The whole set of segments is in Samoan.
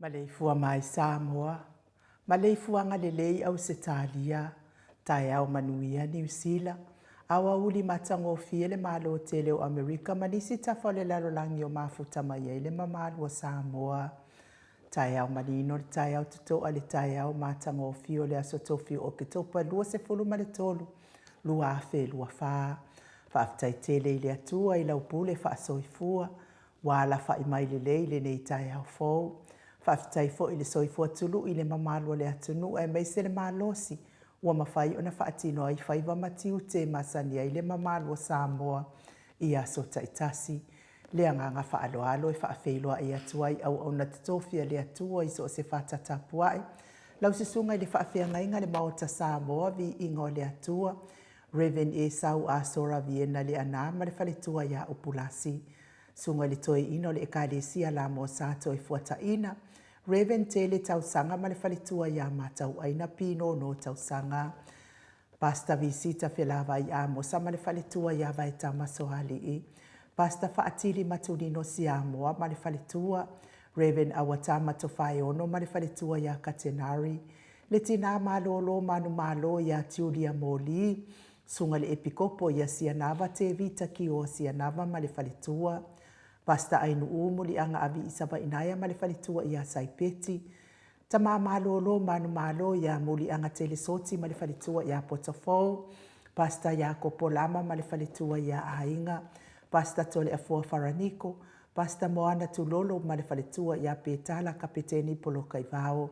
Maleifua mai Samoa, maleifuaga lelei Ausetalia, taeao manuia Niu Sila, aoauli matagofie le Malo tele o Amerika ma nisi tafa o le lalolagi o mafuta mai ai le mamalu o Samoa. Taeao manino le taeao totoa le taeao matagofie o le aso tofi o Oketopa 23, 2024. Faafetai tele i le Atua i lau pule faasoifua ua alafa'i mai lelei i lenei taeao fou. Faafetai foi i le soifua tulu'i i le mamalu o le atunuu aemaise le malosi ua mafai ona faatino ai faiva ma tiute e masani ai le mamalu o Samoa i aso taitasi. Le agaga faaaloalo e faafeiloai atu ai auauna totofi a le Atua i so o se fata tapuai, lau susuga i le faafeagaiga le Maota Samoa, Viiga o le Atua, Rev. Esau Asora Viena Leaana ma le faletua ia Upulasi. Susuga i le Toeaina o le Ekalesia Lamosa Toefuataiina, Rev. Tele Tausaga ma le faletua ia Matauaina Pinono Tausaga. Pastor Visita Felavai Amosa ma le faletua ia Vaetama Soalii. Pastor Faatili Matulino Siamoa ma le faletua, Rev. Awatama Tofaeono ma le faletua ia Katenari. Le tinā malōlō manumalo iā Julia Moli, Susuga i le Epikopo ia Sianava Tevita Kioa Sianava ma le faletua, Pastor Ainuʻū Muliaga Aviʻi Savaʻinaea ma le faletua iā Saipeti, Tamā malōlō manumalo iā Muliaga Telesoti ma le faletua iā Potofou, Pastor Iakopo Lama ma le faletua iā Aiga, Pastor Toleafoa Faraniko, Pastor Moana Tulolo ma le faletua iā Petala Kapeteni Polokaivao,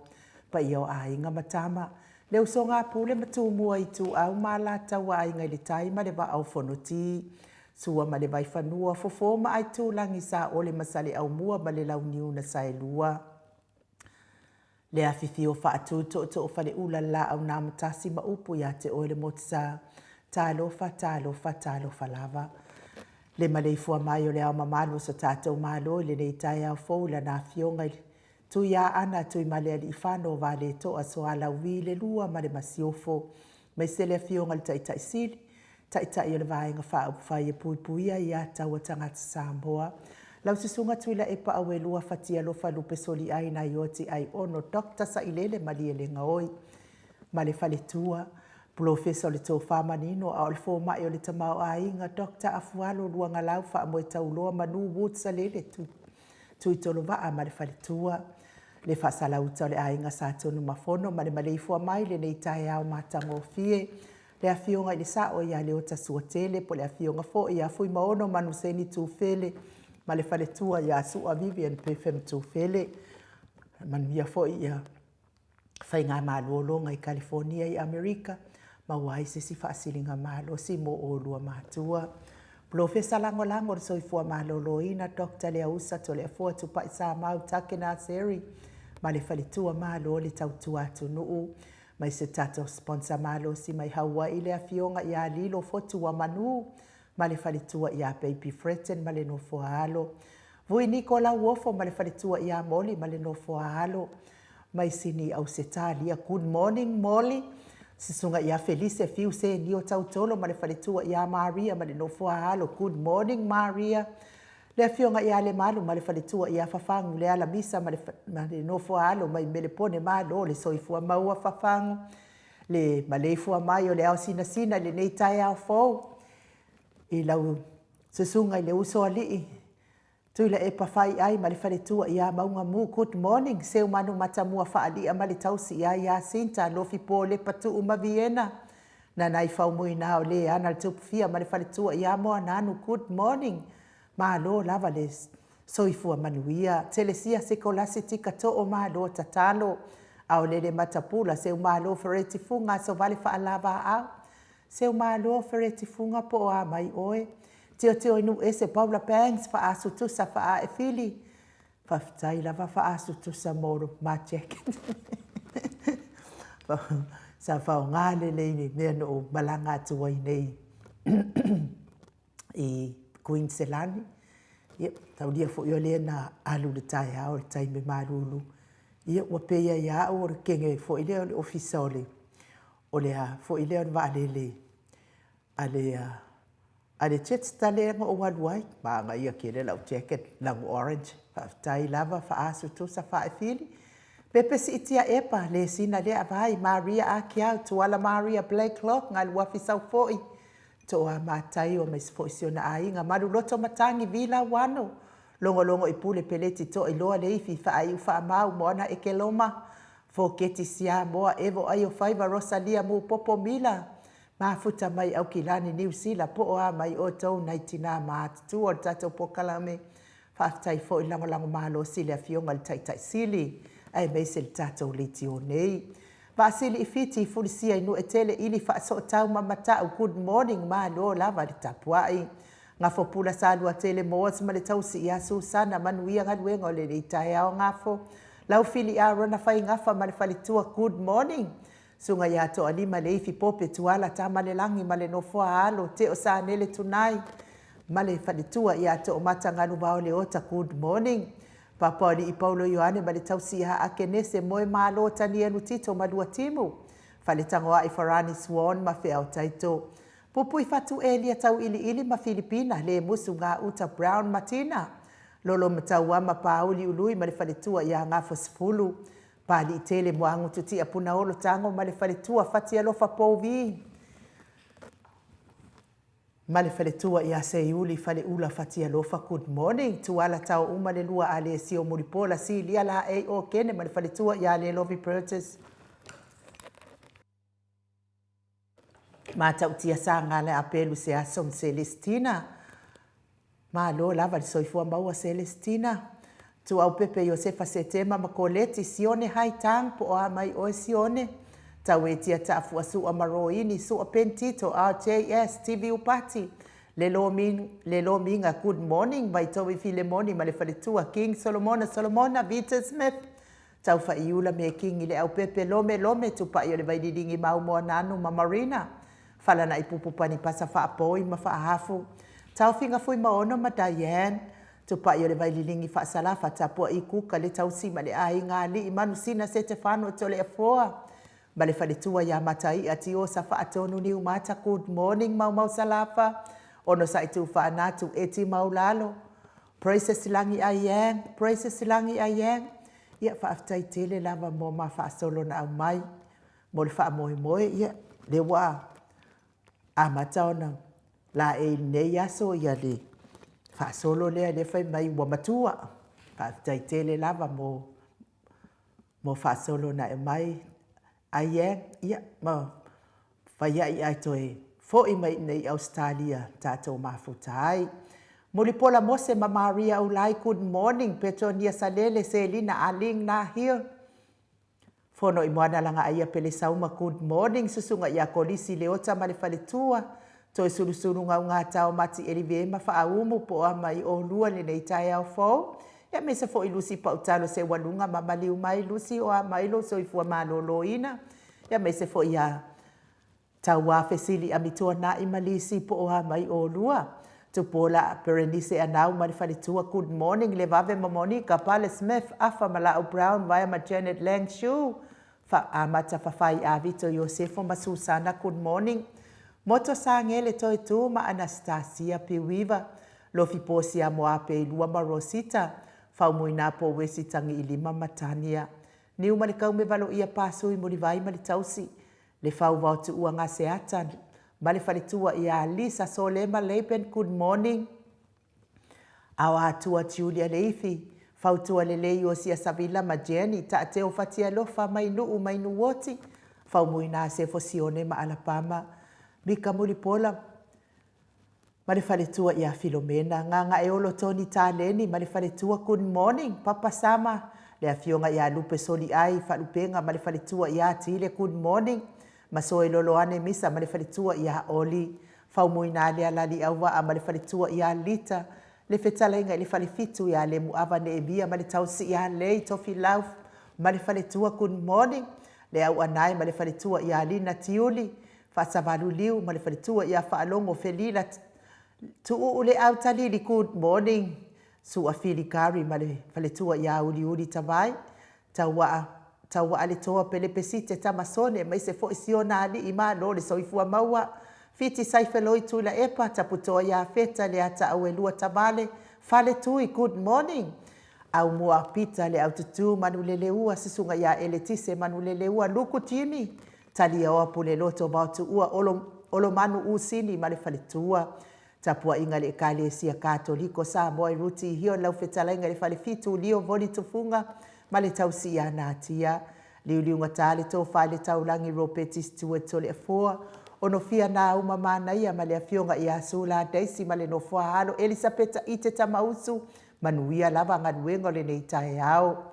Paia o aiga ma tama, le usoga a Pule ma Tumua Ituau ma Alataua Aiga i le Tai ma le Vaa o Fonoti. Sua ma le Vaifanua, Fofo ma Aitulagi, Saole ma Saleaaumua ma le Launiu na Saelua. Le afifio faatu tootoo o Faleula le Laau na Amotasi ma upu ia te oe le Motusa. Talofa, talofa, talofa lava. Le maleifua mai o le Ao Mamalu o so tatou Malo i lenei taeao fou i Lana Afioga i le Tuiaana Tuimalealiifano Vaaletoa Sualauvi le Lua ma le Masiofo, aemaise le Afioga i le Taitai Sili, Taitai o le Vaega Faaupufai e Puipuia Aia Tatau a Tagata Samoa, lau Susuga Tuilaepa Auelua Fatialofa Lupe Soliai Naioti Aiono Dr. Sailele Malielegaoi ma le faletua, Polofesa o le Tofa Manino a o le Fomai o le Tamaoaiga Doctor Afualo Luagalau Faamoetauloa Manu Wood Salele Tuitolovaa ma le faletua, le faasalauta o le aiga Sa Tunumafono ma le maleifua mai i lenei taeao matagofie, le Afioga i le Sao ia Leota Suatele po o le Afioga foi ia Fuimaono Manuseni Tufele ma le faletua ia Sua Vivian Pepham Tufele. Manuia foi ia faigamalologa i Kalifonia i Amerika, maua ai se isi faasiligamalosi mo oulua matua. Polofesa Lagolago o le Soifua Maloloina Doctor Leausa Toleafoa Tupai Samau Takena Seri ma le faletua malo le tautua atunuu mai se tatou sponsor malosi mai Hawaii le Afioga ia Lilo Fotuamanu ma le faletua ia Baby Fretton ma le nofoa alo. Vui Niko Lauofo ma le faletua ia Molly ma le nofoa alo. Mai Sini Ausetalia Good morning Molly. Susuga ia Felise Fiu Senio Tautolo ma le faletua ia Maria ma le nofoa alo Good morning Maria. Le Afioga ia Lemalu ma le faletua ia Fafagu Leala Misa ma le, ma le nofoa alo mai Melepone Malo le soifua maua Fafagu. Le maleifua mai o le ao sinasina i lenei taeao fou i lau susuga i le usoalii Tuilaepa Faiai ma le faletua ia Maugamu Good morning Seumanu Matamua Faalia ma le tausi ia Iasinta Lofipo Lepa Tuu ma Viena Nanai Faumuina o le ana le Tupufia ma le faletua ia Moananu Good morning Malo lava le soifua manuia Telesia Sikolasi Tika Too Malo tatalo Aolele Matapula Seumalo Fereti Fuga Asovale Faalavaau Seumalo Fereti Fuga po o a mai oe Tiotio i Nuuese Paula Bangs Faaasu Tusa Faae Fili Faafetai lava Faaasu Tusa mo lo ma jacket sa faoga lelei le mea na ou malaga atu ai nei i Kuiniselani. Ia, taulia foi o lea na alu i le taeao i le taimi malulu. Ia, ua pei lava ia au o le kege foi lea o le ofisa o le, o le a foi lea o le vaalele a le, a le Jetstar lea na ou alu ai. Manaia tele lau jacket lanu orange. Faafetai lava, faaasu tusa faaefili. Pepe siitia epa, le sina lea vai, Maria Akiau, Tuala Maria Blakelock, Galuafi Saufoi, Toa Mataio aemaise foi si ona aiga, Maluloto Matagi, Vila Uano, Logologo i Pule Peleti Toailoa Leifi, Faaiu Faamau, Moana Ekeloma, Foketi Siamoa, Evo Aio Faiva, Rosalia Mupopo Mila, Mafuta mai Aukilani, Niu Sila, po o a mai outou nai tinā matutua o le tatou polokalame. Faafetai foi lagolago malosi i le Afioga i le Taitai Sili aemaise le tatou leitio nei. Vaasili i Fiti, Fulisia i Nuetele, Ili Faasootau ma Matau, good morning, malo lava le tapuai. Gafopula Saluatele Moores ma le tausi ia Susana, manuia galuega o lenei taeao Gafo. Laufili Arona Faigafa ma le faletua, good morning. Susuga ia Toalima Leifi Pope Tuala Tamalelagi ma le Nofoa Alo Teo Sanele Tunai ma le faletua ia Toomata Galuvao Leota Good morning Papaoalii Paulo Ioane ma le tausi ia Akenese Moemalo Tanielu Tito ma Luatimu Faletagoai Farani Swan ma Feao Taito Pupui Fatu Elia Tauiliili ma Filipina Lemusu Gauta Brown Matina Lolo Matauama Pauli Ului ma le faletua ia Gafosefulu Paliitele Moagutu Tia Punaolo Tago ma le faletua Fatialofa Pouvi ma le faletua ia Seiuli Faleula Fatialofa Good morning Tuala Tao uma le lua Alesio Mulipola Silia Laei Okene ma le faletua ia Lelovi Burgess Matautia Sagala Apelu Seaso ma Celestina. Malo lava le soifua maua Celestina. Tuaupepe Iosefa Setema ma Koleti Sione Hai Tang po o a mai oe Sione. Tauetia Taafua Sua ma Roini Sua Pentito RJS TV Upati. Le Lomiga Good morning Vaitovi Filemoni ma le faletua King Solomona Solomona Vita Smith Taufaiula Mekingi Leaupepe Lome Lome Tupai o le Vaililigi Mau Moananu ma Marina Falana'i Pupu Panipasa Faapoi ma Faahafu Taofiga Fuimaono ma Diane Tupai o le Vaililigi Faasalafa Tapua'i Kuka le Tausi ma le Aiga Ali'i Manusina Setefano Toleafoa ma le faletua ia Matai'a Tiosa Faatonu Niumata Good morning Maumau Salafa Onosa'i Tufaanatu Eti Maulalo Praises Lagi Aiang Praises Lagi Aiang Ia faafetai tele lava mo ma faasolo na aumai mo le faamoemoe ia lea ua amata ona laei i lenei aso ia le faasolo lea lea fai mai ua matua. Faafetai tele lava mo mo faasolo na e aumai ai e, ia, ma fai ai ae toe fo'i mai i nei Ausetalia tatou mafuta ai. Mulipola Mose ma Maria Ulai, good morning, Petonia Salele, Selina Aling Nahil, Fono i Moana Lagaaia Pelesauma, good morning, Susuga ia Kolisi Leota ma le faletua, Toe sulusulu gaugata Mati Elive ma Faaumu po o a mai olua lenei taeao fou. Ia aemaise foi Lusi Pautalo Seualuga ma maliu mai Lusi o a mai lou soifua maloloina. Ia aemaise foi ia Tauā Fesili Amituana'i ma Lisi po o a mai olua. Tupuola Berenice Anau ma le faletua Good morning Levave ma Monica Pale Smith Afa ma Laau Brown Vaea ma Janet Lang Shue Fa amata fafai Avito Iosefo ma Susana Good morning Moto Sagele Toetu ma Anastasia Piuiva Lofi Posia Moape Ilua ma Rosita Faumuina Po Wesi Tagiilima ma Tania Niu ma le Kaume Valoia Pasui Mulivai ma le Tausi Le Fau Vao Tuua Gaseata ma le Faletua ia Lisa Solema Laban Good morning Aoatua Julia Leifi, Fautua Lelei Iosia Savila ma Jenny, Taateo Fatialofa mai Nuu mai Nuuoti, Faumuina Sefo Sione ma Alapama, Mika Mulipola ma le faletua ia Filomena, Gagaeolo Tony Taleni ma le faletua Good morning Papa Sama, le afioga ia Lupe Soliai Faalupega ma le faletua ia Tile Good morning Masoe Loloane Misa ma le faletua ia Oli, Faumuina Lealali Auvaa ma le faletua ia Lita, le fetalaiga i le falefitu ia Lemuava Neemia ma le tausi ia Lei Tofilau ma le faletua Good morning Le Auanae ma le faletua ia Lina Tiuli, Faasavalu Liu ma le faletua ia Faalogo Felila Tuuu Le Autalili Good morning Sua Fili Kari ma le faletua ia Uliuli Tavai, Tauaa, Tauaaletoa Pelepesite Tamasone aemaise foi Siona Alii Malo le soifua maua, Fiti Saifeloi Tuilaepa Taputoa Iafeta Leataauelua Tavale Faletui Good morning Aumua Pita Leaututu Manuleleua Susuga ia Eletise Manuleleua Luku Jimmy Taliaoa Puleloto Vaotuua Olo Olomanu Usini ma le faletua Tapuaiga a le Ekalesia Katoliko Samoa i Ruti Hio lau fetalaiga i le Falefitu Lio Voli Tufuga ma le tausi ia Natia Liuliugata le tofa i le taulagi Ropeti Stewart Toleafoa Onofia Nauma Manaia ma le afioga ia Sula Daisy ma le nofoa alo Elisapeta Ite Tamausu Manuia lava galuega o lenei taeao.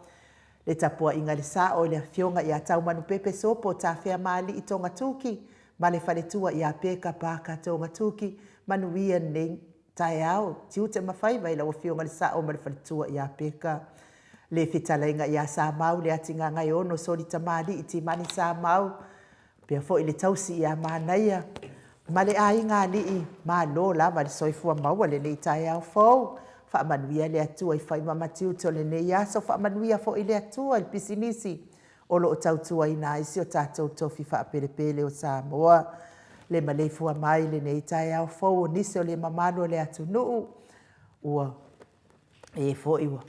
Le tapuaiga i le sao i le afioga ia Taumanupepe Sopo Tafeamaalii Togatuki ma le faletua ia Peka Parker Togatuki, manuia lenei taeao, tiute ma faiva i lau afioga i le sao ma le faletua ia Peka. Le fetalaiga ia Samau Leatigagaeono Soli Tamalii Timani Samau, Pea foi le tausi ia Manaia ma le aiga alii, malo lava le soifua maua lenei taeao fou. Faamanuia le Atua i faiva ma tiute o lenei aso, faamanuia foi le Atua i le pisinisi o lo o tautuaina ai si o tatou tofi faapelepele o Samoa. Le maleifua mai lenei taeao fou o nisi o le mamalu o le atunuu ua e foi ua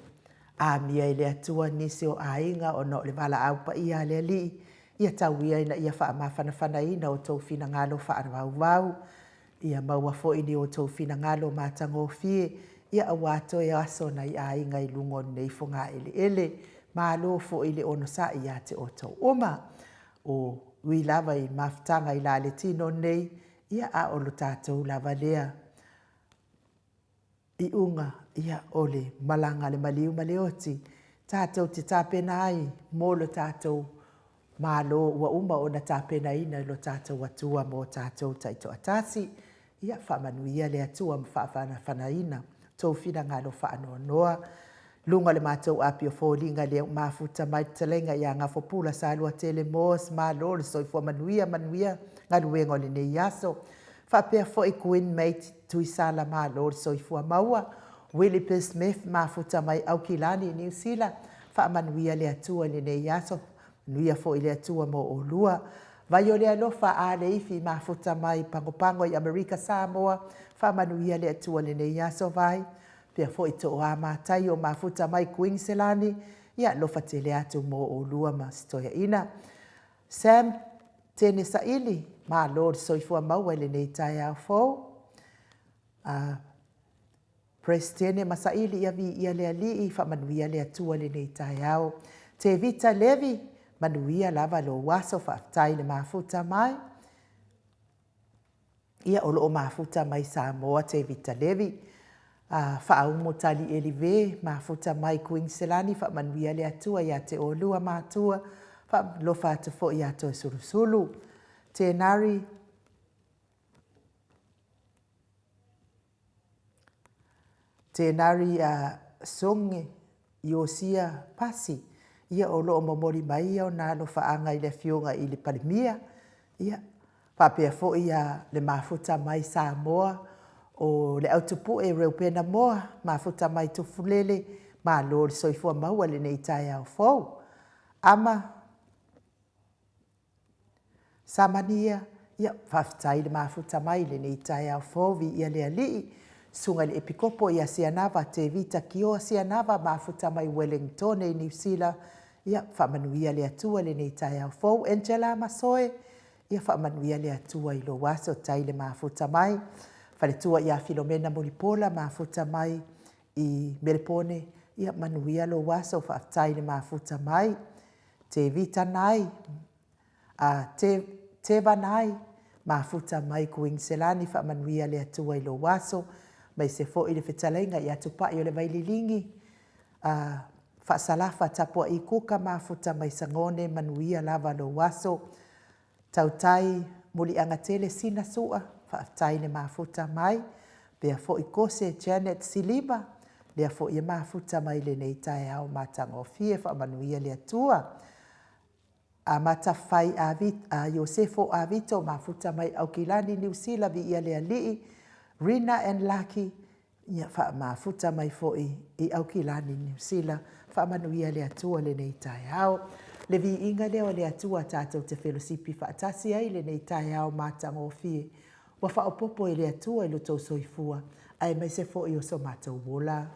amia e le Atua nisi o aiga ona o le valaau paia a le Alii, ia tau ia ina ia faamafanafanaina outou finagalo faavauvau, ia maua foi ni outou finagalo matagofie, ia aua toe aso nai aiga i luga o lenei fogaeleele. Malo foi le onosai ia te outou uma. O ui lava i mafutaga i la le tino nei, ia a o lo tatou lava lea. Iuga, ia, o le malaga a le maliu ma le oti, tatou te tapena ai mo lo tatou Malo ua uma ona tapenaina e lo tatou Atua mo tatou taitoatasi. Ia faamanuia le Atua ma faafanafanaina tou finagalo faanoanoa. Luga o le matou api o foliga lea ua mafuta mai le fetalaiga ia Gafopula Saluatele Moss, malo le soifua manuia, manuia galuega o lenei aso. Faapea foi Queen Mate Tuisala, malo le soifua maua. Willie P. Smith, mafuta mai Aukilani, Niu Sila, faamanuia le Atua i lenei aso. Manuia foi le Atua mo oulua. Vai o le alofa a le ifi mafuta mai Pagopago i Amerika Samoa, faamanuia le Atua i lenei aso vai. Pea foi Toa Mataio mafuta mai Kuiniselani, ia alofa tele atu mo oulua ma si toeaina. Sam Tene Saili, malo le soifua maua i lenei taeao fou. Peresetene ma Saili, ia viia le Alii, faamanuia le Atua i lenei taeao. Tevita Levi, manuia lava lou aso, faafetai le mafuta mai. Ia, o lo o mafuta mai Samoa Tevita Levi. Faaumu Tali Elive, mafuta mai Kuiniselani, faamanuia le Atua ia te oulua matua, faalofa atu foi ia Toesulusulu. Tenari Tenari Songe Iosia Pasi, ia o lo o momoli mai ia ona alofaaga i le Afioga i le Palemia, ia, faapea foi ia le mafuta mai Samoa o le Autupue Reupena Moa, mafuta mai Tufulele, malo le soifua maua i lenei taeao fou. Ama Samania, ia faafetai le mafuta mai i lenei taeao fou, viia le Alii. Susuga i le Epikopo ia Sianava Tevita Kioa Sianava, mafuta mai Ueligitone i Niu Sila, ia faamanuia le Atua i lenei taeao fou. Angela Masoe, ia faamanuia le Atua i lou aso, tai le mafuta mai. Faletua ia Filomena Mulipola, mafuta mai i Melepone, ia manuia lou aso, faafetai le mafuta mai. Tevita Nai, a Teva Nai, mafuta mai Kuiniselani, faamanuia le Atua i lou aso, aemaise foi le fetalaiga ia Tupai o le Vaililigi, a Faasalafa Tapuai Kuka, mafuta mai Sagone, manuia lava lou aso. Tautai Muliagatele Sina Sua, faafetai le mafuta mai. Pea foi Kose Janet Siliva, lea foi e mafuta mai lenei taeao matagofie, faamanuia le Atua. Amata Fai Iosefo Avito, mafuta mai Aukilani, Niu Sila, viia le Alii. Rina and Lucky, ia faamafuta mai foi i Aukilani, Niu Sila, faamanuia le Atua lenei taeao. Le viiga lea o le Atua tatou te felosipi faatasi ai lenei taeao matagofie, ua faaopoopo e le Atua i lo outou soifua, aemaise foi o so matou ola.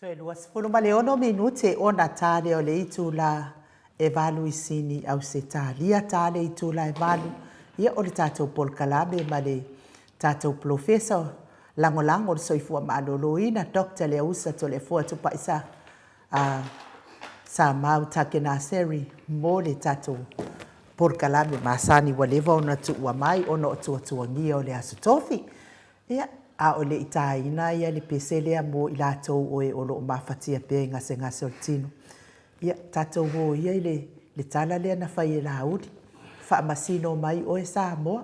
Toe 26 minute ona ta lea o le itula e 8 i Sini, Ausetalia. Ta le itula e 8, ia o le tatou polokalame ma le tatou polofesa lagolago o le soifua maloloina, Dr. Leausa Toleafoa Tupaisa Samau Takenaseri, mo le tatou polokalame masani ua leva ona tuua mai ona o tuatuagia o le Aso Tofi. Ia, a o le i taina ia le pese lea mo i latou o e o lo o mafatia pea i gasegase o le tino, ia, tatou o ia i le tala lea na fai e Laauli, faamasino mai oe Samoa.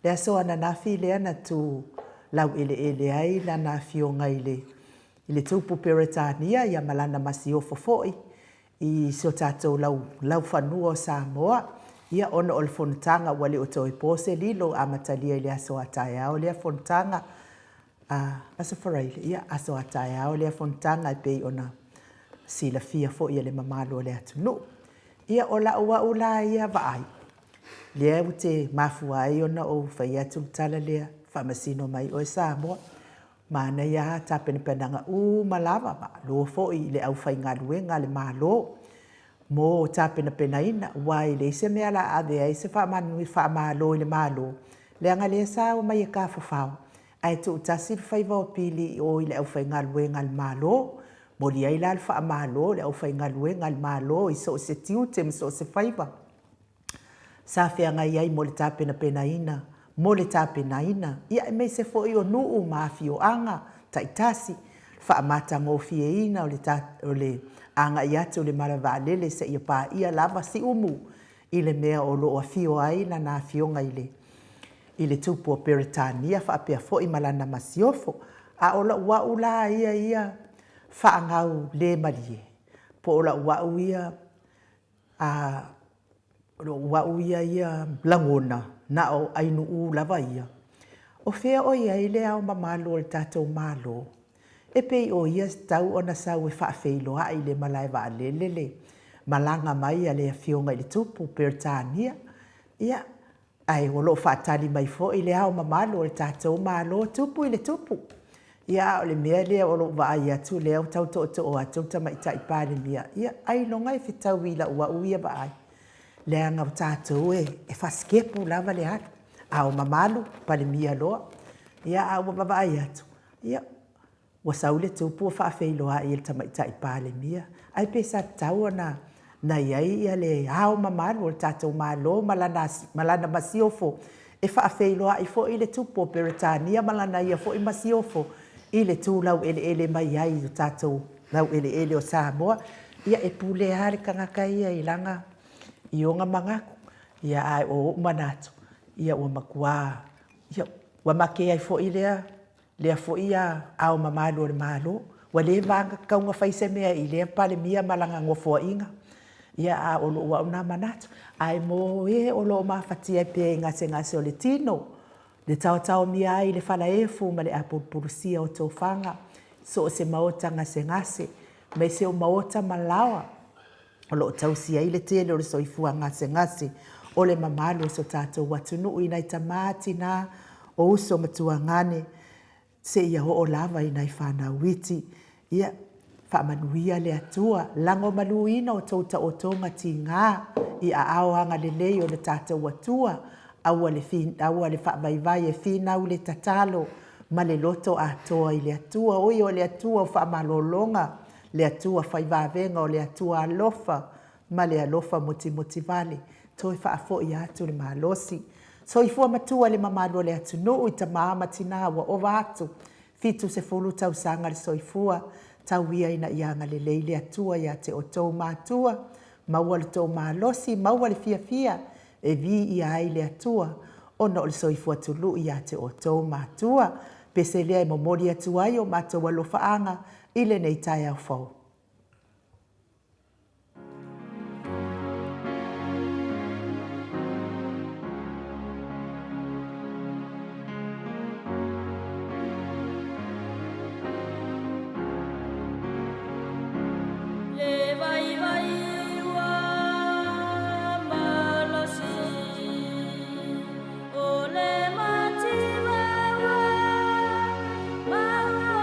Le aso ananafi lea na tu laueleele ai lana afioga i le Tupu Peretania ia ma lana masiofo foi i si o tatou laufanua o Samoa, ia ona o le fonotaga ua le o toe po se lilo, amatalia i le aso a taeao lea fonotaga, Aso Faraile, ia aso a taeao lea fonotaga e pei ona silafia foi e le mamalu o le atunuu. Ia o lau au la ia vaai, lea ou te mafua ai ona ou fai atu le tala lea, faamasino mai oe Samoa. Manaia lava tapenapenaga uma lava, malo foi i le aufaigaluega a le Malo mo tapenapenaina, aua e leai se mea o le a ave ai se faamalo i le Malo, leaga o lea sa omai e tafafao, ae tuutasi le faiva o pili i o i le aufaigaluega a le Malo. E momoli ai la le faamalo i le aufaigaluega a le Malo i so o se tiute ma so o se faiva sa feagai ai mo le tapenapenaina, mo le tapenaina, aemaise foi o nuu ma afioaga taitasi, faamatagofieina o le agai atu i le malae vaalele seia paia lava Siumu i le mea o lo o afio ai lana Afioga i le Tupu o Peretania faapea foi ma lana Masiofo. A o lau au la ia faagau le malie, po o lau au ia o lou au ia lagona, na o ainuu lava ia, o fea o i ai Le Ao Mamalu o le tatou Malo, e pei o ia e tatau ona sau e faafeiloai i le malae vaalele le malaga mai a le Afioga i le Tupu o Peretania, ia, ae o lo o faatali mai foi Le Ao Mamalu o le tatou Malo, Tupu i le Tupu. Ia, a o le mea lea o lou vaai atu lea ua tau tootoo atu le Tamaitai Palemia, ia ailoga e fetaui i lau au ia vaai, leaga o tatou e fasitepu lava le alu, Ao Mamalu, Palemia loa. Ia, ae ua vaavaai atu, ia, ua sau le Tupu ua faafeiloai e le Tamaitai Palemia, ae pe sa tatau ona i ai le Ao Mamalu o le tatou Malo ma lana Masiofo e faafeiloai foi le Tupu o Peretania ma lana ia foi Masiofo i le tu laueleele mai ai i o tatou laueleele o Samoa. Ia, e pule lava le tagata ia i ona manatu, ae o ou manatu, ia ua matua, ia ua make ai foi lea foi Ao Mamalu o le Malo, ua leva lava ona tatau ona fai se mea i lea Palemia ma lana nofoaiga, ia a o lou au lena manatu. Ae mo e o lo o mafatia pea i gasegase o le tino, le taotaomia ai i le falaefu ma le apulupulusia o tofaga, so o se maota gasegase, aemaise o maota ma laoa o lo o tausi ai le tele o le soifua gasegase o le mamalu o so tatou atunuu i nai tama, tina, o uso ma tuagane, seia oo lava i nai fanau iti. Ia, faamanuia le Atua, lagomaluina outou taotoga tiga i aao agalelei o le tatou Atua, aua le, aua le faavaivai e finau le tatalo ma le loto atoa i le Atua. Oi o le Atua o faamalologa, le Atua fai vavega, o le Atua alofa ma le alofa motimotivale, toe faafoi atu le malosi. Soifua matua le mamalu o le atunuu i tama ma tina ua ova atu 70 tausaga le soifua, tau ia ina ia agalelei le Atua ia te outou matua, maua lo outou malosi, maua le fiafia e viia ai le Atua ona o le soifua tului ia te outou matua. Pese lea e momoli atu ai o matou alofaaga i lenei taeao fou. Le vaivai ua malosi o le mativa ua maua.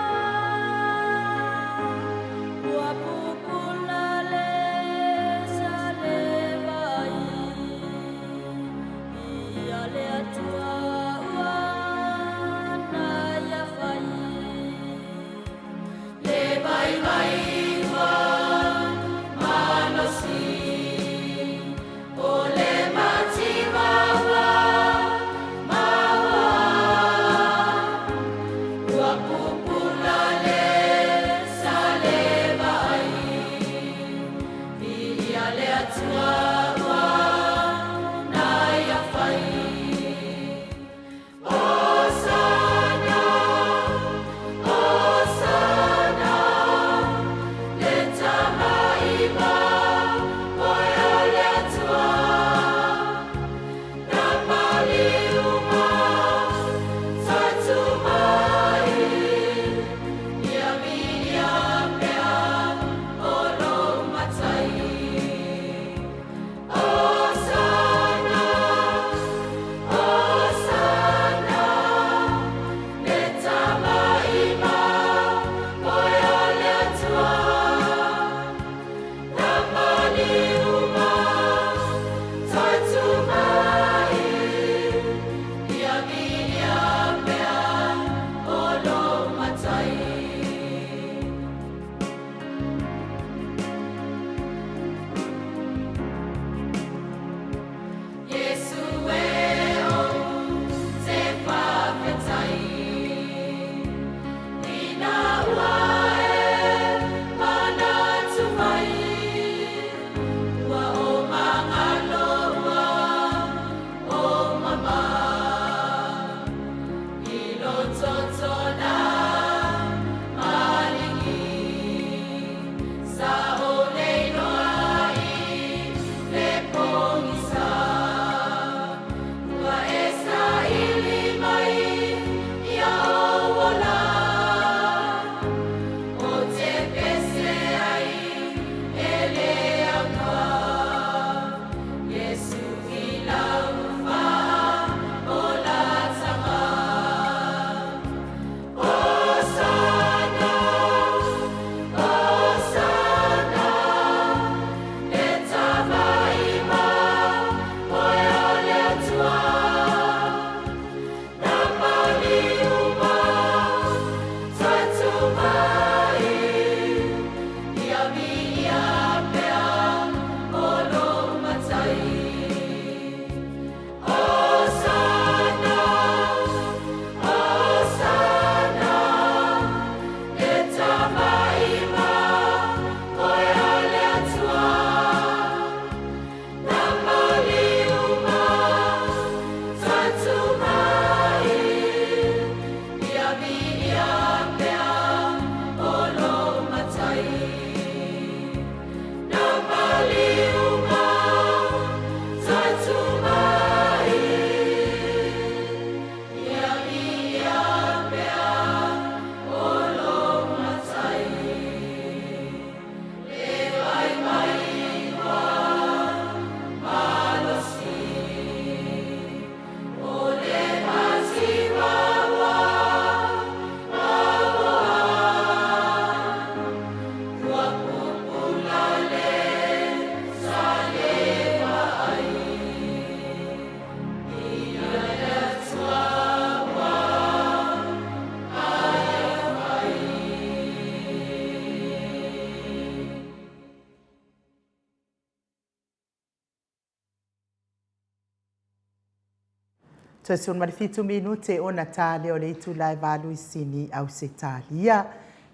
Toe 17 minute ona ta lea o le itula e 8 i Sini, Ausetalia.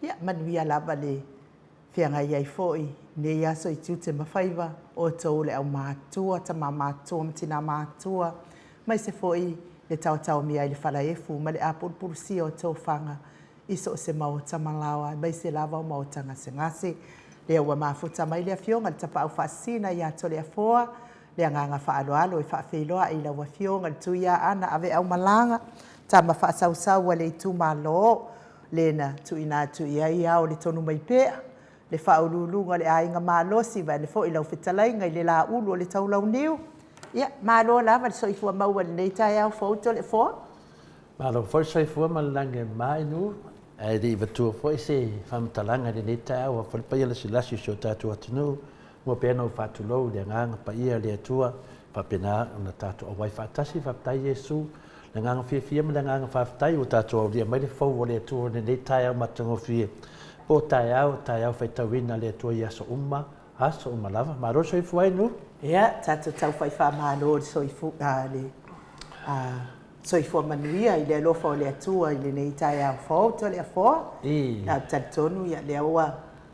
Ia, manuia lava le feagai ai foi nei aso i tiute ma faiva, outou le aumātua, tama mātua ma tina mātua, aemaise foi le taotaomia i le falaefu ma le apulupulusia o tofaga i so o se maota ma laoa, aemaise lava o maota gasegase. Lea ua mafuta mai le Afioga i le Tapaau Faasisina ia Toleafoa, le agaga faaaloalo e faafeiloai i lau Afioga i le Tuiaana Aveaumalaga, tama faasausau a le itumalo, le na tuuina atu i ai ao le tonu mai pea, le faauluuluga o le aiga malosi, vaeane foi lau fetalaiga i le Laulu o le Taulauniu. Ia, malo lava le soifua maua i lenei taeao fou Toleafoa. Malo foi le soifua ma le lagi e mama i nuu, ae le i avatua foi se faamatalaga i lenei taeao aua foi le paia lasilasi o si o tatou atunuu, mua pea ona ou faatulou i le agaga paia o le Atua, faapena ona tatou auai faatasi. Faafetai Iesu, le agaga fiafia ma le agaga faafetai ua tatou aulia mai le fou o le Atua i lenei taeao matagofie. Po o taeao, taeao faitauina le Atua i aso uma, aso uma lava. Malo le soifua ai nuu. Ia, tatou tau faimalo i le soifua, le Soifua manuia i le alofa o le Atua i lenei taeao fou Toleafoa. Ae ou te talitonu ia lea ua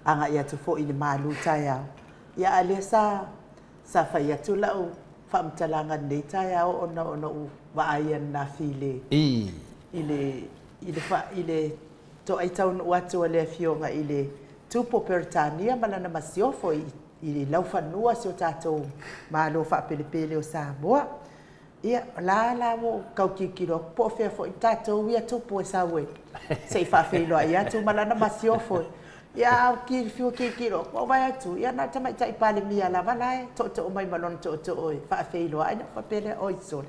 agai atu foi i le malu taeao. Ia a lea sa sa fai atu lau faamatalaga i lenei taeao ona ona ou vaai ananafi i le i le i le i le toai taunuu atu a le Afioga i le Tupu o Peretania ma lana Masiofo i i laufanua si o tatou Malo faapelepele o Samoa. Ia, o la la ua ou tau tilotilo atu po o fea foi tatou ia tupu e sau e se i faafeiloai atu ma lana masiofo. Ia, a ou fiu e tilotilo atu, ou vaai atu, ia na o le Tamaitai Palemia lava la e tootoo mai ma lona tootoo e faafeiloai. Ona ou faapea lea, oi sole,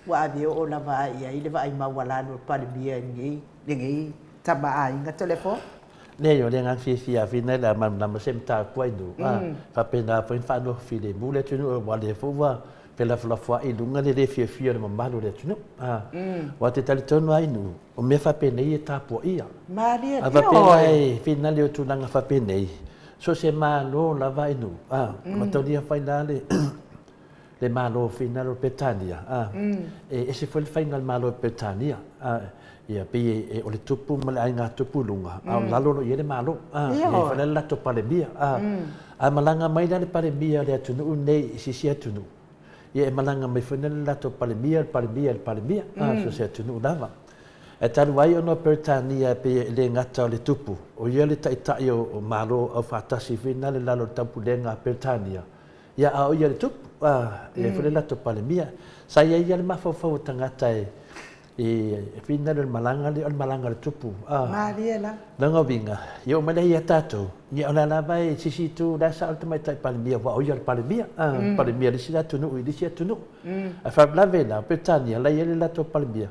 ua ave oo lava i ai le vaai maualalo a le Palemia i lenei, lenei tama a aiga Toleafoa. Leai, o le agaga fiafia lava ina ia malamalama se mataupu ai nuu, a faapena foi ona faanofo filemu le atunuu aua o lea foi ua felafolafoai i luga le le fiafia o le mamalu o le atunuu. Aua te talitonu lava i nuu, o mea faapenei e tapuaia. Malie A faapea la e finale o tulaga faapenei, so o se Malo lava i nuu, a, mataulia fai la le le Malo finale o Peretania, a, e ese foi le faiga o le Malo o Peretania, a, ia pei e, o le tupu ma le aiga tupu i luga, a o lalo o lo o i ai le Malo, a, e i ai foi la le latou Palemia, a. A malaga mai la le Palemia o le atunuu lenei i se isi atunuu, ia e malaga mai foi le latou Palemia, le Palemia, le Palemia, a, so o se atunuu lava. Ae talu ai ona o Peretania e pei e le gata o le tupu, o ia le taitai o Malo Aufaatasi foi na le lalo o le taupulega a Peretania, ia a o ia le tupu, a, e i ai foi le latou Palemia. Sa i ai lava le mafaufau o tagata e E finagalo i le malaga lea, o le malaga a le tupu. Malie la. Lona uiga, ia oo mai lea ia tatou, ia o la lava e sisi itu, o la e sao le Tamaitai Palemia, aua o ia o le Palemia, Palemia o le isi atunuu i le isi atunuu. Ae faalavelave la, o Peretania, o la e i ai le latou Palemia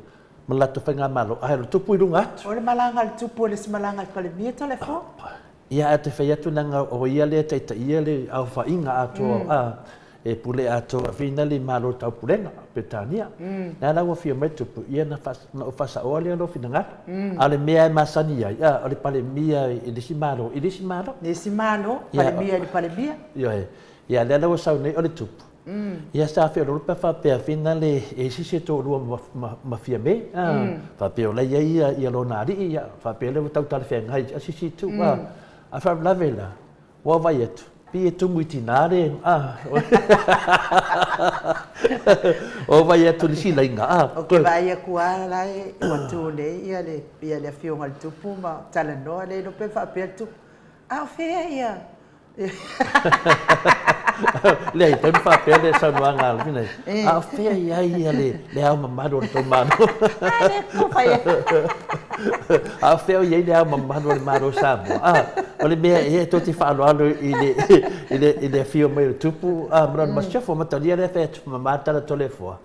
ma le latou faigamalo, ae o le tupu i luga atu. O le malaga a le tupu e le o se malaga a le Palemia, Toleafoa. Ia, ae ou te fai atu leaga o ia lea e taitaia le aofaiga atoa, e pule atoa foi na le Malo Taupulega o Peretania. Lea la ua afio mai le tupu, ia na ou faasaoa lea o lou finagalo. A o le mea e masani ai, o le Palemia i le isi Malo, i le isi Malo. I le isi Malo, Palemia i le Palemia. Ioe. Ia, lea la ua sau nei o le tupu. Ia sa feoloolo pe a faapea finale e i ai se isi e toalua ma Fiame, faapea o la e i ai ia lona alii, ia faapea lea ua tau talafeagai i se isi itu. A faalavelave la, ua vaai atu, pei e tumu i tina le, ua vaai atu i le isi laina. Ou te vaai atu lava la e ua tu nei le Afioga i le Tupu ma talanoa, le iloa pe faapea le Tupu, a o fea ia Leai, tau ina faapea le saunoaga a Lupina, a o fea i ai ia le ao mamalu o le tou Malo? A o fea o i ai le ao mamalu o le Malo o Samoa? A, o le mea ea e tou te faaaloalo i le, i le, i le afio mai o le Tupu a, ma lona masiofo, mataulia lea e fai atu, mama tala Toleafoa,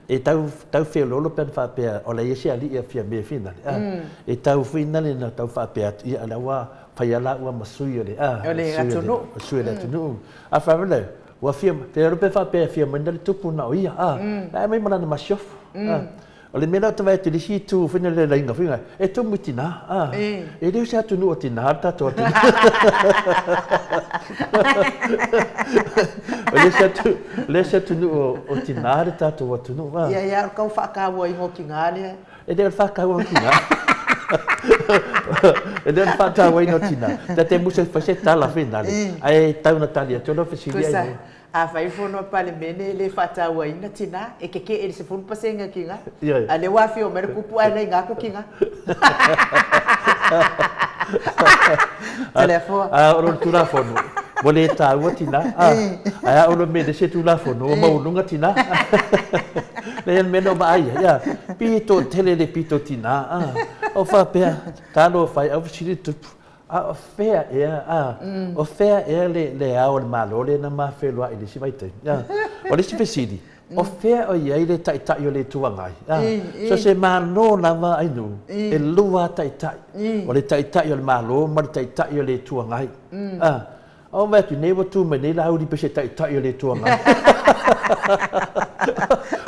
e tau, tau feoloolo pe ana faapea o la e i ai se alii a Fiame finale, a, e tau finale na tau faapea atu, ia o la ua Fai a laua ma sui o le, a, o le atunuu. Sui o le atunuu. A faapea, ua fia, te iloa pe faapea e fia mai le tupu na o ia, a, ae aumai ma lana masiofo. A, o le mea lea ou te vaai atu i le isi itu foi lea laina foi, e tumu i tina, a, e le o se atunuu o tina le tatou atunuu. O le isi atu, le isi atunuu o tinā le tatou atunuu a. Ia, ia, o le tau faatauaina o tinā lea. E le o le faataua o tinā. E le o le faatauaina o tinā. Ta te musu e fai se tala finale, ae tau na tali atu lau fesili ai. Tusa, a fai fono a Palemene e le faatauaina tinā, e keke'e i le 10% o tinā. Ioe. A o lea ua afio mai le Tupu ae laina atu tinā. Toleafoa. A o le Tulafono, ua le taua tinā. Ae a o le mea le isi Tulafono, ua maualuga tinā. Leai o le mea lea o vaai ai, a, pito tele le pito tinā, a. O faapea, talofa e, au fesili le Tupu, a o fea ea, a, o fea ea le Ao o le Malo lea na ma feiloai i le isi vaitaimi, a. O le isi fesili, O fea o i ai le Taitai o le Itu Agai? A, so se Malo lava Ainuu, e lua lava Taitai. O le Taitai o le Malo ma le Taitai o le Itu Agai. A, a vaai atu nei ua tu mai nei Laauli pei se Taitai o le Itu Agai.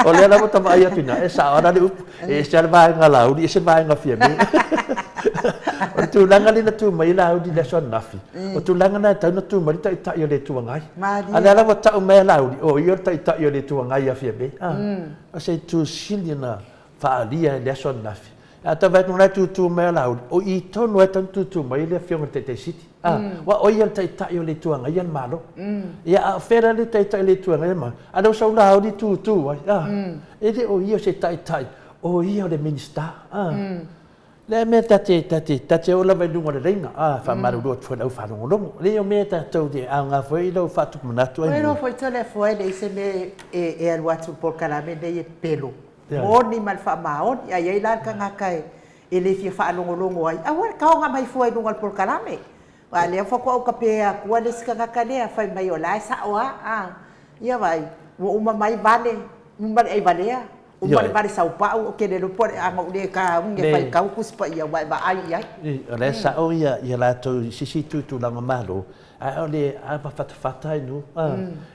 O lea la ua ta vaai atu i ina, e sao lava la le upu, e ese lava le vaega a Laauli, ese le vaega a Fiame. O le tulaga lea na tu mai ai Laauli i le aso ananafi, O tulaga na e tatau ona tu mai le Taitai o le Itu Agai. Malie. A lea la ua tau mai a Laauli, o ia o le Taitai o le Itu Agai ia Fiame. A, o se itu sili ona faaalia i le aso ananafi. A tau vaai atu o la e tūtū mai a Laauli, o i tonu lava e tatau ona tūtū mai ai le Afioga i le Taitai Sili. A, aua o ia le Taitai o le Itu Agai a le Malo. Ia, a o fea la le Taitai o le Itu Agai a le Malo? A lea ua sau Laauli tūtū ai, a, e le o ia o se Taitai, o ia o le Minisita. A. Le mea ta te, ta te, ta te oo lava i luga o le laina, a, faamalulu atu foi i le au faalogologo. Leai o mea tatou te aoga foi i lau faatupu manatu ai. Ua iloa foi Toleafoa e leai se mea e, e alu atu i le polokalame lenei e pepelo. Moni ma le faamaoni. A i ai la le tagata e, e le fia faalogologo ai, aua le taoga mai fua i luga o le polokalame. Aua o lea faatoa ou tape atua le isi tagata lea fai mai o la e sao lava, a. Ia vaai, ua uma mai vale, uma le ai valea, uma le vale saupau, ou te le iloa po o le a na ou le tauni e faitau Tusi Paia aua e vaai i ai. O la e sao ia latou i se isi itu i tulaga Malo, ae o le ava fatafata ai nuu, a.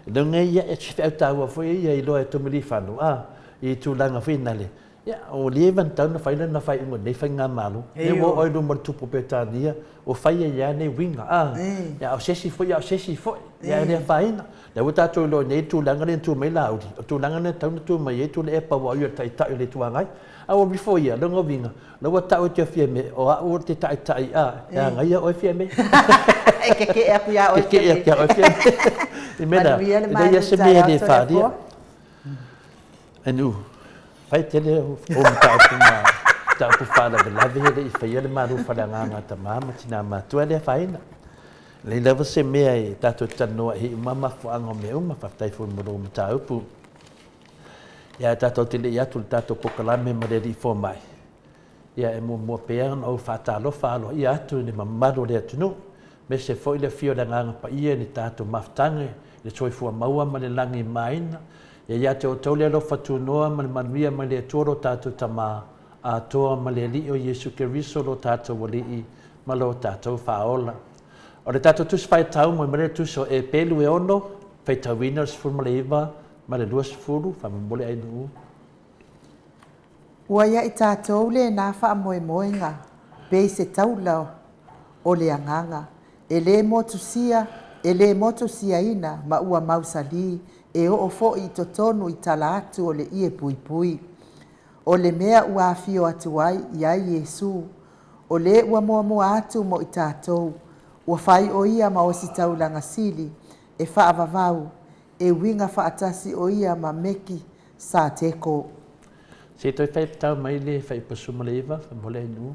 Leaga ia e se feau taua foi ia iloa e Tumilifano, a, i tulaga foi nale, Ia, ua leva ona tatau ona fai lana faaiuga i lenei faigamalo. Lea ua oo ai i luma o le Tupu o Peretania, ua fai ai lava nei uiga, a, ia, a o se isi foi, a o se isi foi, ia e le afaina. Lea ua tatou iloa nei le tulaga lea na tu mai ai Laauli, o le tulaga lea na tatau ona tu mai ai Tuilaepa aua o ia o le Taitai o le Itu Agai. A ua before ia, lona uiga, la ua tau atu ia Fiame, o au ou te taitai, a, e agaia oe Fiame. E kekeʻe atu iā oe Fiame. Kekeʻe atu iā oe Fiame. I mea la, Manuia le e leai lava se mea e le faaalia. Anu, fai tele o mataupu ma mataupu faalavelave e le i faia le malu faleagaga a tama ma tina matua e le afaina. Leai lava se mea e tatou te talanoa ai uma mafuaaga o mea uma, faafetai foi mo lou mataupu. Ia tatou te le i atu i le tatou polokalame ma le alii fomai, Ia, e muamua pea ona ou faatalofa aloaia atu i le mamalu o le atunuu, aemaise foi le afio o le Agaga Paia i le tatou mafutaga i le soifua maua ma le lagi e mamaina. Ia ia te outou le alofa tunoa ma le manuia mai le Atua lo tatou Tama atoa ma le Alii o Iesu Keriso lo tatou Alii ma lo tatou Faaola. O le tatou Tusi Faitau moe mai le Tusi o Epelu e ono, faitauina le 19 ma le 20, faamolemole Ainuu. Ua ia i tatou lena faamoemoega pei se taula o le agaga e le motusia, e le motusiaina ma ua mausali e oo foi i totonu i tala atu o le ie puipui. O le mea ua afio atu ai i ai Iesu, o le ua muamua atu mo i tatou, ua fai o ia ma ositaulaga sili e faavavau, e uiga faatasi o ia ma Meki Sateko. Se i toe faitau mai le Faipasu ma le Iva, faamolemole Ainuu.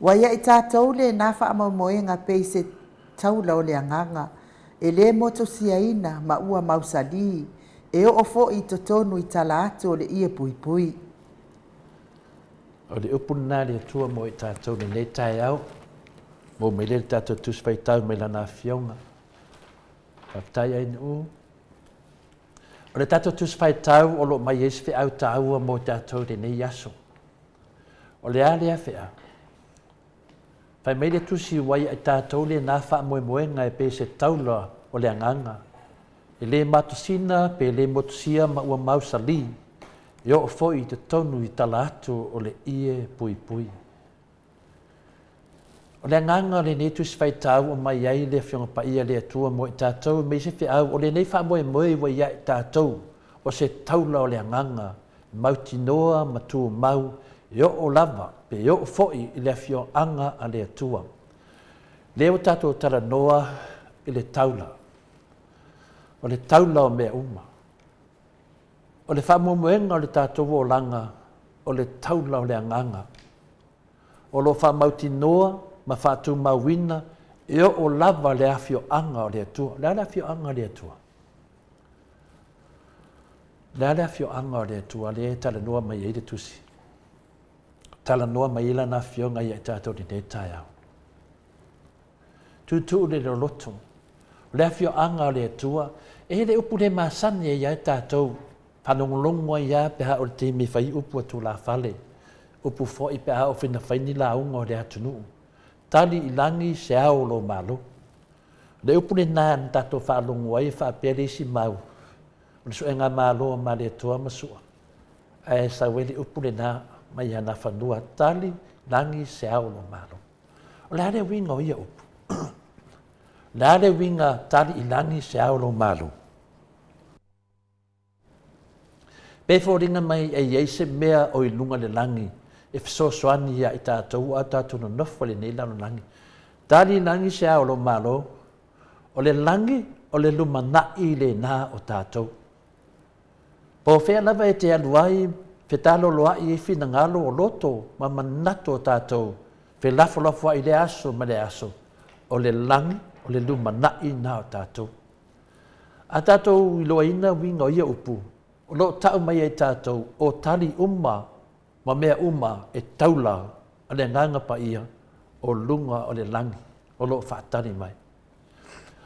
Ua ia i tatou lena faamoemoega pei se taula o le agaga, e le motusiaina ma ua mausali, e oo foi i totonu i tala atu o le ie puipui. O le upu lena a le Atua mo i tatou i lenei taeao, maua mai lea le tatou Tusi Faitau mai Lana Afioga. Faafetai Ainuu. O le tatou Tusi Faitau o lo o mai ai se feau taua mo tatou i lenei aso. O le a lea feau? Fai mai le Tusi ua ia i tatou lena faamoemoega e pei se taula o le agaga, e le matosina pe le motusia ma ua mausali, e oo foi i totonu i tala atu o le ie puipui. O le agaga o lenei Tusi Faitau ua mai ai le Afioga Paia a le Atua mo i tatou me isi feau o lenei faamoemoe ua ia i tatou o se taula o le agaga mautinoa ma tumau e oo lava pe oo foi i le afioaga a le Atua. Lea ua tatou talanoa i le taula. O le taula o mea uma. O le faamoemoega o le tatou olaga o le taula o le agaga. O lo o faamautinoa ma faatumauina e oo lava le afioaga o le Atua. O le a le afioaga o le Atua? O le a le afioaga o le Atua lea e talanoa mai ai le Tusi? Talanoa mai ai Lana Afioga ia i tatou i lenei taeao. Tuutuu le loloto. O le afioaga o le Atua, e i ai le upu le masani ai lava tatou, faalogologo ai lava pe a oo i le taimi e fai upu a tulafale, upu foi pe a oo foi ina fai ni lauga o le atunuu. Tali i lagi se ao o lou Malo. O le upu lena na tatou faalogo ai e faapea le isi mau, o le suega malo a Malietoa ma Sua, ae sau ai le upu lena mai Anafanua, tali lagi se ao o lou Malo. O le a le uiga o ia upu? O le a le uiga tali i lagi se ao o lou Malo? Pe foliga mai e i ai se mea o i luga le lagi e fesoasoani ia i tatou a o tatou nonofo i lenei lalolagi. Tali i lagi se ao o lou Malo, o le lagi o le lumanai lena o tatou. Po o fea lava e te alu ai, fetaloloaʻi ai finagalo o loto ma manatu o tatou, felafolafoaʻi i lea aso ma lea aso, o le lagi o le lumanai na o tatou. A tatou iloaina uiga o ia upu, o lo o tau mai ai tatou o tali uma ma mea uma e taula a le Agaga Paia o luga o le lagi o lo o faatali mai.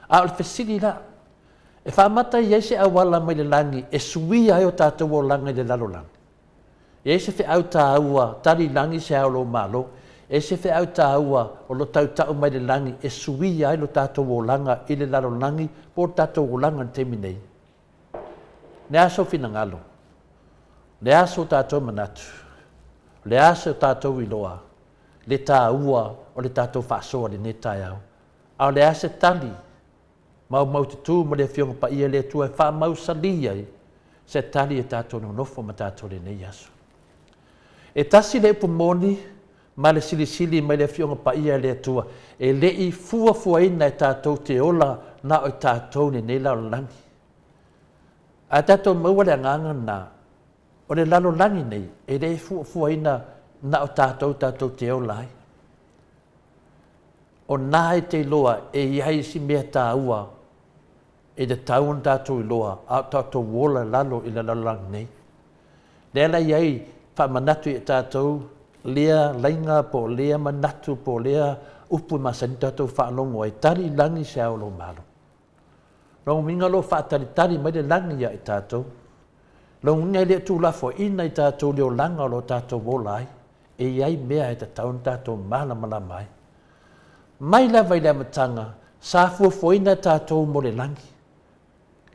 A o le fesili la, e faamata i ai se auala mai le lagi e suia ai o tatou olaga i le lalolagi? E i ai se feau taua tali i lagi se ao o lou Malo? E i ai se feau taua o lo o tautau mai le lagi e suia ai lo tatou olaga i le lalolagi po o le tatou olaga i le taimi nei? O le a sou finagalo? O le a so tatou manatu? O le a so tatou iloa le taua o le tatou faasoa i lenei taeao? A o le a se tali maumaututu ma le Afioga Paia le Atua e faamausalī ai se tali e tatou nonofo ma tatou lenei aso? E tasi le upu moni ma le silisili mai le Afioga Paia a le Atua, e le i fuafuaina e tatou te ola na o i tatou lenei lalolagi. A tatou maua le agaga lena, o le lalolagi nei, e le i fuafuaina na o tatou tatou te ola ai. O na e te iloa e i ai isi mea taua e tatau ona tatou iloa a o tatou ola i lalo i le lalolagi nei. Lea la i ai faamanatu ia tatou lea laiga po o lea manatu po o lea upu e masani tatou faalogo ai, tali i lagi se ao o lou Malo. Lona uiga o lo o faatalitali mai le lagi ia i tatou. Lona uiga e le o tuulafoaiina i tatou le olaga o lo o tatou ola ai. E i ai mea e tatau ona tatou malamalama ai. Mai lava i le amataga, sa fuafuaina tatou mo le lagi.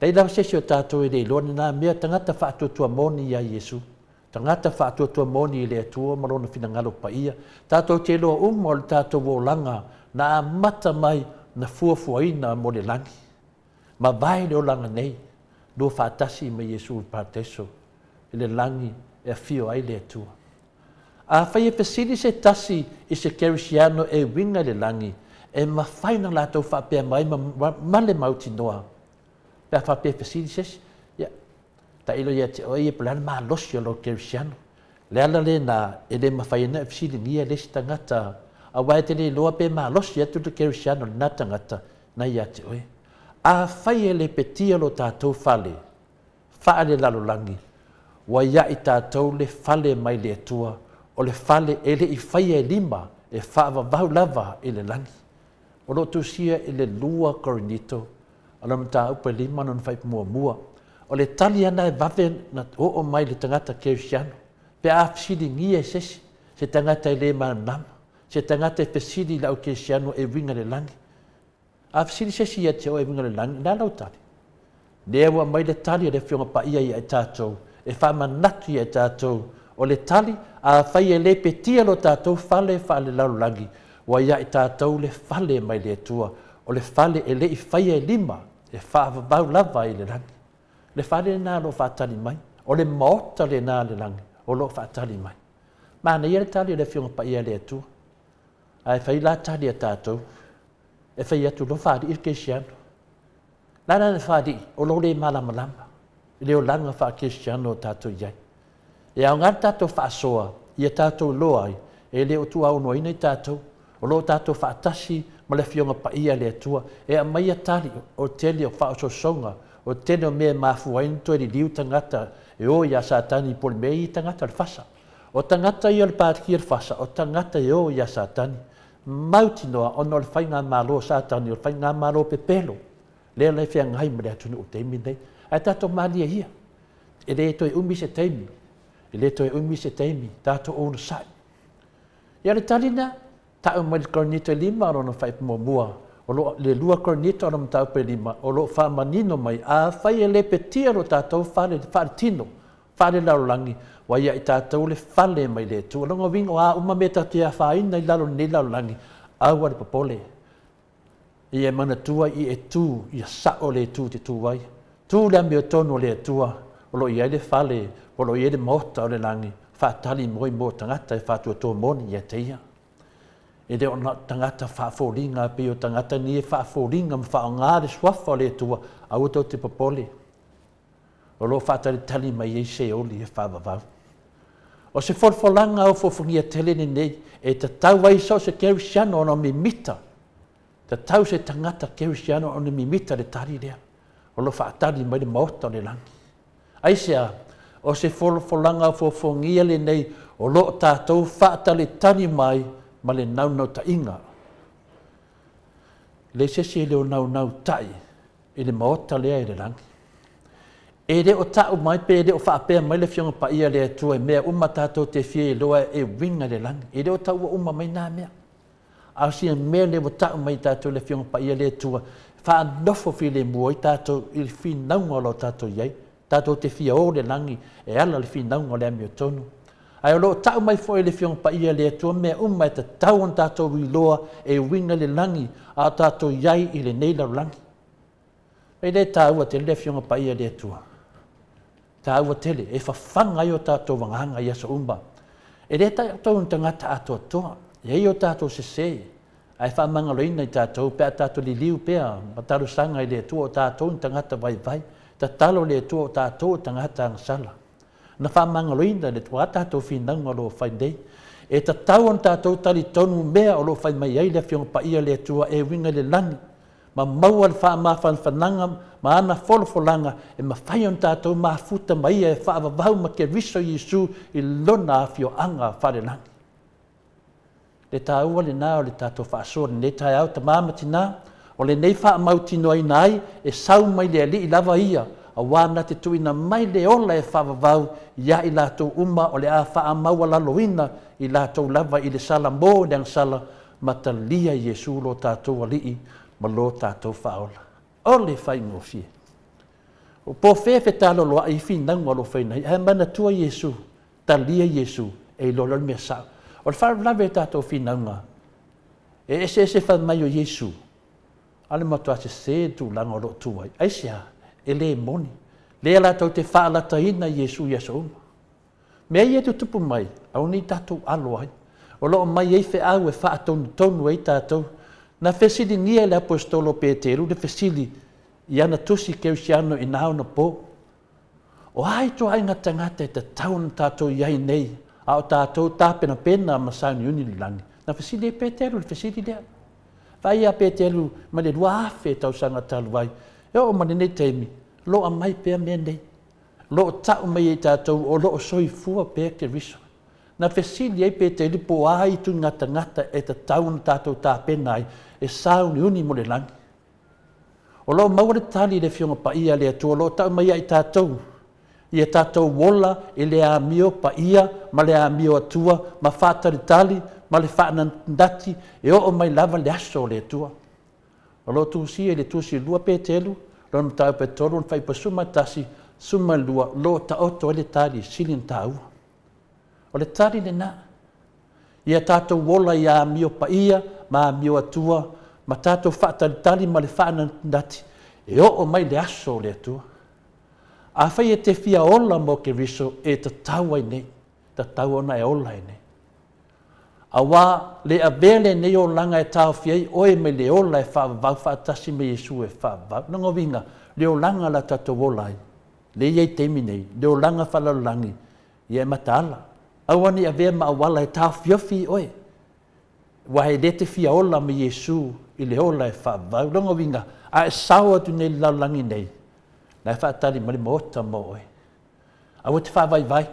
Leai lava se isi o tatou e le iloa lena mea, tagata faatuatua moni ia Iesu, tagata faatuatua moni i le Atua ma Lona finagalo paia. Tatou te iloa uma o le tatou olaga na amata mai na fuafuaina mo le lagi. Mavae le olaga nei, lua faatasi ma Iesu i le Parataiso, i le lagi e afio ai le Atua. Afai e fesili se tasi i se Kerisiano e uiga i le lagi, e mafai ona latou faapea mai ma, ma le mautinoa. Pe a faapea e fesili se isi, ia, tailo ia te oe ia po o le a le malosi o lou Kerisiano. O le ala lena e le mafai ai ona e fesiligia le isi tagata, aua e te le iloa pe malosi atu le Kerisiano o lena tagata na ia te oe. Afai e lepetia lo tatou fale, faalelalolagi, ua ia i tatou le fale mai le Atua, o le fale e le i faia e lima, e faavavau lava i le lagi. O lo o tusia i le 2 Korinito, o lona mataupu e 5 lona fuaiupu muamua. O le tali lava lena e vave ona oo mai i le tagata kerisiano, pe a fesiligia e se isi, se tagata e le malamalama, se tagata e fesili i le au kerisiano e uiga i le lagi. A fesili se isi ia te oe e uiga i le lagi, o le a lau tali? Lea ua aumai le tali a le Afioga Paia ia i tatou, e faamanatu ia i tatou, o le tali, afai e lepetia lo tatou fale faalelalolagi, Ua ia i tatou le fale mai le Atua, o le fale e le i faia e lima, e faavavau lava i le lagi. Le fale lena o lo o faatali mai, o le maota lena a le lagi o lo o faatali mai. Manaia le tali a le Afioga Paia a le Atua. Ae fai la tali a tatou, e fai atu loa faalii le kerisiano. Le a la le faalii? O lou le malamalama i le olaga faakerisiano o tatou i ai. E aoga le tatou faasoa ia tatou iloa ai e le o tuuaunoaina i tatou, o lo o tatou faatasi ma le Afioga Paia a le Atua e aumaia tali o le tele o faaosoosoga, o le tele o mea e mafua ai ona toe liliu tagata e o ia Satani po o le mea e i ai tagata o le fasa. O tagata ia o le Pātia o le Fasa, o tagata e o ia Satani. Mautinoa ona o le faigamalo a Satani, o le faigamalo pepelo, lea la e feagai ma le atunuu i le taimi lenei. Ae tatou malie ia, e le toe umi se taimi, e le toe umi se taimi, tatou onosai. Ia o le tali lena, tau mai le Korinito e 5 lona faaipu muamua, o lo le 2 Korinito lona mataupu e 5, o lo o faamanino mai, afai e lepetia lo tatou fale faaletino, faalelalolagi, ua ia i tatou le fale mai le Atua. O lona uiga o a uma mea tatou te afaina i lalo o lenei lalolagi, aua le popole. Ia e manatua i e tu, ia sao le itu e te tu ai. Tu i le amiotonu o le Atua, o lo o i ai le fale, o lo o i ai le maota o le lagi, faatali moi mo tagata e faatuatua moni ia te ia. E le o na o tagata faafoliga pei o tagata nei e faafoliga ma faaaoga le suafa o le Atua, aua tou te popole. O lo o faatalitali mai ai Seoli e faavavau. O se folafolaga ofoofogia tele lenei e tatau ai so o se kerisiano ona mimita, tatau se tagata kerisiano ona mimita le tali lea o lo o faatali mai le maota o le lagi. Aisea? O se folafolaga ofoofogia lenei o lo o tatou faatalitali mai ma le naunautaiga. E leai se isi e le o naunautai i le Maota lea i le lagi. E le o tau mai pe le o faapea mai le Afioga Paia a le Atua i mea uma tatou te fia iloa e uiga i le lagi. E le o taua uma mai na mea. A o sia mea lea ua tau mai tatou e le Afioga Paia a le Atua, faanofo filemu ai tatou i le finauga o lo o tatou i ai. Tatou te fia o i le lagi e ala i le finauga o le amiotonu. Ae o lo o tau mai foi e le Afioga Paia a le Atua mea uma e tatau ona tatou iloa e uiga i le lagi a o tatou i ai i lenei lalolagi. E le taua tele le Afioga Paia a le Atua. Taua tele, e fafaga ai o tatou agaga i aso uma. E le tatou ni tagata atoatoa, e i ai o tatou sese, ae faamagaloina i tatou pe a tatou liliu pea ma talosaga i le Atua o tatou ni tagata vaivai, tatalo i le Atua o tatou o tagata agasala. Na faamagaloina e le Atua a tatou finauga o lo o fai nei. E tatau ona tatou talitonu mea o lo o fai mai ai le Afioga Paia a le Atua e uiga i le lagi, ma maua le faamafanafanaga ma ana folafolaga e mafai ona tatou mafuta ma Ia e faavavau ma Keriso Iesu i Lona afioaga faalelagi. Le taua lena o le tatou faasoa i lenei taeao, tama ma tina, o lenei faamautinoaina ai e sau mai le Alii lava Ia, aua na te tuuina mai le ola e faavavau ia i latou uma o le a faamaualaloina i latou lava i le salamo i le agasala ma talia Iesu lo tatou Alii ma lo tatou Faaola. O le faigofie. O po fea fetaloloai i finauga o lo o faina ai, ae manatua Iesu, talia Iesu, e iloa loa le mea sao. O le faalavelave o tatou finauga, e eseese fai mai o Iesu, a o le matua sese le tulaga o lo o tu ai. Aisea? E le moni. Lea latou te faalataina Iesu i aso uma. Mea ia e tutupu mai, aua ne i tatou alo ai. O lo o mai ai feau e faatonutonu ai tatou. Na fesiligia e le Aposetolo o Peteru le fesili i ana tusi kerisiano i na ona po, O a ituaiga tagata e tatau ona tatou i ai nei, a o tatou tapenapena ma sauniuni i le lagi? Na fesili ai Peteru i le fesili lea. Vaai ia Peteru mai le 2000 tausaga talu ai, e oo mai lenei taimi, o lo o aumai pea mea nei. O lo o tau mai e i tatou o lo o soifua pea Keriso. Na fesili ai Peteru po o a ituaiga tagata e tatau ona tatou tapena ai e sauniuni mo le lagi. O lo o maua le tali i le Afioga Paia a le Atua o lo o tau mai ia i tatou, ia tatou ola i le amio paia ma le amio Atua ma faatalitali ma le faanatinati e oo mai lava le aso o le Atua. O lo o tusia i le Tusi 2 Peteru, lona mataupu e 3, ona faaipa 11, 12, o lo o taoto ai le tali e sili ona taua. O le tali lena. Ia tatou ola i amio paia ma amio atua ma tatou faatalitali ma le faanatinati e oo mai le aso o le Atua. Afai e te fia ola mo Keriso, e tatau ai nei, tatau ona e ola ai nei. Auā le avea lenei olaga e taofi ai oe mai le ola e faavavau faatasi ma Iesu e faavavau. Lona uiga, le olaga o le a tatou ola ai, lea e i ai i le taimi nei, le olaga faalelalolagi, ia e mataala. Aua ne i avea ma auala e taofiofi oe, aua e le te fia ola ma Iesu i le ola e faavavau. Lona uiga, a e sao atu nei i le lalolagi nei, la e faatali mai le Maota mo oe. Aua e te faavaivai,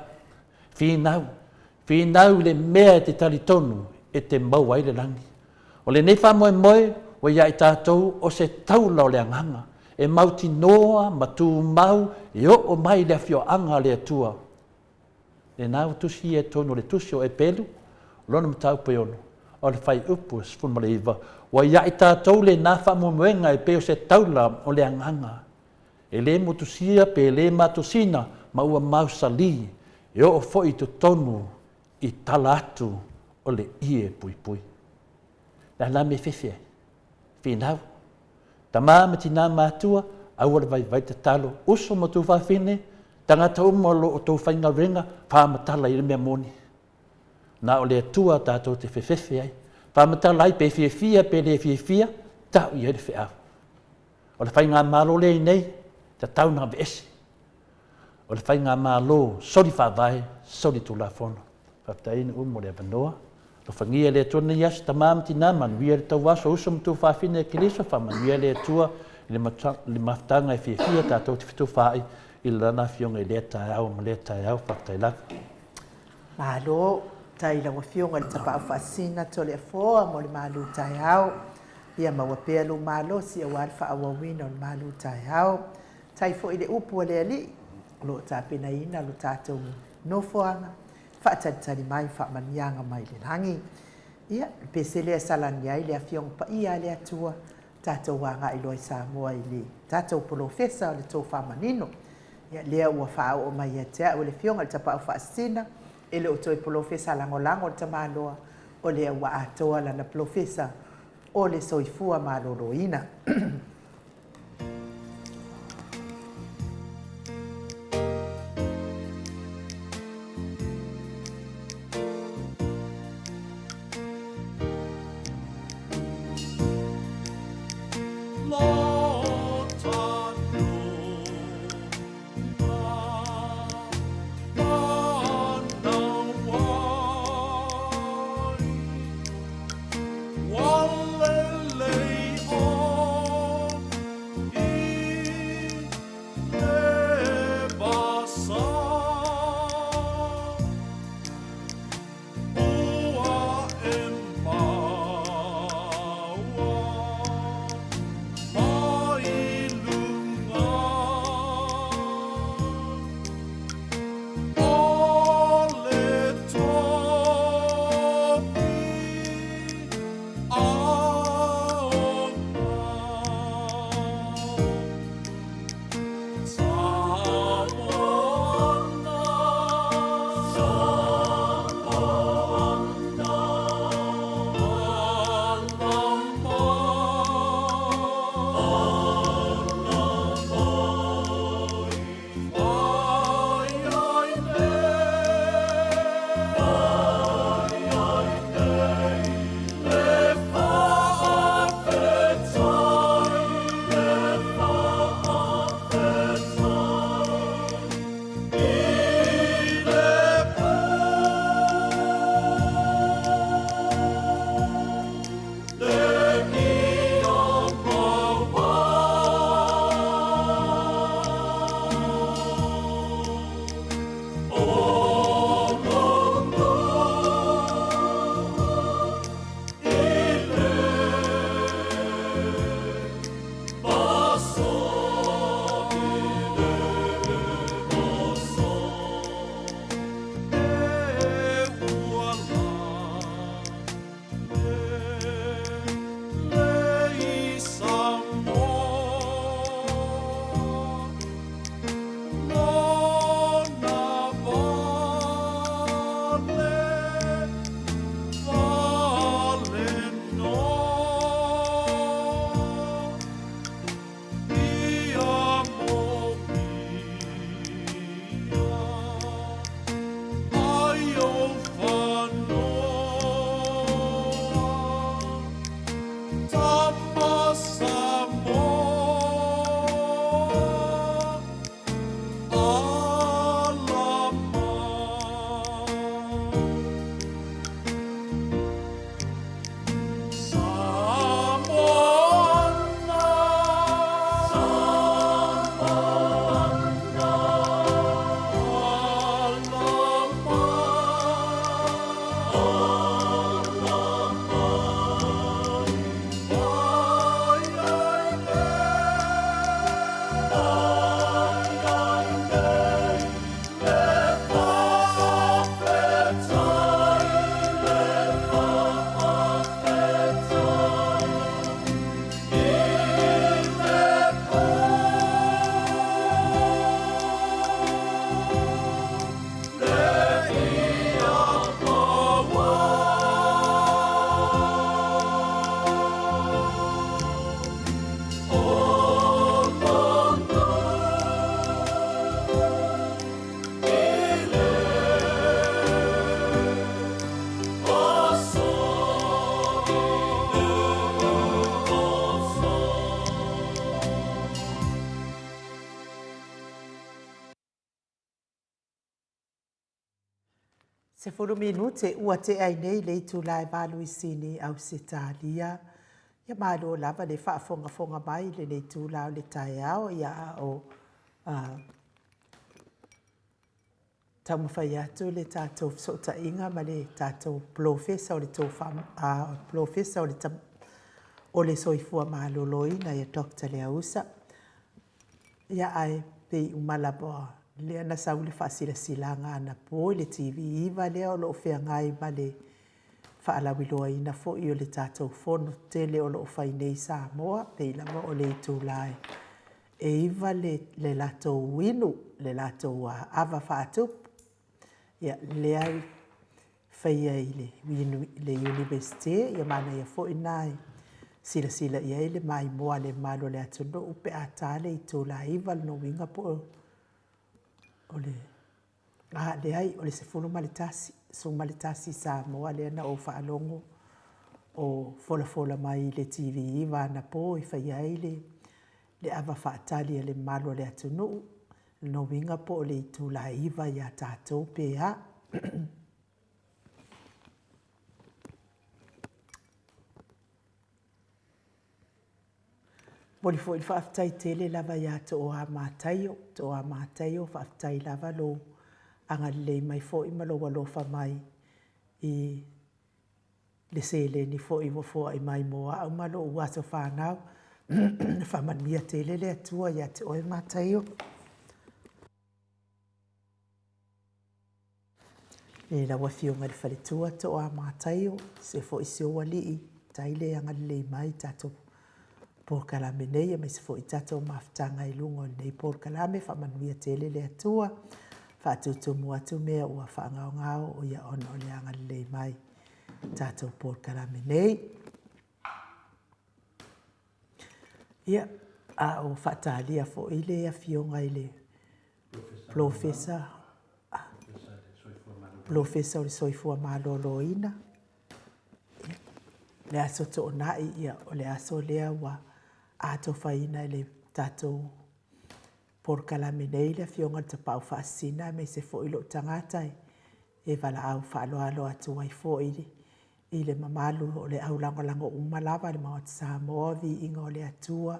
finau, finau i le mea e te talitonu e te maua ai le lagi. O lenei faamoemoe ua ia i tatou o se taula o le agaga e mautinoa ma tumau e oo mai i le afioaga a le Atua. Lena ua tusi ia i totonu o le tusi o Eperu, o lona mataupu e 6, o le fuaiupu e 19, ua ia i tatou lena faamoemoega e pei o se taula o le agaga e le motusia pe le matosina ma ua mausali e oo foi i totonu i tala atu o le ie puipui. Le a la mea e fefe ai? Finau. Tama ma tina matua, aua le vaivai tatalo, uso ma tuafafine, tagata uma o lo o outou faigaluega, faamatala i le mea moni. Na o le Atua tatou te fefefe ai. Faamatala ai pe fiafia pe le fiafia, tau i ai le feau. O le faigamalo lea i nei, tatau ona aveese. O le faigamalo soli faavae, soli tulafono. Faafetai Nu'u mo le avanoa. Alofagia e le Atua lenei aso, tama ma tina, manuia le tauaso, uso ma tuafafine a Keriso, faamanuia le Atua i le mafutaga e fiafia tatou te fetufaai i Lana Afioga i lea taeao ma lea taeao. Faafetai lava. Malo tai i lau Afioga i le Tapaau Faasisina Toleafoa mo le malu taeao. Ia maua pea lou malosi aua le faaauauina o le malu taeao. Tai foi i le upu a le Alii o lo o tapenaina lo tatou nofoaga, faatalitali mai faamanuiaga mai le lagi. Ia, le pese lea e salani ai le Afioga Paia a le Atua, tatou agai loa i Samoa i le tatou polofesa o le tofa manino. Ia, lea ua faaoo mai ia te au e le Afioga i le Tapaau Faasisina, e le o toe polofesa lagolago le tamaloa, o lea ua atoa lana polofesa o le soifua maloloina. 10 minute ua tea ai nei le itula e valu i Sini, Ausetalia. Ia malo lava le faafogafoga mai i lenei itula o le taeao, ia a o taumafai atu le tatou fesootaiga ma le tatou polofesa o le tofa, polofesa o le soifua maloloina ia Doctor Leausa. Ia ae pei uma lava lea na sau le faasilasilaga anapo i le TV9 lea o lo o feagai ma le faalauiloaina foi o le tatou fono tele o lo o fai nei i Samoa, pei lava o le itula e 9 le latou inu, le latou ava faatupu, ia lea e faia i le Iunivesite. Ia manaia foi lena e silasila i ai le maimoa a le mamalu o le atunuu pe a ta le itula e 9, lona uiga po o le a, leai, o le 11, 11 i Samoa lea na ou faalogo o folafola mai i le TV9 anapo e faia ai le ava faatali a le mamalu o le atunuu. Lona uiga po o le itula e 9 ia tatou pe a. Momoli foi le faafetai tele lava ia Tooa Mataio. Tooa Mataio, faafetai lava lou agalelei mai foi ma lou alofa mai i le seleni foi ua foai mai mo au ma lou aso fanau. Faamanuia tele le Atua ia te oe Mataio. E lau Afioga i le Faletua Toa Mataio, se foi si ou alii, tai le agalelei mai tatou polokalame nei, aemaise foi tatou mafutaga i luga o lenei polokalame. Faamanuia tele le Atua, faatutumu atu mea ua faagaogao o ia ona o le agalelei mai tatou polokalame nei. Ia, a o faatalia foi le Afioga i le Polofesa, Polofesa o le Soifua Maloloina, le Aso Toonai, ia, o le aso lea ua atofaina e le tatou polokalame nei le Afioga i le Tapaau Faasisina aemaise foi lou tagata e valaau faaaloalo atu ai foi i le mamalu o le au lagolago uma lava a le Maota Samoa, viiga o le Atua,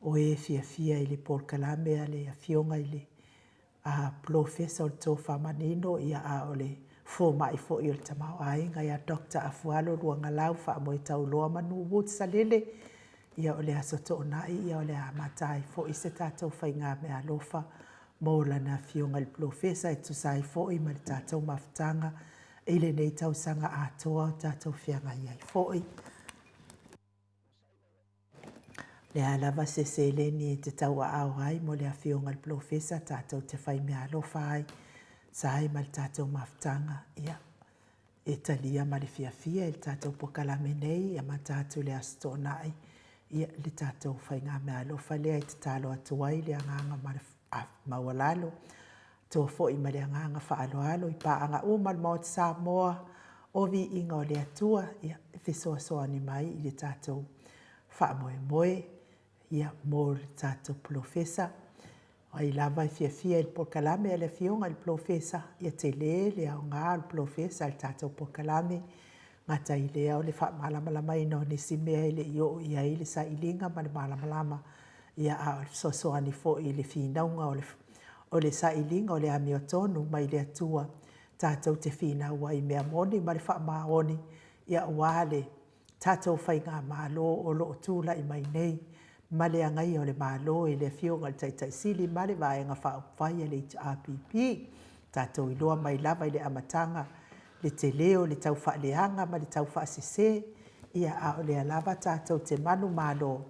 o e fiafia i le polokalame a le Afioga i le Polofesa o le Tofa Manino, ia a o le fomai foi o le tamaoaiga ia Doctor Afualo Luagalau Faamoetauloa Manu Woods Salele. Ia o le Aso Toonai, ia o le a amata ai foi se tatou faigameaalofa mo lana Afioga i le Polofesa e tusa ai foi ma le tatou mafutaga i lenei tausaga atoa o tatou feagai ai foi. O le a lava se seleni e te tauaao ai mo le Afioga i le Polofesa tatou te faimeaalofa ai, sa ai ma le tatou mafutaga, ia, e talia ma le fiafia e le tatou polokalame nei, e amata atu i le Aso Toonai, ia, le tatou faigameaalofa lea e tatalo atu ai le agaga ma le maualalo, toa foi ma le agaga faaaloalo i paaga uma o le Maota Samoa, o viiga o le Atua, ia, e fesoasoani mai i le tatou faamoemoe, ia, mo le tatou polofesa. O ai lava e fiafia i le polokalame a le Afioga i le Polofesa, ia tele le aoga o le polofesa i le tatou polokalame, gata i lea o le faamalamalamaina o nisi mea e le i oo i ai le sailiga ma le malamalama, ia a o le fesoasoani foi i le finauga o le o le sailiga o le amiotonu mai le Atua tatou te finau ai i mea moni ma le faamaoni, ia aua le tatou Faigamalo o lo o tulai mai nei ma le agaia o le Malo e le Afioga i le Taitai Sili ma le Vaega Faaupufai a le HRPP. Tatou iloa mai lava i le amataga le tele o le taufaaleaga ma le taufaasese, ia a o lea lava tatou te manumalo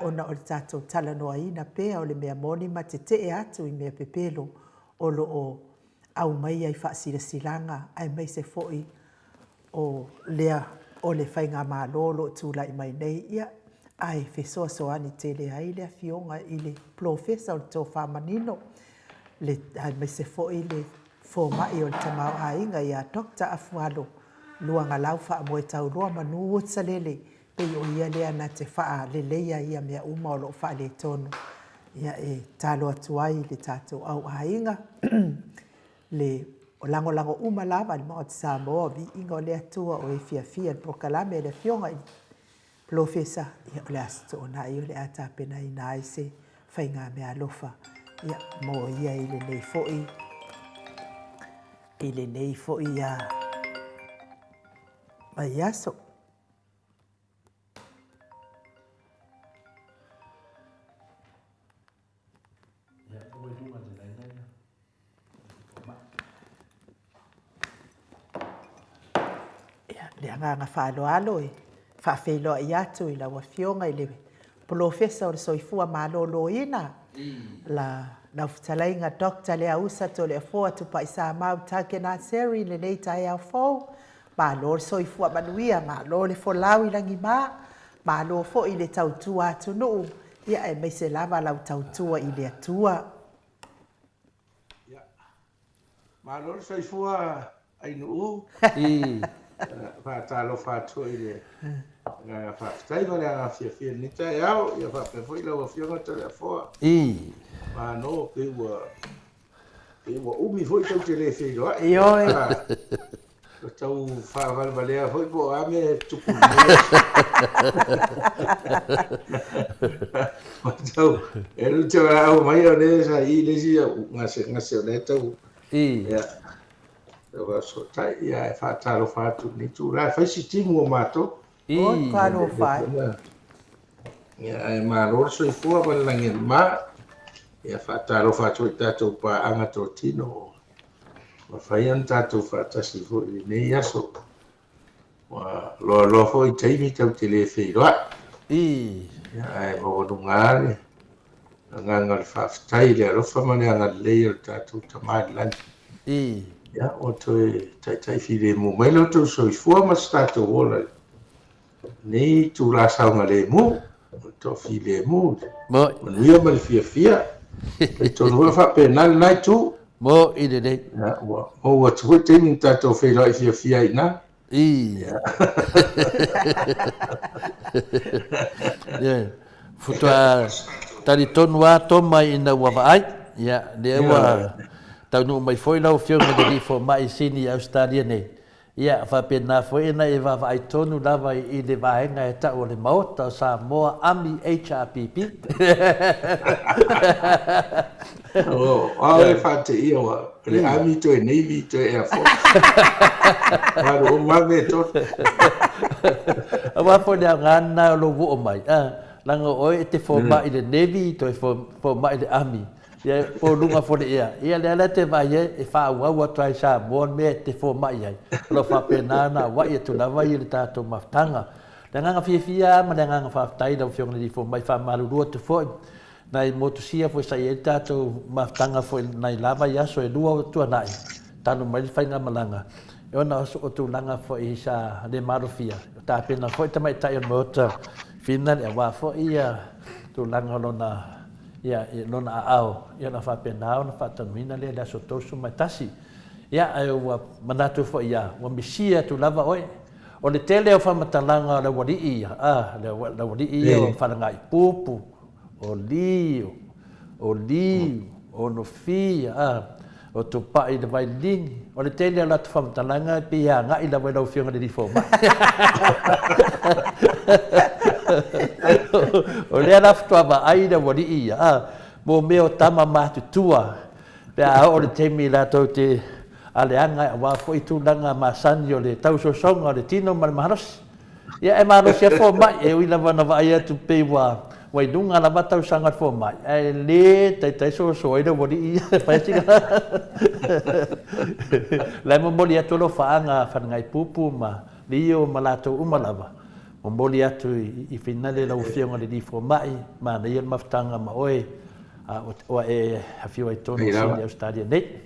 ona o le tatou talanoaina pea o le mea moni ma tetee atu i mea pepelo o lo o aumaia i faasilasilaga aemaise foi o lea o le Faigamalo o lo o tulai mai nei, ia, ae fesoasoani tele ai le Afioga i le Polofesa o le Tofa Manino, le, aemaise foi le Fomai o le Tamaoaiga ia Doctor Afualo Luagalau Faamoetauloa Manu Uotalele, pei o ia lea na te faaleleia ia mea uma o lo o faaletonu. Ia, e tatalo atu ai i le tatou au aiga, le. O lagolago uma lava i le Maota Samoa, o viiga o le Atua o e fiafia i le polokalame a le Afioga i le Polofesa, ia o le Aso Toonai o le a tapenaina ai se faigameaalofa ia mo ia i lenei foi i lenei foi vaiaso. Ia, le agaga faaaloalo e faafeiloai atu i lau Afioga i le Polofesa o le Soifua Maloloina, la, lau fetalaiga Doctor Leausa Toleafoa Tupaisamau Tagenarserry i lenei taeao fou. Malo le soifua manuia, malo le folau i lagima, malo foi i le tautua atunuu, ia aemaise lava lau tautua i le Atua. Ia, malo le soifua Ainuu. Faatalofa atu foi i le agaga faafetai ma le agaga fiafia i lenei taeao, ia faapea foi lau Afioga Toleafoa. Malo, pei ua Pei ua umi foi tou te le feiloai. Ioe. Ua tau faavalevalea foi po o a mea e tupu i lenei aso. Ua tau, e alu te valaau mai o lea sa i le isi gasegase o lea tau, ia, tau faafesootai, ia, e faatalofa atu i lenei itula, e fai si timu o matou. Oi, talofa e. Ia, ae malo le soifua ma le lagi e mama. Ia, faatalofa atu foi i tatou paaga totino ua mafai ona tatou faatasi foi i lenei aso. Ua loaloa foi taimi tatou te le feiloai. Ia, ae maualuga lava le agaga o le faafetai i le alofa ma le agalelei o le tatou Tama i le lagi. Ia, ua toe taitai filemu mai lo outou soifua ma se tatou ola i lenei itula saogalemu, o le toafilemu, manuia ma le fiafia. Talitonu foi o faapena lena itu. Mo'i lelei. Ia, ua maua atu foi taimi na tatou feiloai fiafia ai i ina. Ia, faatoa talitonu lava Toma ina ua vaai, ia, lea ua taunuu mai foi lau Afioga i le Alii Fomai Sini i Ausetalia nei. Ia, faapena foi ona e vaavaai tonu lava i le vaega e tau o le Maota o Samoa Army HRPP. O au e faateia ua le Army toe Navy toe Air Force. Malu uma lava mea e tolu. Aua foi le aoga lena o lou oo mai, a, leaga o oe e te fomai i le Navy toe fomai i le Army, ia po o luga foi o le ea. Ia lea la e te vaai ai, e faaauau atu lava i Samoa le mea e te fomai ai. O lo o faapena ona auai atu lava ia le tatou mafutaga. Le agaga fiafia lava ma le agaga faafetai i lau Afioga i le Alii Fomai, faamalulu atu foi Nai motusia foi sa i ai le tatou mafutaga foi nai la vaiaso e lua ua tuanai talu mai le faigamalaga ona o tulaga foi sa le malofia, tapena foi tamaitai o le Maota Finale aua foi ia tulaga o lona ia lona aao ia ona faapena ona faatanuina lea i le aso 31. Ia ae ua manatu foi ia ua misia atu lava oe. O le tele o faamatalaga o le aualii ia, a, le aualii ia o Falagaipupu, o Lio, o Liu, o Nofia, a, o Tupai i le Vailini. O le tele o latou faamatalaga e pei e agai lava i lau Afioga i le Alii Fomai. O lea la faatoa vaai le aualii ia, a, mo mea o tama matutua, pe a oo i le taimi latou te aleaga aua foi tulaga masani o le tausosoga o le tino ma le malosi. Ia e malosi lava fomai, e ui lava ina vaai atu pei ua ua i luga lava tausaga o le fomai, ae le taitai soso ai le aualii ia e fai sina La e momoli atu alofaaga a Falegaipupu ma Lio ma latou uma lava, momoli atu i Finale lau Afioga i le Alii Fomai, manaia le mafutaga ma oe a ua e afio ai totonu o Sini Ausetalia nei.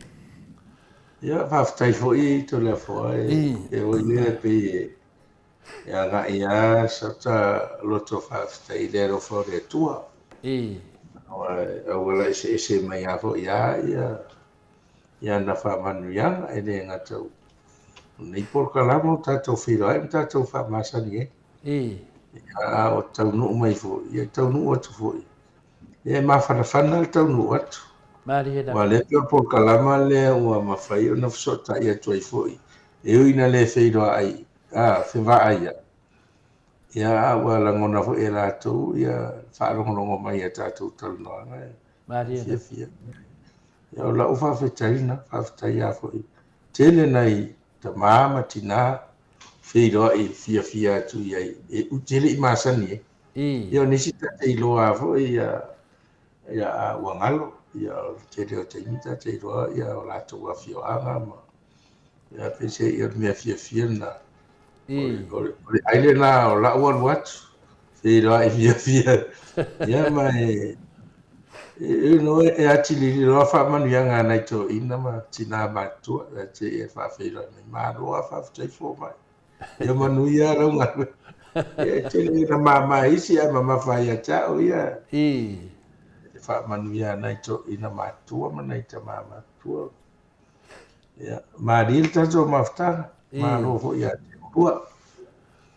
Ia, faafetai foi Toleafoa, e oi lea pei e E agai lava sota loto faafetai i le alofa o le Atua. Aua e auala eseese mai lava foi lava ia ia ana faamanuiaga, e le gata o lenei polokalama ua tatou feiloai ma tatou faamasani ai. A o taunuu mai foi, ia taunuu atu foi. Ia e mafanafana le taunuu atu. Malie Aua lava. o lea pei o le polokalama lea ua mafai ona fesootai atu ai foi, e ui ina le feiloai, a, fevaaiai, ia a ua lagona foi e latou ia faalogologo mai i a tatou talanoaga e Malie lava. fiafia. Ia o lau faafetai lena, faafetai lava foi. Tele nai tama ma tina feiloai fiafia atu i ai, e ou te le i masani ai. Ia o nisi ta te iloa lava foi ia, ia a ua galo, ia o le tele o taimi ta te iloa ia o latou afioaga ma ia peiseai o le mea fiafia lena. O le, o le ai lena o lau alu atu, feiloai fiafia. Ia ma e, you know, e atili loa faamanuiaga a nai toeaiina ma tina matutua, e te e faafeiloai mai, malo lava faafetai fomai. Ia manuia lau galuega. Ia e tele ina mama e isi ae mamafa ia te au ia. E faamanuia a nai toeaiina matutua ma nai tama matutua. Ia, malie le tatou mafutaga, malo foi ia te oulua.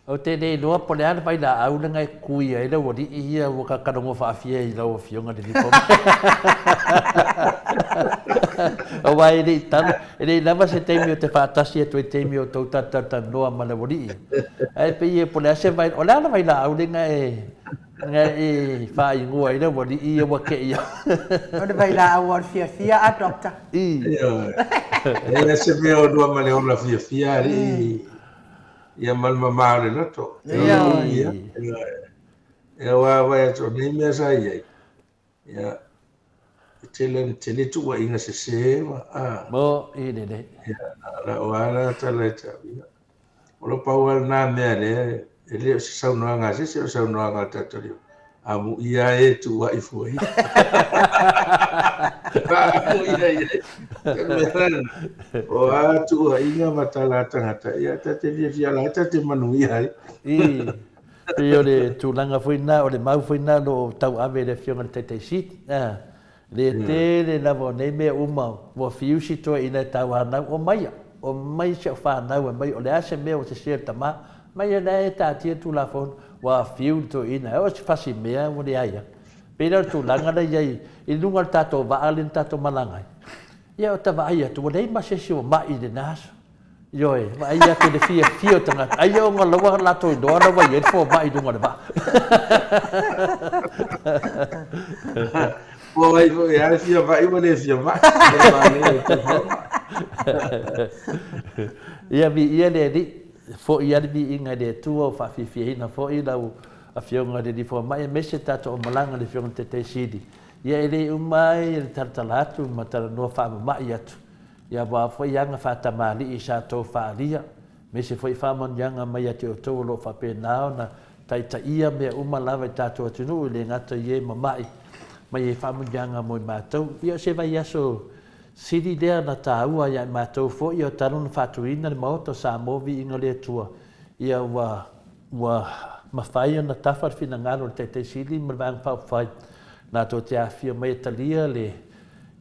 Ou te le iloa po o le a le vailaau lena e kui ai le aualii ia ua kakalogo faafia i lau Afioga i le Alii Fomai. Aua e le i talo, e le i lava se taimi ou te faatasi atu ai i taimi o tou talatalanoa ma le aualii. Ae pei e po o le a se vai, o le a le vailaau lena e Na e faaigoa ai le aualii ia ua te i au. O le vailaau o le fiafia a Doctor. Ioe. E leai se mea o lua ma le ola fiafia alii ia ma le mama o le loto. Ioe. Ia, ia aua vaai atu o nei mea sa i ai, ia, e tele ona tele tuuaiga sese ma, a. Mo i lelei. Ia, lau lava la tala e tau, ia, O lo pau lava lena mea lea e le o se saunoaga a se isi, o le saunoaga a le tatou Alii, amuia e tuuai fua ia. Amuia i ai. O le mea lena, o a tuuaiga ma tala a tagata, ia ta te fiafia la ta te manuia ai. I, pei o le tulaga foi lena, o le mau foi lena o lo o tauave e le Afioga i le Taitai Sili. Le tele lava o nei mea uma ua fiusi toeaiina e tauanau, Omaia! Omai si au fanau e mai, o le a se mea ua sese e le tama? Mai o lea e taatia le Tulafono. Ua fiu le toeaina, e oo se fasi mea ua leai lava. Pei la o le tulaga lea i ai i luga o le tatou vaa lea na tatou malaga ai, ia o ta vaai atu ua leai ma se isi ua mai i lena aso. Ioe, vaai atu i le fiafia o tagata, ai ona la ua latou iloa la ua i ai le fomai i luga o le vaa. Po o ai foi lava e fia vaai ua le fia vaai. Ia viia le Alii, foi lava le viiga i le Atua ua faafiafiaina foi lau Afioga i le Alii Fomai aemaise tatou aumalaga i le Afioga i le Taitai Sili. Ia e le uma ai le talatala atu ma talanoa faamama'i atu. Ia aua foi aga faatamalii sa outou faaalia, aemaise foi faamanuiaga mai ia te outou o lo o faapena ona taitaia mea uma lava i tatou atunuu, e le gata i e mama'i mai ai faamanuiaga mo i matou. Ia o se vaiaso sili lea na taua ia i matou foi o talu ona faatuina le Maota o Samoa Viiga o le Atua, ia ua ua mafai ona tafa le finagalo o le Taitai Sili ma le Vaega Faaupufai latou te afifio mai e talia le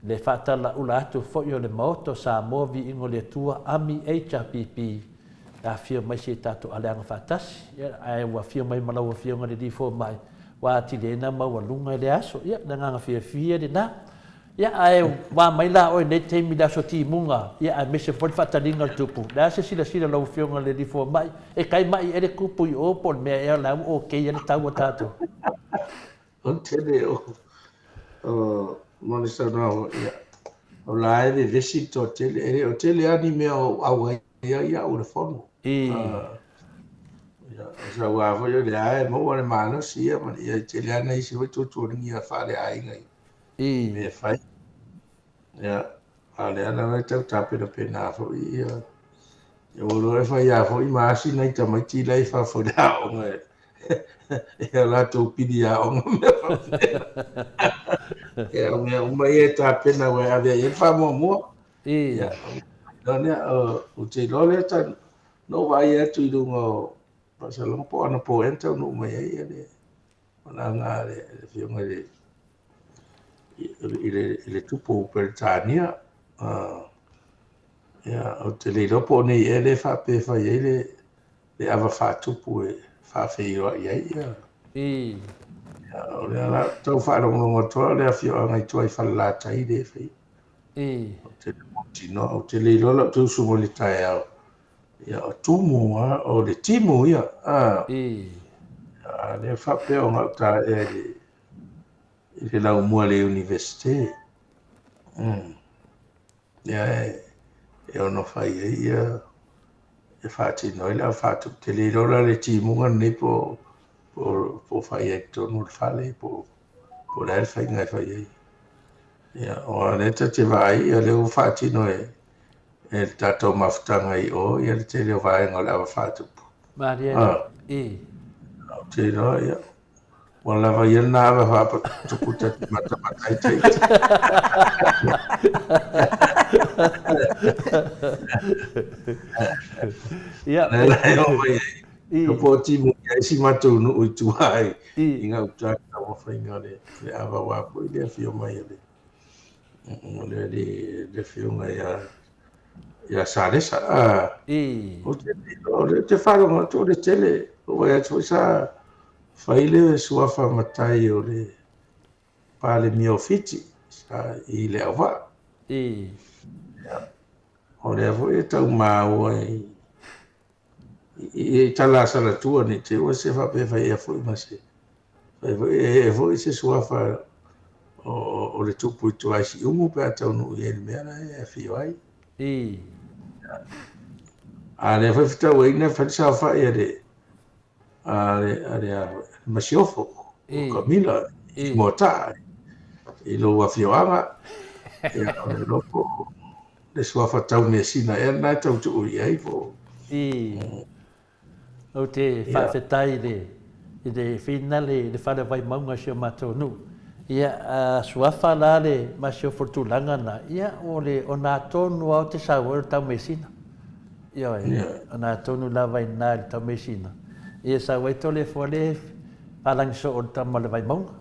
Le faatalaula atu foi o le Maota o Samoa Viiga o le Atua ami HRPP e afifio mai si e tatou aleaga faatasi, ia, ae ua afio mai ma lau Afioga i le Alii Fomai, ua atili ai na maualuga i le aso. Ia, le agaga fiafia lena. Ia, ae ua mai la oe i lenei taimi i le aso timuga, ia, aemaise foi le faataliga o le Tupu. O le a se silasila a lau Afioga i le Alii Fomai, e tai mai ea le Tupu i o po o le mea ea o la ua okay ai le tau a tatou? O le tele o mo le saunoaga foi, ia, o la e vevesi le toatele. E le o tele lava ni mea o auai ai au i le fono. Ia, o sau lava foi o lea e maua le malosi, ia, ma ia, e tele lava nai isi foi tuatuagia faaleaiga i mea e fai. Ia, a o lea lava e tau tapenapena foi, ia, ia ua iloa e fai lava foi ma asi nai tamaiti la e i fafo i le aoga e i a latou pili aoga ma mea faapena. Ia, o mea uma ia e tapena aua e ave ai i ai le faamuamua. Ia, o lea, ou te iloa lea ta, na ou vaai atu i luga o faasalaga po o anapo ea na taunuu mai ai ia le malaga a le Afioga i le i le Tupu o Peretania. Ia, ou te le iloa po o nei ea lea e faapea e fai ai le ava faatupu e faafeiloai ai ia. O lea la tau faalogologo atu o le afioaga i tua i Falelatai le fai. Ou te le mautinoa, ou te le iloa la ou te usu mai i le taeao. Ia, o tumu, a, o le timu ia. A, a lea faapea o gauta ea i le laumua i le Iunivesite. Ia e ono fai ai ia e faatino ai le ava faatupu. Ou te le iloa la le timuga lenei po o fai ai i totonu o le fale po o le a le faiga e fai ai. Ia, aua o lea ta te vaai o lea ua faatino e le tatou mafutaga i o ia le tele o vaega o le ava faatupu. Malie. Ou te iloa, ia, Ua lava ia lena ava faatupu ta te matamata ai taita. Ia. Lea la e oo mai ai. Ko po timu i ai si matou nuu i tua ai. I gauta i taumafaiga o le ava aua foi le afio mai o le o le afioga ia Salesa. Ou te o lea ou te faalogo atu o le tele. Ou vaai atu foi sa fai le suafa matai o le Palemia o Fiti sa i Leauvaa. O lea foi e tau maua i i tala a Salatua ne i te i ua se faapea e fai ea foi ma se fai foi e foi se suafa o le tupu i tua i Siumu pe a taunuu i ai i le mea la e afio ai. A lea foi fetauaiga fai le saofai a le a le a le Masiofo o Kamila i Moataa i lou afioaga. Ia, o le iloa po o le suafa taumeasina ea lena e tau tuu i ai po o. Ou te faafetai i le i le finale i le fale o Vaimauga i si o matou nuu. Ia, a suafa la le masiofo i le tulaga lena, ia, o le ona tonu lava o te sau ai o le taumeasina. Ioe, ona tonu lava i ina i le taumeasina, ia sau ai Toleafoa le palagi soo o le tama o le Vaimauga.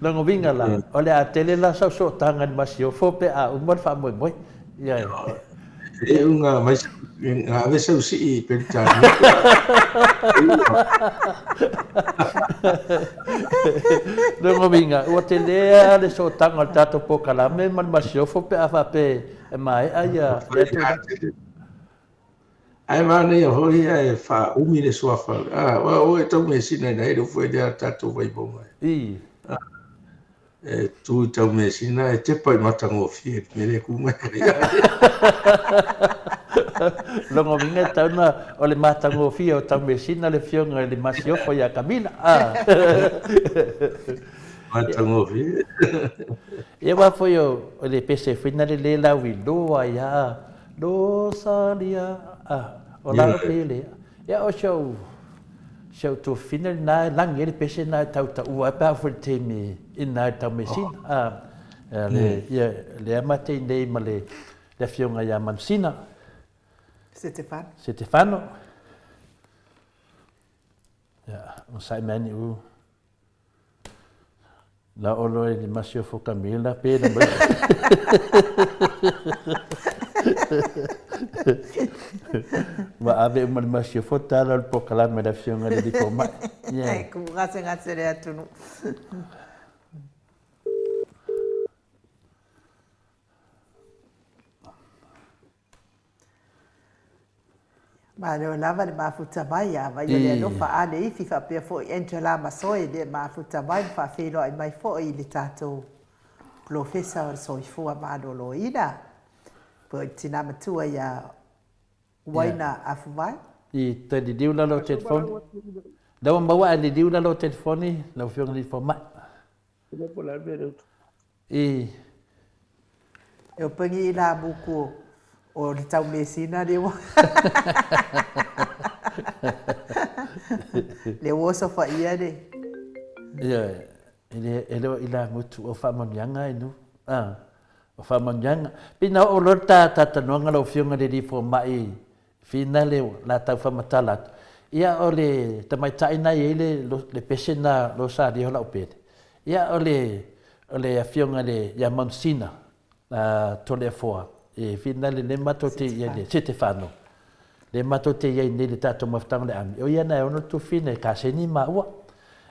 Lona uiga la, o le a tele la sau sootaga i le masiofo pe a uma le faamoemoe. Ioe. E unga mai nga ave sau sii i Peretania. Lona uiga, ua tele lava le sootaga o le tatou polokalame ma le masiofo pe a faapea e maea ia lea tulaga. Ae manaia foi ae faaumi le suafa. Ah, aua o e tau measina ina e le ufu ai lea tatou Vaimauga. E tu i tau measina e tepa i matagofie i le mea lea e ku mai ai. Lona uiga e tatau ona o le matagofie o Taumeasina le afioga i le Masiofo ia Kamila. Matagofie. Ia aua foi o le pese foi na le le lauiloa ai a Rosalia, ah, o lalo pele. Ia o si au, si au tuafafine lena e lagi ai le pese lena e tau taua ai pe a oo foi i le taimi i ina i le taumeasina. Ah, le, ia, lea matou i inei ma le, le afioga ia Manusina. Setefano. Setefano. Ia, onosai mai Niu. La olo e le masiofo Camila pe na mai. Ua ave uma le masiofo tala o le polokalame a le Afioga i le Alii Fomai. Yeah. E ku gasegase le atunuu. Malo lava le mafuta mai a vai o le alofa a le ifi faapea foi Angela Masoe le mafuta mai ma faafeiloai mai foi i le tatou polofesa o le soifua maloloina po o le tina matua ia Uaina Afuvai. I toe liliu la lou telefoni. Lea ua maua ae liliu la lou telefoni lau Afioga i le Fomai. I. E opengi i la muku o le taumeasina le ua le ua osofaia le. Ioe, e le e le o ilamutu o faamanuiaga e nu. A, o faamanuiaga. Pei na oo loa le ta talatalanoaga lau Afioga i le Alii Fomai Finale o le a tau faamatala atu. Ia o le tamaitai na e i ai le le pese na Rosalia o lau pele, ia o le o le afioga i le ia Manusina Toleafoa e Finale lea matou te i ai le Setefano. Lea matou te i ai nei i le tatou mafutaga o le Army, o ia na e ono le tufina e kaseni maua.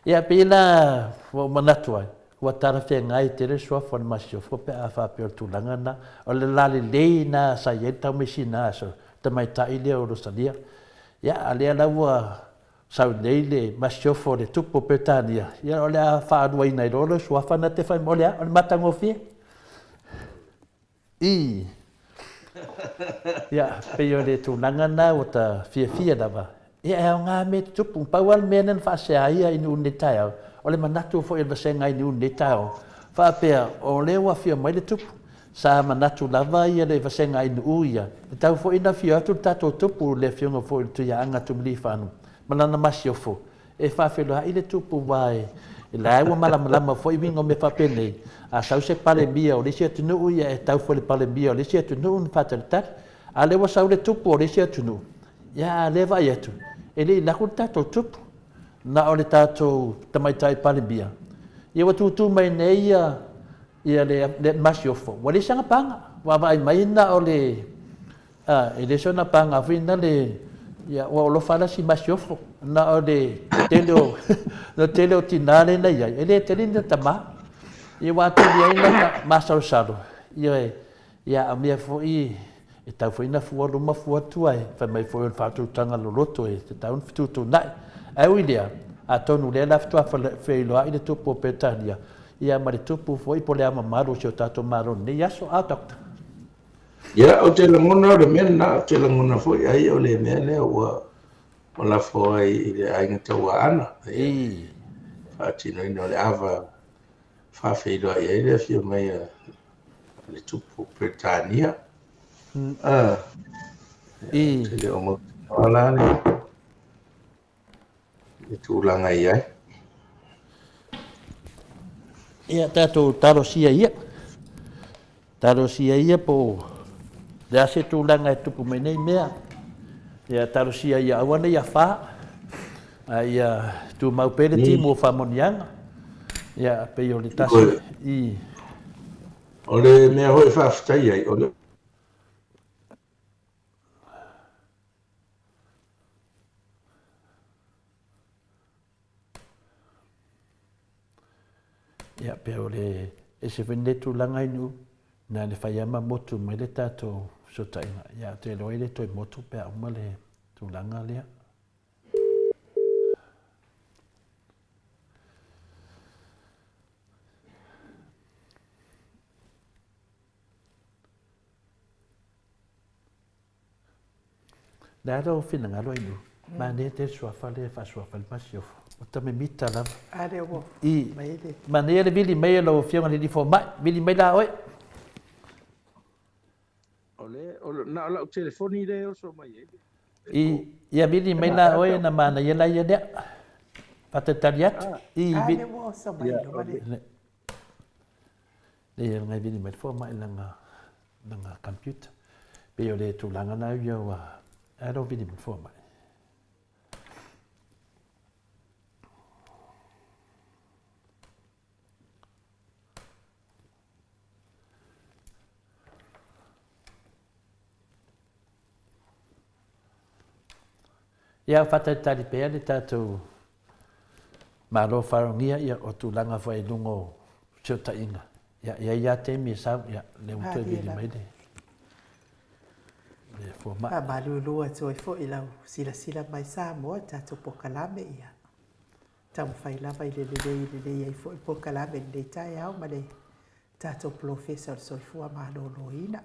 Ia pei la ua ou manatu ai, ua talafeagai tele le suafa o le Masiofo pe a faapea o le tulaga lena. O le lalelei lena sa i ai le taumaisina aso tamaitai lea o Rosalia. Ia a lea la ua sau nei le Masiofo o le Tupu o Peretania, ia o le a faaluaina ai loa lou suafa na te fai mai, o le a? O le matagofie. Ii. Ia, pei o le tulaga lena ua ta fiafia lava. Ia, e aoga mea tutupu. Pau lava le mea lea na faasea ai Ainuu i lenei taeao, o le manatu foi o le vasega Ainuu i lenei taeao, faapea, o lea ua afio mai le tupu. Sa manatu lava ia le vasega Ainuu ia, e tatau foi ona afio atu le tatou tupu, le afioga foi i le Tuiaana Tumiliifanu ma lana masiofo, E faafeiloai le tupu aua e la ua malamalama foi uiga o mea faapenei, a sau se Palemia o le isi atunuu ia e tau foi i le Palemia o le isi atunuu ona faatalitali. A o lea ua sau le tupu o le isi atunuu, ia a o lea e vaai atu, e le i lako le tatou tupu, na o le tatou tamaitai Palemia. Ia ua tutu mai nei ia ia le, le Masiofo, ua leai sana paga, ua vaai mai na o le A, e le sona paga foi na le, ia, ua olofa la si masiofo, na o le tele o, na tele o tina le na iai, e le tele ni tama. Ia ua atili ai na masalosalo, ia e, ia a mea foi, e tau foi na fua luma fua tua e, fai mai foi o le faautautaga loloto e tatau ona fetuutuunai. Ae ui lea, atonu lea la faatoa feiloai le tupu o Peretania, ia ma le tupu foi po o le ao mamalu o si o tatou Malo i lenei aso. A, Doctor? Ia, ou te lagona o le mea lena, ou te lagona foi ai o le mea lea ua lafo ai i le aiga Tauaana, ia, le faatinoina o le ava faafeiloai ai le afio mai a le tupu o Peretania. Ah, ia, ou te le o mautinoa la le le tulaga i ai. Ia, tatou talosia ia. Talosia ia po o le a se tulaga e tupu mai nei mea. Ia, talosia ia aua ne i afā, a ia tumau pea le timu o faamanuiaga. Ia, pei o le tasi i. O le mea foi e faafetai ai, o le. Ia, pei o le ese foi lenei tulaga i Nuu, na le fai lava ma motu mai le tatou fesootaiga. Ia, ou te iloa e le toe motu pe a uma le tulaga lea. Le a lou finagalo ai nu. Manaia tele suafa lea e faasuafa ai le masiofo. Ua ta mimita lava. A lea ua I. mai le. Manaia le vili mai e lau Afioga i le Alii Fomai. Vili mai la oe. O le, o le, na o lau telefoni lea e oso mai ai. I, ia vili mai la oe ona manaia laia lea. Faatalitali atu. I, A vi. lea ua oso mai luma le. Le ia ngai vili mai le fomai langa langa computer. Pei o le tulaga na ia ua ae lou vili mai le fomai. Ia faatalitali pea le tatou Malo faalogia ia o tulaga foi i luga o fesootaiga. Ia e i ai lava taimi e sau, ia lea ua toe vili mai le le fomai. Faamalulu atu ai foi i lau silasila mai Samoa i le tatou polokalame, ia taumafai lava i le lelei e lelei ai foi le polokalame i lenei taeao ma le tatou polofesa o le soifua maloloina.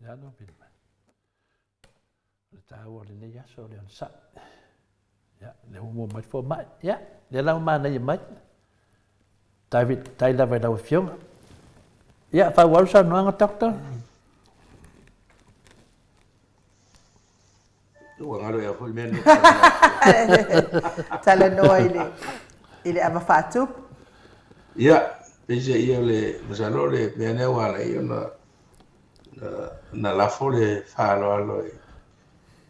Ia no pili mai. O le tāua o lenei aso o le onosai. Ia, le ua mua mai le fomai. Ia, lea la ua manaia mai. David, tai lava i lau Afioga. Ia, faaauau le saunoaga, Doctor. Ua galo ea foi le mea nei. Talanoa i le, i le ava faatupu. Ia, peiseai ia o le, masalo o le mea lea ua ala ai ona Na lafo le faaaloalo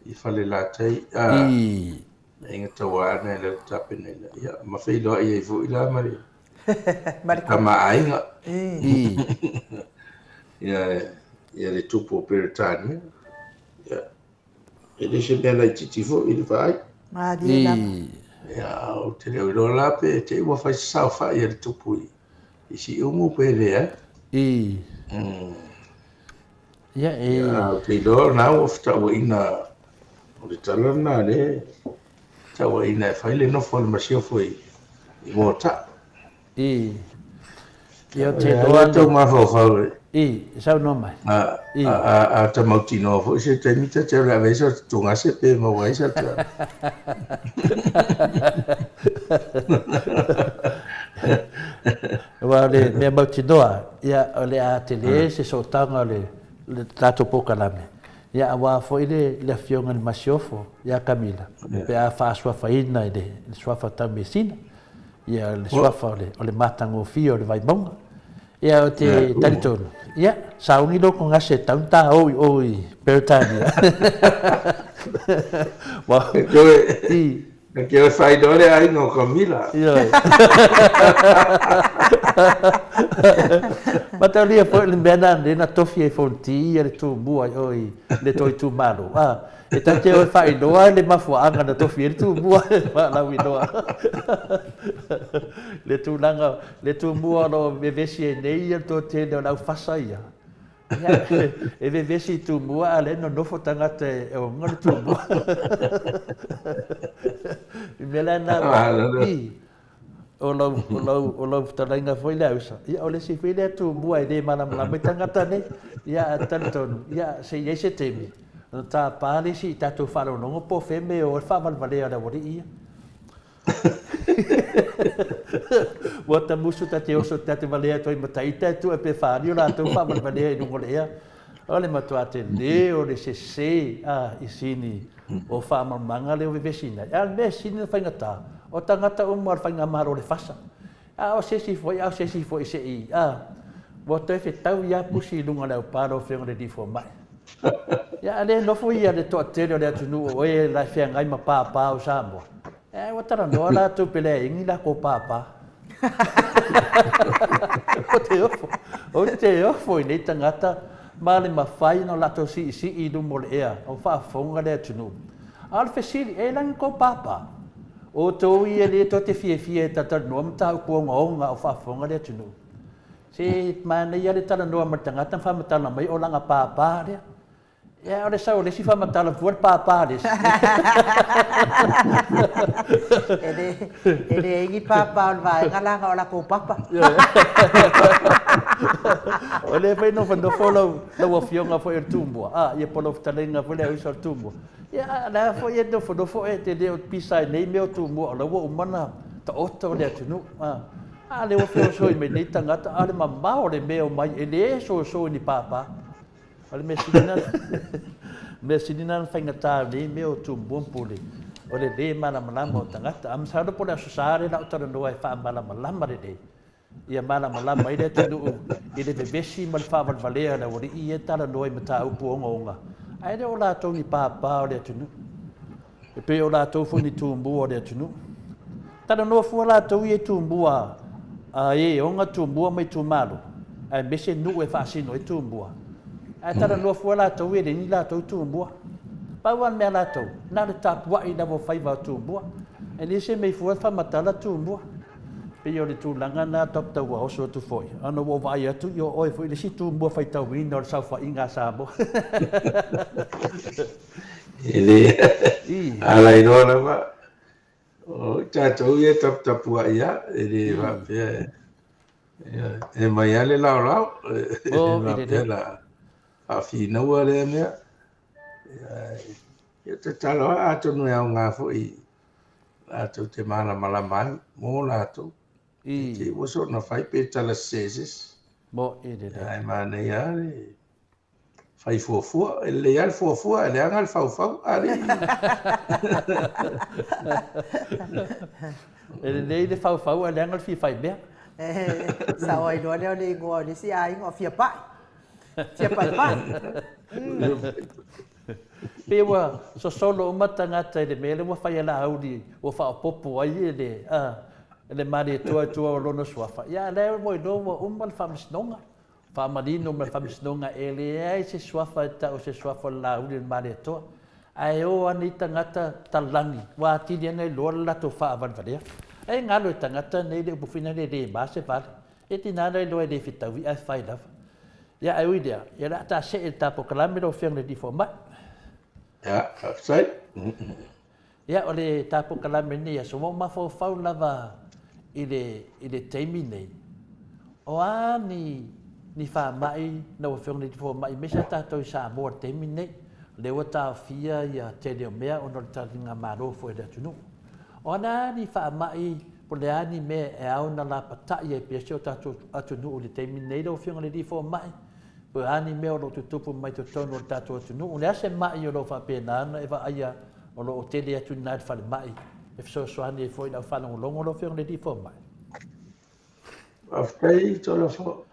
i Falelatai Aiga Tauaana e le tapenaina ia ma feiloai ai foi la ma le tama aiga ia ia le tupu o Peretania. Ia e le se mea laitiiti foi i le vaai. Malie lava. Ia ou te le o iloa la pe te i ua fai se saofai a le tupu i Siumu pe leai. Ia, e... Ia, ou te iloa o lena ua fetauaiga, o le tala lena o lea e fetauaiga e fai le nofo a le Masiofo i Moataa. I. Ia, ou te iloa... O tou mafaufau e. I, saunoa mai. A, I. A, a, a ta mautinoa foi se taimi ta te o le ave ai sa tutugase pe maua ai sa ta... Aua o le mea mautinoa, ia, o le a tele se sootaga o le tatou polokalame, ia, aua foi le le Afioga i le Masiofo ia Kamila, pe a faasuafaina i le suafa tau Mesina, ia, le suafa o le o le matagofie o le Vaimauga. Ia, ou te talitonu, ia, sauni lou togase e tatau ona ta o i o i Peretania. I. E ke o whailoa le aiga o Kamila. Ioe. Mataulia foi le mea na lea na tofi ai Fonoti ia le Tumua i o i le tou itumalo. A, e ta te o e faailoa le mafuaaga na tofi ai le Tumua e faalauiloa. Le tulaga, le Tumua o lo o vevesi ai nei ia le toatele o le aufasa ia. Ia, e vevesi i Tumua a o lea e nonofo tagata e oga le Tumua. I mea la na, i, o lau, o lau, o lau fetalaiga foi lea Ausa, ia o le isi foi lea Tumua e le malamalama ai tagata nei. Ia, ae talitonu, ia, se i i ai se taimi, ona tapa le isi i tatou faalogologo po o fea mea e o ai le faavalevalea o le aualii ia. Ua tamusu ta te oso ta te valea atu ai ma taita e tua pe whaari o latou whaavalevalea i luga o le ea. O le matua tele o le sese a i sini o whaamamaga le o vevesi nei. A o le mea sini na faigata, o tagata uma o le faigamalo o le fasa. A o se isi foi, a o se isi foi se i, a, ua toe fetau ia pusi i luga o le aupa lau Afioga i le Alii Fomai. Ia, a le nofo ia le toatele o le atunuu o e la e feagai ma pāpā o Samoa, e, ua talanoa latou pe leai ni lakou pāpā. Ou te ofo, ou te ofo i nei tagata ma le mafai ona latou siisii i luma o le ea o faafofoga le atunuu. A o le fesili, e lagi kou pāpā? Outou ia lea tou te fiafia e talatalanoa mataupu ogaoga o faafofoga le atunuu. Se manaia le talanoa ma le tagata ma faamatala mai o lana pāpā lea. Ia o le sau o le isi faamatala fua le pāpā a le isi. E le, e leai ni pāpā o le vaega leaga o latou papa. O lea foi e nofonofo lau, lau afioga foi o le Tumua, a, ia po o lau fetalaiga foi lea uso o le Tumua. Ia, a o le a foi e nofonofo e te le o pisa ai nei mea o Tumua o la ua uma ona taoto le atunuu. A, a lea ua feosoi mai nei tagata, a o le mamao o le mea e omai, e le soso i ni pāpā. O le mea sili na, mea sili na faigata o nei mea o Tumua ma Pule, o le lē malamalama o tagata. A masalo po o le Aso Sa lea la o talanoa e faamalamalama lelei, ia malamalama ai le atunuu i le vevesi ma le faavalevalea o le aualii ia e talanoa i mataupu ogaoga, ae le o latou ni pāpā o le atunuu. E pei o latou foi ni tumua o le atunuu. Talanoa fua latou ia i tumua a e oga tumua ma itumalo, aemaise nuu e faasino ai tumua. Ae talanoa fua latou ia e leai ni latou tumua. Pau lava le mea a latou, na o le tapuai lava o faiva o tumua. E le se mea i fua faamatala tumua. Pei o le tulaga lena Doctor ua oso atu foi, ona ua ou vaai atu i o oe foi le isi tumua faitauina o le saofaiga a Samoa. E le ala iloa lava o tatou ia taputapuai lava, e le faapea e mai lava le laolao, e le faapea la faafinaua lea mea. Ia tatalo lava atonu e aoga foi latou te malamalama ai mo latou. I te ua soona fai pe tala sese se isi. Mo i lelei. Ae manaia lava le fai fuafua. E lelei lava le fuafua ae leaga le faufau. Alii. E lelei le faufau ae leaga le fia fai mea. Sao ai loa lea o le igoa o le isi aiga o Fiapai. Tiapaepae. Pei ua sosolo uma tagata i le mea lea ua fai e Laauli ua faaopoopo ai e le, a, le Malietoa i tua o lona suafa, ia a o lea ua iloa ua uma le faamasinoga. Faamanino ma le faamasinoga e leai se suafa e tau o se suafa o le Laauli o le Malietoa. Ae o lava nei tagata talani ua atili ai ona iloa le latou faavalevalea. Ae galo e tagata nei le upu foi lea e le ma se vale. E tiga ona iloa e le fetaui ae fai lava. Ia ae ui i lea, ia o le a ta see i le ta polokalame lau Afioga i le Alii Fomai. Ia, faafetai. Ia o le ta polokalame i lenei aso, ua ou mafaufau lava i le, i le taimi nei, o a ni, ni faamai lau Afioga i le Alii Fomai, aemaise lava tatou i Samoa i le taimi lenei, o lea ua taofia ia tele o mea ona o le taligamalo foi a le atunuu. O a ni faamai po o le a ni mea e ao ona lapatai ai pea si o tatou atunuu i le taimi lenei lau Afioga i le Alii Fomai? Po o a ni mea o lo o tutupu mai totonu o le tatou atunuu? O le a se mai o lo o faapena ona e vaaia o lo o tele atu i ina i le falemai e fesoasoani ai foi i le aufaalogologo lau Afioga i le Alii Fomai? Faafetai Tolofo.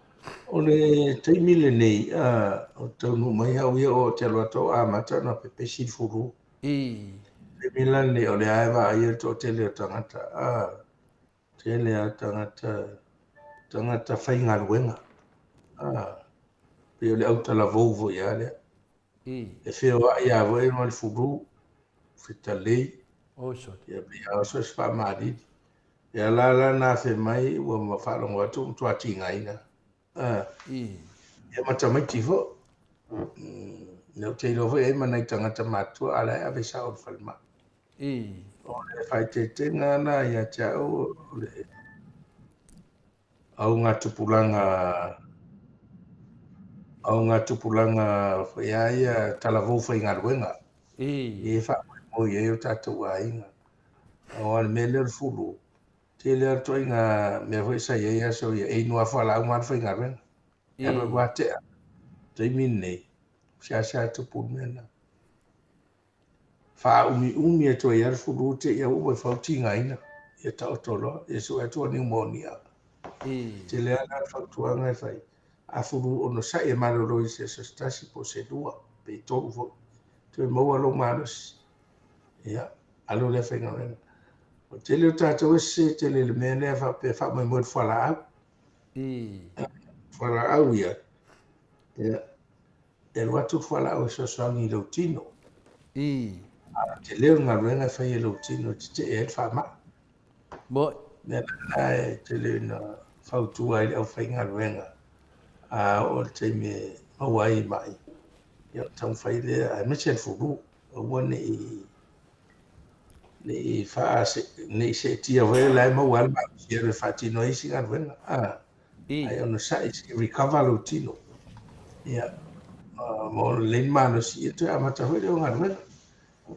O le taimi lenei, ou te taunuu mai au ia o te alu atu au amata ona pepesi le fulu. I. Taimi la lenei o lea e vaaia le toatele o tagata, a, tele lava tagata, tagata faigaluega, a, pei o le autalavou foi lava lea. I. E feoai lava foi ma le fulu, fetalei, Oi sole. ia pei lava o so o se faamalili. Ia la la na afe mai ua ma faalogo atu ua matua tigaina. Ia ma tamaiti foi. Ou te iloa foi e i ai ma nai tagata matutua a o la e ave sao i le falemai. O le faaeteetega lena ia te au o le augatupulaga augatupulaga foi a ia talavou faigaluega e faamoemoe i ai o tatou aiga. Aua o le mea lea o le fulu, Tele lava ituaiga mea foi sa i ai aso ia, e inu lava fualaau ma alu faigaluega. E alu alu lava tea. Taimi lenei, seasea tupu le mea lena. Faaumiumi atu ai lava le fulu te i ua mafaufau tigaina, ia taoto loa, ia sue atu ua niumonia. Tele lava la fautuaga e fai, a fulu onosai e malolo i se aso se tasi po o se lua, pe tolu foi, toe maua lou malosi. Ia, alu lea faigaluega. O le tele o tatou e sese tele i le mea lea faapea e faamoemoe i le fualaau. Fualaau ia, ia, e alu atu le fualaau e fesoasoani i lou tino. A o le tele o le galuega e fai e lou tino e tetee ai le faamai. Moi. Mea la e tele ina fautua ai le aufaigaluega a oo i le taimi e maua ai mai, ia ona taumafai lea, aemaise le fulu, aua ne i ne i faa ne i seetia foi o la e maua lava le malosi e alu e faatino ai isi galuega, a, ae onosai se i recover lou tino. Ia, maua lelei le malosi, ia toe amata foi lea o galuega.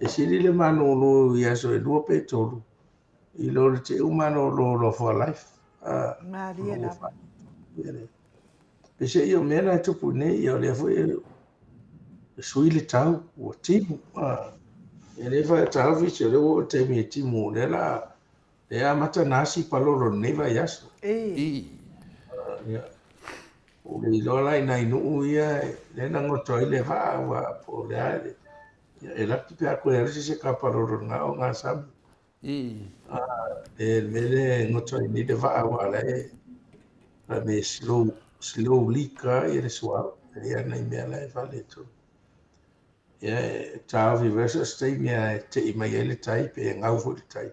E sili le malolo i aso e lua pe tolu, i lo le te uma malolo loa for life. A, Malie lava. Peiseai o mea na e tupu nei, ia o lea foi e sui le tau, ua timu. A, e le fai taofi, o lea ua oo i le taimi e timu, o lea la e amata ona asi palolo i lenei vaiaso. I. Ia. Ua le iloa la i nai nuu ia, lea na goto ai le vaa, ua po o le a, ia, e laki pe a toe alu se isi e kapalolo i lena ogasami. E le mea lea e goto ai nei le vaa aua o la e fai mai e slow, slow leak lava le suauu. E i ai nai mea la e faaletonu. Ia e taofi foi so o se taimi lava e tei mai ai le tai pe gau foi le tai.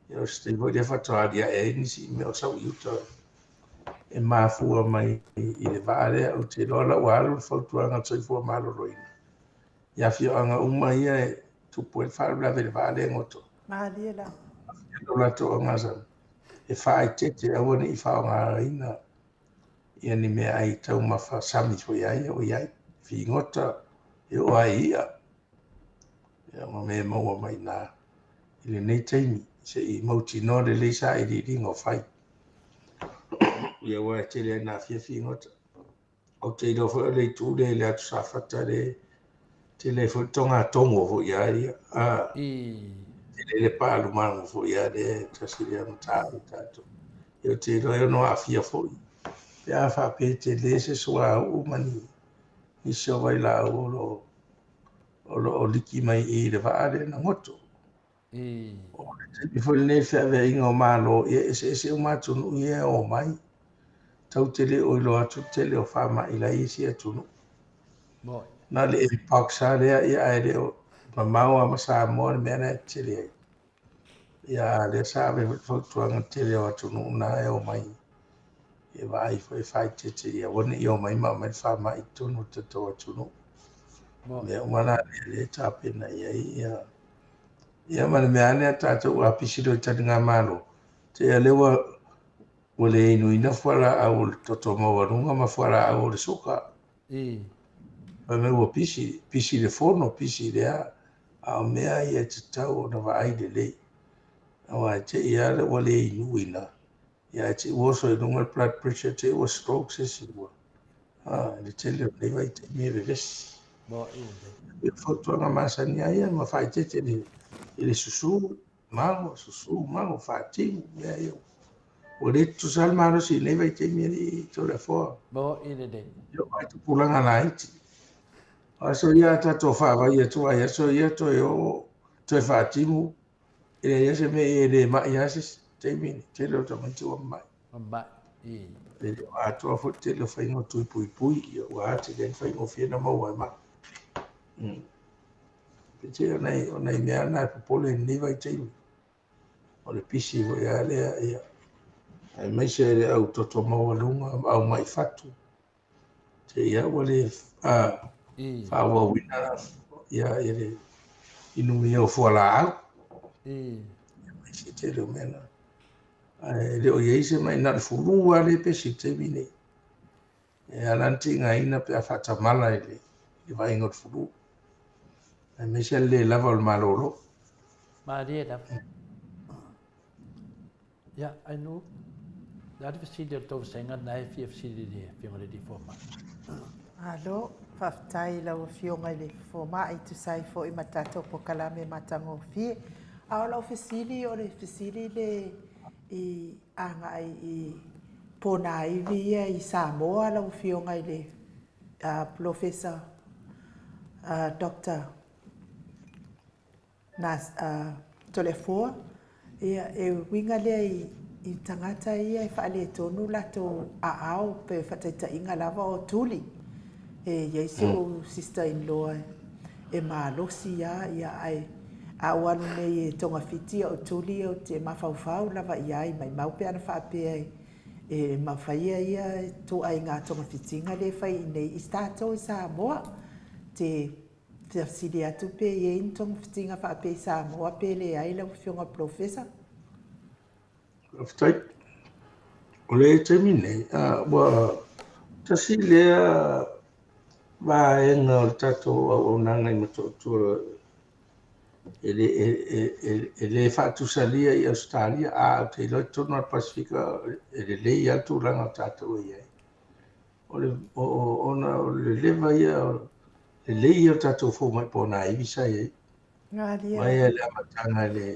Ia o se taimi foi lea faatoa aliae ai nisi mea o sau i uta e mafua mai i le vaa lea. Ou te iloa la ua alu le fautuaga a le Soifua Maloloina i afioaga uma ia e tupu ai le faalavelave i le vaa lea e goto. Malie lava. Lo latou ogasami e faaeteete aua ne i faaaogaina ia ni meaai taumafa sami foi a ia o i ai, figota e oo lava i i'a, ia ma mea e maua mai i ina i lenei taimi se i mautinoa lelei sailiiliga o fai. Ia aua e tele lava ina aafia figota. Ou te iloa foi o le itu lea i le atu Safata lea e tele ai foi le togatogo foi a ia. Tele le paalumagu foi a lea tasi lea mataupu tatou. Ia ou te iloa e ono aafia foi pe a faapea e tele se suauu ma ni Nisi o vailaau o lo o o lo o liki mai i le vaa lea na goto. O le taimi foi lenei i feaveaiga o Malo, ia e eseese uma atunuu ia e omai. Tatou te le o iloa atu le tele o faamai la e i isi atunuu. Na o le Mpox lava lea, ia ae le o mamao lava ma Samoa le mea lena e tetele ai. Ia a o lea sa ave foi le fautuaga i le tele o atunuu na e omai e vaai foi e faaeteete ia aua ne i omai ma aumai le faamai i totonu o le tatou atunuu. Mea uma la lea lea e tapena i ai ia ia ma le mea lava lea tatou a pisi loa i taligamalo, te i lea ua ua le inuina fualaau o le toto maualuga ma fualaau o le suka. Fai mai ua pisi, pisi i le fono, pisi i le a, a o mea ia e tatau ona vaai lelei. Aua e te i lava ua le inuina, ia ae te i ua oso i luga le blood pressure, te i ua stroke se isi ua. A, i le tele o lenei vaitaimi e vevesi. E fautuaga masani lava ia ma faaeteete i le susu, mago, susu, mago, faatimu, mea ia. Ua le tutusa lava le malosi i lenei vaitaimi alii Toleafoa. E oo lava i tupulaga laiti. O aso ia a tatou faavai atu ai aso ia toe oo, toe faatimu, e leai lava se mea e le mai lava se isi taimi, tele o tamaiti ua mamai. E le o atoa foi le tele o faiga o tui puipui, ia ua atili ai ona faigofie ona maua e mai. Peitai o nai, o nai mea na e popole i lenei vaitaimi. O le pisi foi lava lea, ia, aemaise le au toto maualuga ma au mai fatu. Te i lava ua le faaauauina ia, ia le inumia o fualaau. Aemaise tele o mea na. Ae le o i ai se mai na o le fulu lava lea e pesi i le taimi nei. E ala ona tigaina pe a faatamala i le, i le vaaiga o le fulu. Aemaise le le lava o le malolo. Malie lava. Ia, Ainuu, o le a le fesili a le tou vasega lena e fia fesili i le Afioga i le Alii Fomai? Malo, faafetai i lau Afioga i le Fomai e tusa ai foi ma tatou polokalame matagofie. A o lau fesili, o le fesili le i agai i ponaivi ia i Samoa lau Afioga i le Polofesa Doctor Na Toleafoa, ia, e uiga lea i tagata ia e faaletonu latou aao pe faataitaiga lava o tuli. E i ai si ou sister in law e malosi lava, ia, ae a ou alu nei e togafiti au tuli ou te mafaufau lava i ai, maimau pe ana faapea e mafaia ia ituaiga togafitiga lea e fai i inei i tatou i Samoa. Te Fia fesili atu pe i ai ni togafitiga faapea i Samoa pe leai lau Afioga Polofesa? Faafetai. O le taimi nei, ua tasi lea vaega o le tatou auaunaga i Motootua e le, e, e, e, e le faatusalia i Ausetalia, a ou te iloa i totonu o le Pasefika e lelei lava le tulaga o tatou e i ai. O le, o, ona o le leva ia, lelei ia o tatou fomai ponaivi sa i ai. Galia. Mai le amataga i le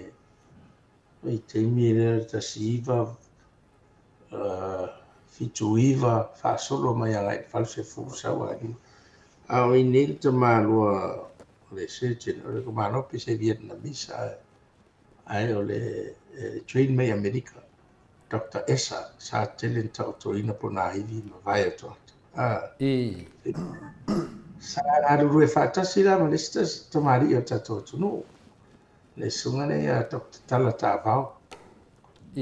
vaitaimi lea le 1979 faasolo mai agai i le 80 sau ai. A o i nei le tamaloa o le surgeon, o le tamaloa pe se Vietnamese ae o le train mai Amerika. Doctor Esa sa tele na taotoina ponaivi ma vae o tagata. Ah. Sa galulue faatasi la ma le isi tamalii o le tatou atunuu, le susuga lea ia Doctor Tala Taavao.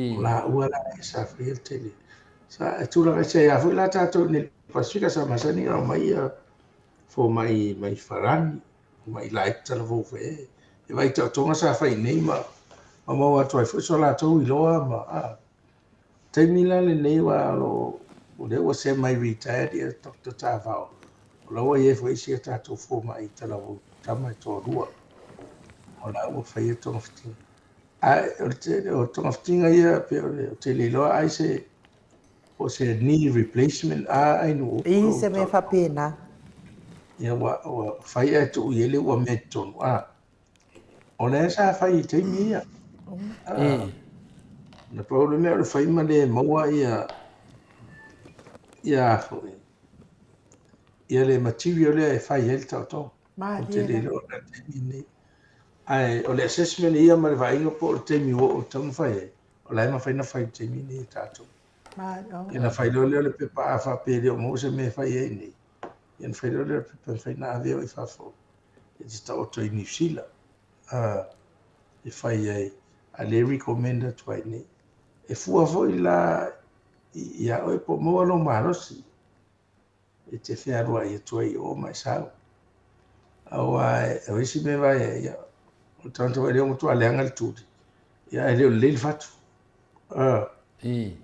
O laua la ia sa faia le tele. Sa e tulaga ese ai foi la tatou i nei Pasefika sa masani ona aumai ia fomai mai Farani, fomai laiti talavou foi e e vaai taotoga sa fai nei ma ma maua atu ai foi so latou iloa ma a taimi la lenei ua lo o lea ua semi retired ia Dr. Tavao o la ua i ai foi isi a tatou fomai talavou tama e toalua o la ua faia togafitiga ae o le tele o togafitiga ia pe o le te le iloa ai se Po o se knee replacement a ai no I se mea faapena. Ia ua, ua fai ae tuu i ai le ua mea i totonu. A, o lea sa fai i taimi ia. A, na pau le mea o le fai ma le maua ia, ia foi. Ia le material lea e fai ai le taotoga. Ou te Malie le la. iloa la taimi lenei. Ae o le assessment ia ma le vaaiga po o le taimi ua oo e tatau ona fai ai, o la e mafai ona fai i le taimi lenei e tatou. Ia ona fai loa lea o le pepa a faapea e le o maua se mea e fai ai nei, ia ona fai loa lea o le pepa e mafai ona ave ai i fafo e te taoto i Niu Sila e fai ai, a o lea e recommend atu ai nei. E fua foi la ia oe po o maua lou malosi e te fealuai atu ai i o ma e sau. Aua o isi mea vaai ai, ia, o le tagata foi lea ua matua leaga le tuli, ia ae le o lelei le fatu. E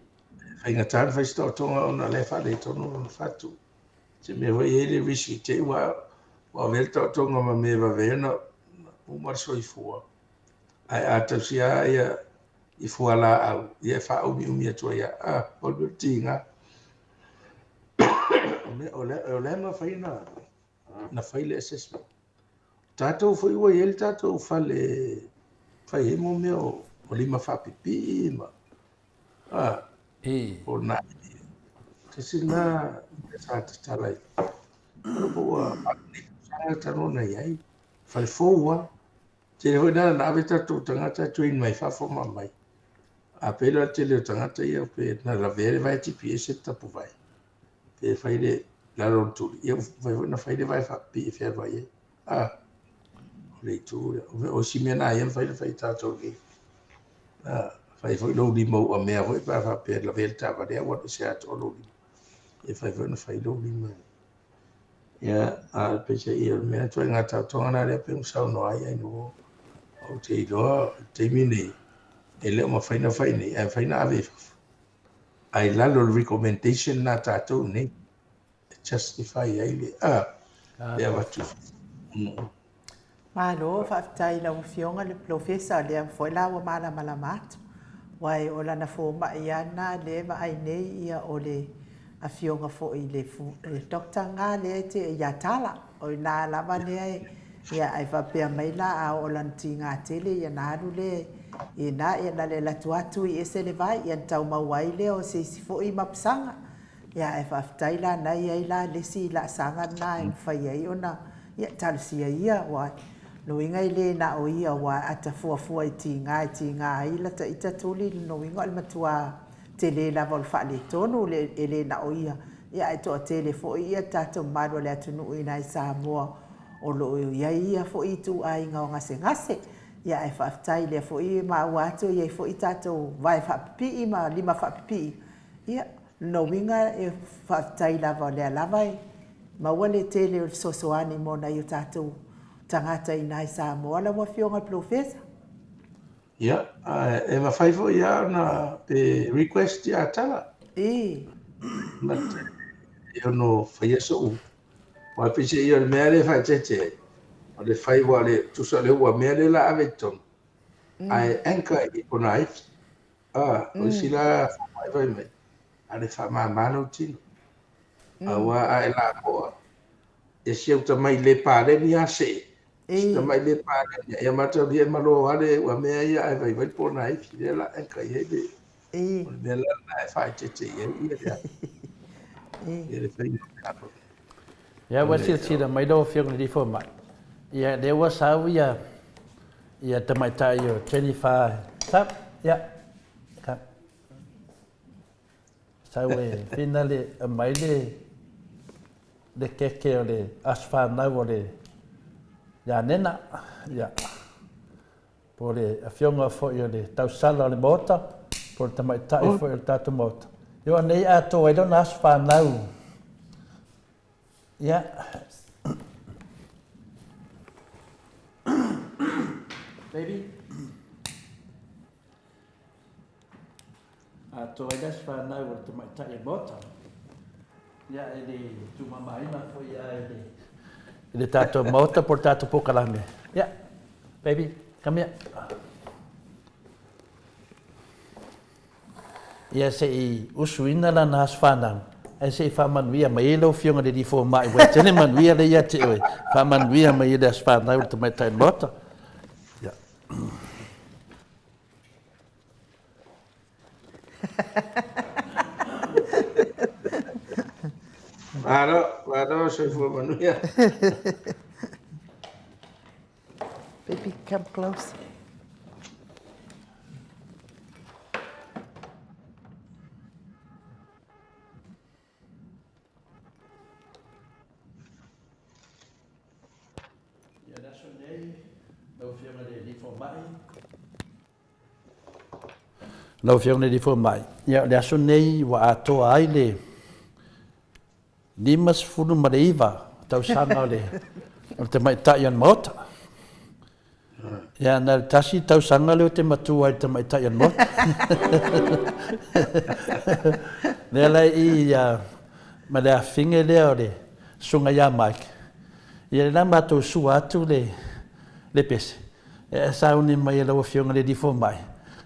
faigata ona fai se taotoga ona o la e faaletonu lona fatu. Se mea foi e i ai le risk i te i ua avea le taotoga ma mea e vave ai ona uma le soifua. Ae a tausia lava ia i fualaau, ia e faaumiumi atu ai lava. A, o le mea tiga. O la e mafai ona fai le assessment. O tatou foi ua i ai le tatou fale e fai ai mo mea o lima faapipii ma o na tasi lena mea sa tatala ai. Masalo po ua 4 tausaga talu ona i ai. Fale fou lava. Tele foi na na ave tatou tagata e train mai fafo ma aumai. A pei la o le tele o tagata ia pe na lavea le vae GPS e le tapuvae. Pe fai le lalo o le tuli, ia ua mafai foi ona fai le vae faapipii e fealuai ai. O le itu lea. O isi mea na ia e mafai ona fai e tatou nei. Fai foi lou lima uamea foi pe a faapea e lavea le taavale ae ua alu ese atoa lou lima. E mafai foi ona fai lou lima. Ia, a o le peiseai o le mea ituaiga taotoga la lea pei ona saunoa ai Ainuu, ou te iloa i le taimi lenei, e le o mafai ona fai nei, ae mafai ona ave i fafo. Ae i lalo o le recommendation lena a tatou nei, e justify ai le, a, le avatu i fafo. Malo, faafetai i lau Afioga le Polofesa, o lea foi la ua malamalama atu. Aua o lana fomai lava lena lea e vaai nei ia o le Afioga foi i le Doctor lena lea e te ia Tala. O i ina lava lea e, ia ae faapea mai la a oo lana tiga tele ia ona alu lea i ina, ia na o le alu atu lava tui ese le vai, ia ona tau maua ai lea o se isi foi mapusaga. Ia ae faafetai la na i ai la le isi laasaga lena e mafai ai ona ia talosia ia aua lona uiga e le na o ia aua a ta fuafua i tiga e tiga ai lata ita tuli lona uiga o le matua tele lava o le faaletonu e le na o ia ia ae toatele foi ia tatou mamalu o le atunuu i ina i Samoa o lo o i ai ia foi ituaiga o gasegase ia ae faafetai lea foi e maua atu e i ai foi tatou vae faapipii ma lima faapipii Ia, lona uiga e faafetai lava o lea lava e maua le tele o le fesoasoani mo nai o tatou tagata i ina i Samoa lau Afioga i le Polofesa. Ia, e mafai foi lava ona pe request ia Tala. I. Ma e ono faia so'u. Aua peiseai o le mea lea e faaeteete ai, o le fai aua o le tusa o le uamea lea o le a ave i totonu, ae anchor i Ponaifi. A, o isi la fomai fai mai, a le faamama lou tino. Aua a e lapoa, e si au tamai le paleni a see, si tamai le paleni, ia mataulia e malo lava le uamea ia ae vaivai le ponaifi, lea la anchor i ai le, o le mea la lena e faaeteete i ai ia le, ia le faiga o le alo. Ia ua silasila mai lau Afioga i le Alii Fomai, ia lea ua sau ia Ia tamaitai o Jennifer Tap, ia, ka, sau e whina le, aumai le, le keke o le aso whanau o le ia Nena, ia, po le afioga foi o le tausala o le Maota, po le tamaitai foi o le tatou Maota. Ia o nei atoa ai lona aso whanau. Ia. Baby. Atoa ai le aso whanau o le tamaitai e Maota. Ia, e le tumamaina foi ia e le, i le tatou Maota po le tatou polokalame. Ia, baby, come here. Ia se i usuina lana aso fanau, ae se i faamanuia mai ai lau Afioga i le Alii Fomai, ua e tele manuia lea ia te oe. Faamanuia mai ai le aso fanau i le tamaitai o le Maota. Ia. Malo, malo, soifua manuia. Baby, come close. Ia le aso lenei, lau Afioga i le Alii Fomai, Lau Afioga i le Alii Fomai, ia o le aso lenei ua atoa ai le 59 tausaga o le o le tamaitai o le Maota. Ia na o le tasi tausaga lea ou te matua ai i le tamaitai o le Maota. Lea la i ia ma le afafine lea o le Susuga ia Mike, ia lea la matou sua atu le le pese, e sauni mai e lau Afioga i le Alii Fomai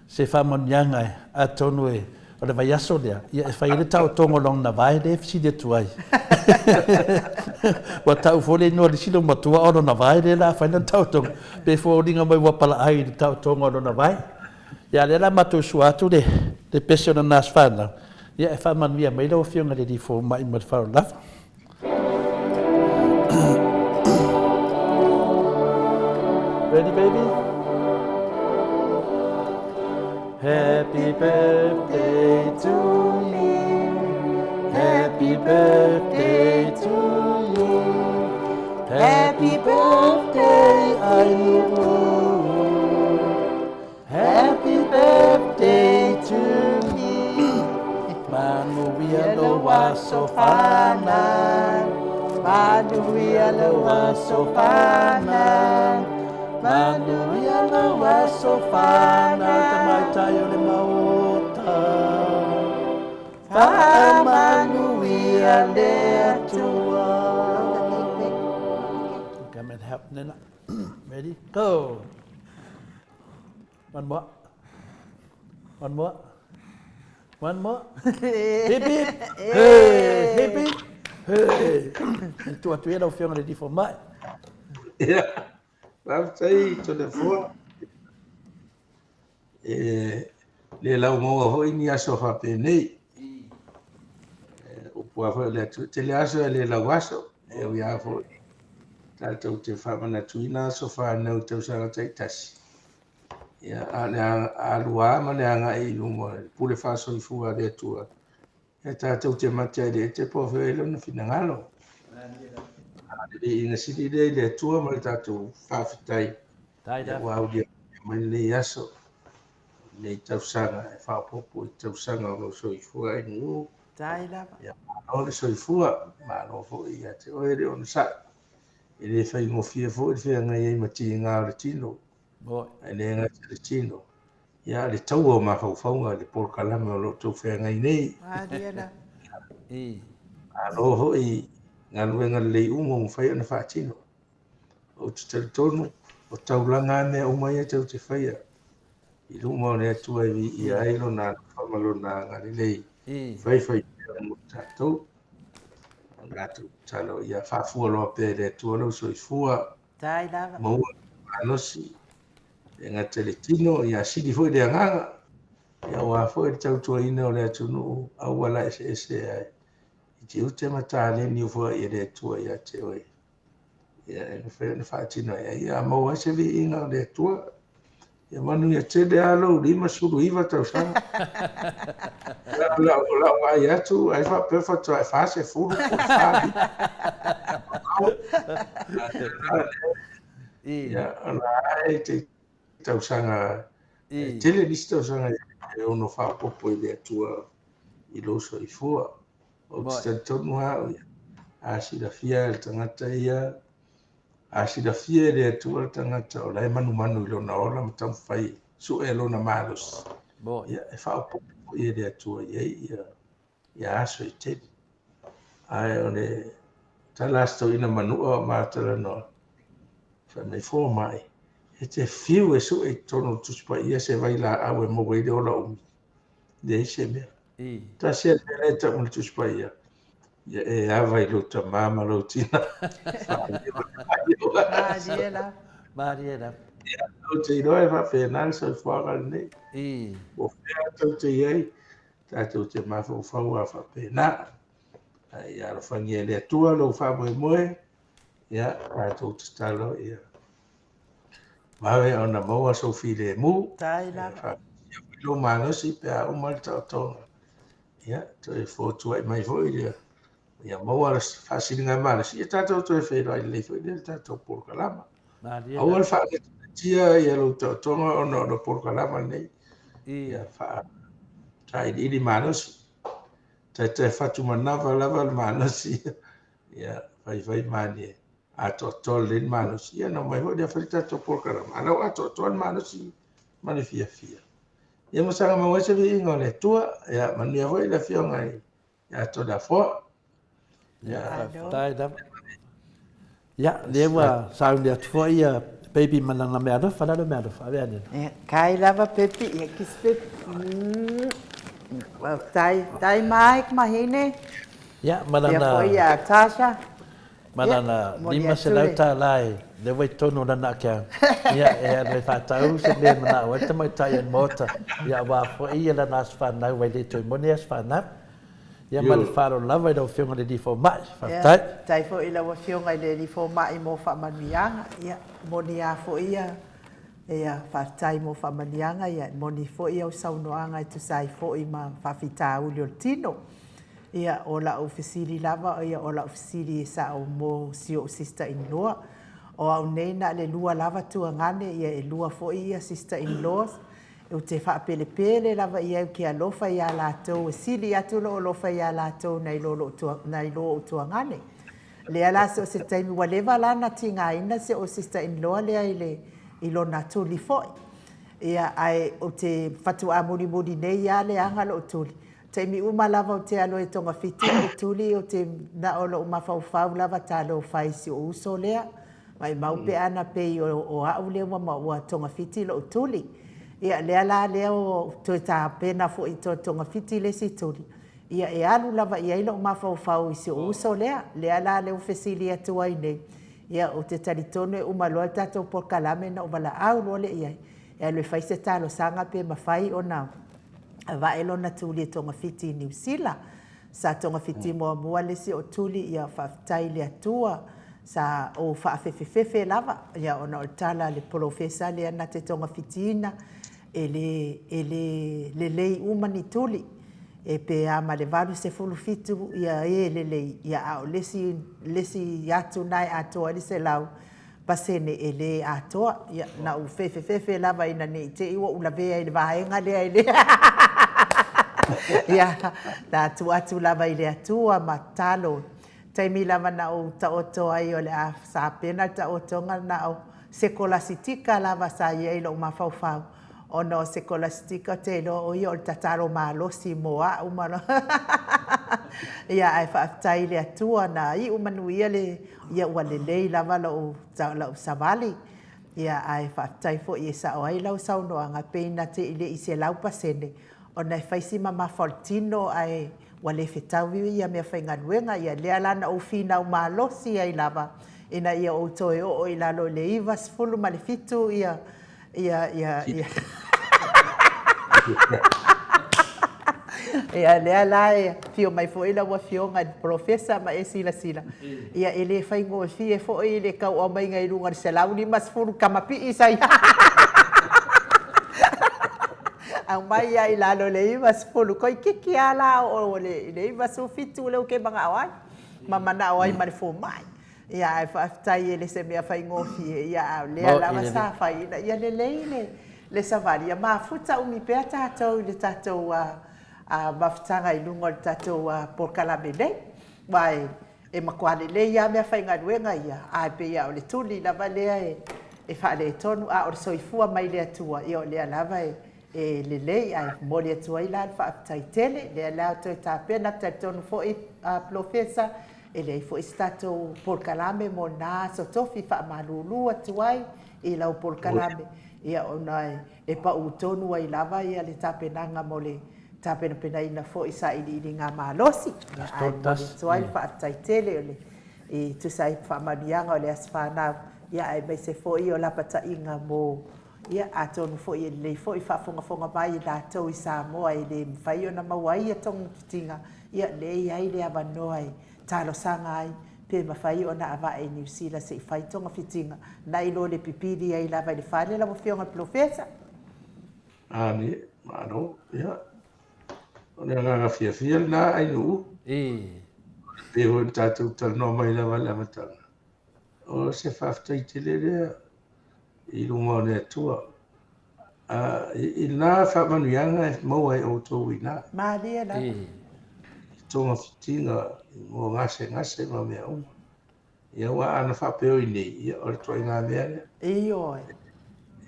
se faamanuiaga atonu e o le vaiaso lea, ia e fai ai le taotoga o lona vae lea e fesili atu ai. Ua tau foi le igoa o le isi loomatua o lona vae lea o le a fai lana taotoga, pe foliga mai ua palaai i le taotoga o lona vae. Ia a o lea o le a matou sua atu le pese o lana aso fanau, ia e faamanuia mai lau Afioga i le Alii Fomai ma le faaaloalo lava. Ready, baby? Happy birthday to you. Happy birthday to you. Happy birthday, Ainu'u. Happy birthday to me. Manuia lou aso fanau. Manuia lou aso fanau. Manuia lou aso fanau. Tamaitai o le Maota. Faamanuia le Atua. Come and help Nena. Ready? Go. One more. One more. One more. Hip hip. Hey, hip hip. Hey. Tu atu ia lau Afioga i le Alii Fomai. Ia, faafetai Toleafoa. E le lau maua foi ni aso faapenei. E, upu lava foi o le Atua, tele aso e le lau aso. E ui lava foi tatou te faamanatuina aso fanau i tausaga taitasi. Ia, a o le alu lava ma le agai i luma i le pule faasoifua a le Atua, ia tatou te mate ai i le ete po o fea o i ai lona finagalo. A o le viiga sili lea i le Atua ma le tatou faafetai ua aulia mai lenei aso, lenei tausaga e faaopoopo i tausaga o lou soifua ai nuu. Ia, malo le soifua, malo foi ia te oe le onosai. E le faigofie foi le feagai ai ma tiga o le tino, ae le gata i le tino, ia a o le taua o mafaufauga i le polokalame o lo o outou feagai nei. Malo foi i galuega lelei uma ua mafai ona faatino. Ou te talitonu, o taulaga lava mea uma ia tou te faia i luma o le Atua e viia ai Lona alofa ma Lona agalelei faifaipea mo tatou. O le latou tatalo ia faafua loa pea e le Atua lou soifua, maua le malosi, e gata i le tino, ia sili foi le agaga, ia aua foi le tautuaina o le atunuu auala eseese ai i tiute ma taleni ua foai e le Atua ia te oe. Ia, e mafai ona faatino ai, ia maua ai se viiga o le Atua. Ia manuia tele lava lou 59 tausaga. O lau vaai atu, ai faapea faatoa e 40 po o le 45. Ia, o la e te tausaga, e tele nisi tausaga e ono faaopoopo i le Atua i lou soifua. Ou te talitonu lava au ia, a silafia e le tagata ia, a silafia e le Atua le tagata o la e manumanu i lona ola ma taumafai e sue lona malosi, ia, e faaopoopo foi e le Atua i ai ia, ia aso e tele. Ae o le tala a si toeaina manua o ma talanoa, fai mai, Fomai, e te fiu e sue i totonu o le Tusi Paia se vailaau e maua ai le ola umi. Leai se mea. Tasi lava le mea lea e tau mai le Tusi Paia, ia e ava i lou tama ma lou tina. Malie lava. Malie lava. Ia, ou te iloa e faapena le soifuaga lenei. Po o fea tou te i ai, tatou te mafaufau lava faapena. Ia alofagia e le Atua lou faamoemoe, ia tatou tatalo ia vave ona maua sou filemu. Tai lava. Ia foi lou malosi pe a uma le taotoga. Ia toe fotuai mai foi ia ia maua le faasiligamalosi, ia tatou toe feiloai lelei foi lea i le tatou polokalama. Aua le faanetinatia ia lou taotoga ona o le polokalama lenei. Ia faasailiili malosi. Taitai fatumanava lava le malosi. Ia faifai malie atoatoa lelei le malosi. Ia ona omai foi lea fai le tatou polokalama. A o la ua atoatoa le malosi ma le fiafia. Ia ma saga maua ai se viiga o le Atua. Ia manuia foi le Afioga ia Toleafoa. Ia, faafetai lava. Ia, lea ua sauni atu foi ia Baby ma lana meaalofa, lalo meaalofa, ave ane. Ia, kai lava Pepi, ia kisi Pepi. Faafetai, tai mai mahine. Ia, ma lana... Ia foi ia Tasha. Ma lana $500 e lea ua i totonu o lana account. Ia, e alu e faatau se mea e manao ai le tamaitai o le Maota, ia aua foi ia lana aso fanau aua e le toe moni aso fanau. Ia ma le faaaloalo lava i lau Afioga i le Alii Fomai. Faafetai. Faafetai foi i lau Afioga i le Alii Fomai mo faamanuiaga. Ia, moni lava foi ia, ia faafetai mo faamanuiaga, ia moni foi au saunoaga e tusa ai foi ma faafitauli o le tino. Ia, o lau fesili lava, ia o lau fesili e sao mo si ou sister in law. O au nei na o le lua lava tuagane, ia e lua foi ia sister in laws. Ou te faapelepele lava i ai ou te alofa iā latou, e sili atu lou alofa iā latou nai lo lou nai lo ou tuagane. Lea la so o se taimi, ua leva la na tigaina si ou sister in law lea i le i lona tuli foi. Ia, ae ou te faatoa mulimuli nei lava leaga lou tuli. Taimi uma lava ou te alu ai i togafiti lou tuli, ou te na o lou mafaufau lava talofa ai i si ou uso lea. Maimau pe ana pei o au lea ua ua togafiti lou tuli. Ia lea la lea ua toe tapena foi e toe togafiti le isi tuli, ia e alu lava i ai lou mafaufau i si ou uso lea. Lea la lea ua fesili atu ai nei, ia ou te talitonu e uma loa le tatou polokalame ona ou valaau loa lea i ai, e alu e fai se talosaga pe mafai ona avae lona tuli e togafiti i Niu Sila. Sa togafiti muamua le isi o tuli, ia faafetai i le Atua, sa ou faafefefefe lava, ia ona o le tala a le polofesa lea na te togafitiina, e le, e le lelei uma ni tuli, e pe a ma le 87 ia e lelei, ia a o le isi, le isi atu na e atoa ai le 100% e le atoa. Ia, na ou fefefefe lava ina ne i te i ua ou lavea i le vaega lea i le Ia, na tuu atu lava i le Atua ma tatalo. Taimi lava na ou taoto ai o le a sapena le taotoga na o sekolasitika lava sa i ai lou mafaufau, ona o sekolasitika ou te iloa o ia o le tatalo malosi mo au ma Ia, ae faafetai i le Atua na iu manuia le Ia ua lelei lava lou lau savali, ia ae faafetai foi e sao ai lau saunoaga pei na te i le i 100% ona e fai si mamafa o le tino ae ua le fetaui ia meafaigaluega. Ia lea la na ou finau malosi ai lava ina ia ou toe oo i lalo i le 97 ia Ia, ia, ia. Ia, lea la e afio mai foi lau Afioga i le Polofesa ma e silasila, ia e le faigofie foi le tau aumaiga i luga o le 150 kamapii sa i Aumai lava i lalo i le 90, toeitiiti lava la oo i le 97 lea ou te manao ai, ma manao ai ma le fomai. Ia, ae faafetai e le se mea faigofie, ia, a o lea lava sa fai ina ia lelei le, le savali. Ia mafuta umi pea tatou i le tatou mafutaga i luga o le tatou polokalame nei, aua e, e matua lelei lava meafaigaluega ia, ae pei lava o le tuli lava lea e, e faaletonu, a o le soifua mai le Atua, ia o lea lava e, e lelei. Ae momoli atu ai la le faafetai tele, lea la toe tapena, talitonu foi Polofesa, E leai foi se tatou polokalame mo lena aso tofi, faamalulu atu ai i lau polokalame, ia ona e pau tonu ai lava ia le tapenaga mo le tapenapenaina foi sailiiliga malosi. Ae momoli atu ai le faafetai tele o le i tusa ai ma faamanuiaga o le aso fanau, ia aemaise foi o lapataiga mo Ia, atonu foi e lelei foi faafogafoga mai i latou i Samoa e le mafai ona maua ai ia togafitiga, ia lea e i ai le avanoa e talosaga ai pe mafai ona avae i Niu Sila se i fai togafitiga, nai lo le pipili ai lava i le fale lau Afioga i le Polofesa. Ane, malo, ia. O le agaga fiafia lena, Ainuu. E. Pei foi ona tatou talanoa mai lava i le amataga. O se faafetai tele lea i luma o le Atua. I lena faamanuiaga e maua e outou i ina. Malie lava. I togafitiga mo gasegase ma mea uma. Ia aua ana faapea o i inei, ia o le ituaiga mea lea. Ioe.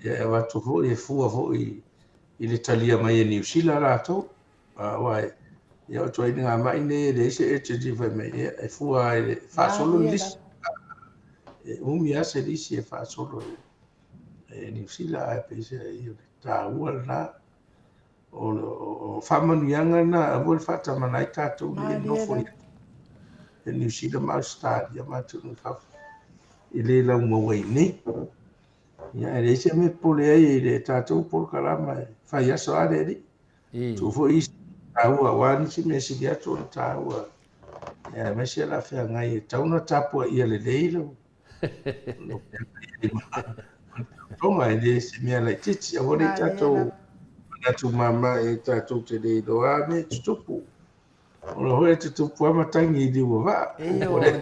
Ia e avatu foi e fua foi i le talia mai e Niu Sila latou. Aua ia o ituaiga ma'i nei e leai se urgency fai mai, ia e fua i le faasolo le lisi. E umi lava se lisi e faasolo e Niu Sila, ae peiseai o le taua lena. O faamanuiaga lena, aua le faatamala ai tatou nei e nofo i Niu Sila ma Ausetalia ma atunuu i fafo e le laumaua i inei. Ia, e leai se mea e popole ai i le tatou polokalama e fai aso lava le alii. Tuu foi isi taua, aua nisi mea sili atu ona taua, ia, aemaise o le a feagai e tatau ona tapuaia lelei lau tautoga, e le se mea laitiiti. Aua ne i tatou manatu mama e tatou te le iloa lava mea e tutupu. O lo foi e tutupu lava matagi i liu o vaa. O le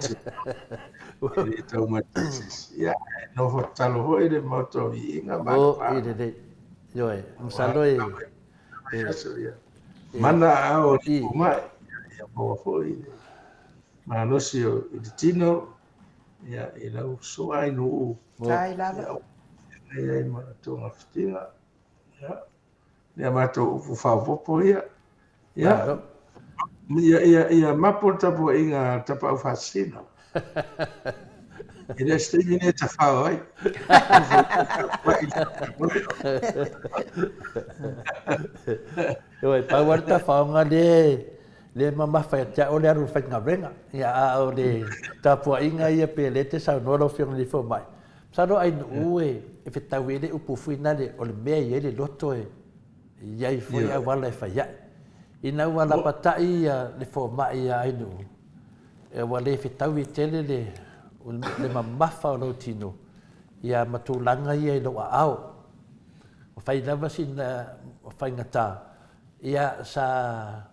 e le taumate se isi. Ia, e nofo tatalo foi le Maota o Viiga ma O, i lelei. Ioe, masalo e... Mana aao o le fomai, ia maua foi le malosi o i le tino, ia, i lau uso ai nuu. Tai lava. Ia, ai ma togafitiga. Ia, ia matou upu faaopoopo ia. Ia, ia, ia, ia mapo le tapuaiga a Tapaau Faasisina. E le o se taimi lenei e tafao ai. Ioe, pau lava le tafaoga lea lea e mamafa ia te au o le alu i le faigaluega. Ia, a o le tapuaiga ia pei o lea e te saunoa lau Afioga i le Fomai, masalo ainuu e fetaui ai le upu foi lale o le mea e i ai le loto e i ai foi auala e fai ai. Ina ua lapatai le fomai ia Ainuu, ua le fetaui tele le mamafa o lou tino ia ma tulaga ia i lou aao. Ua fai lava sina faigata, ia sa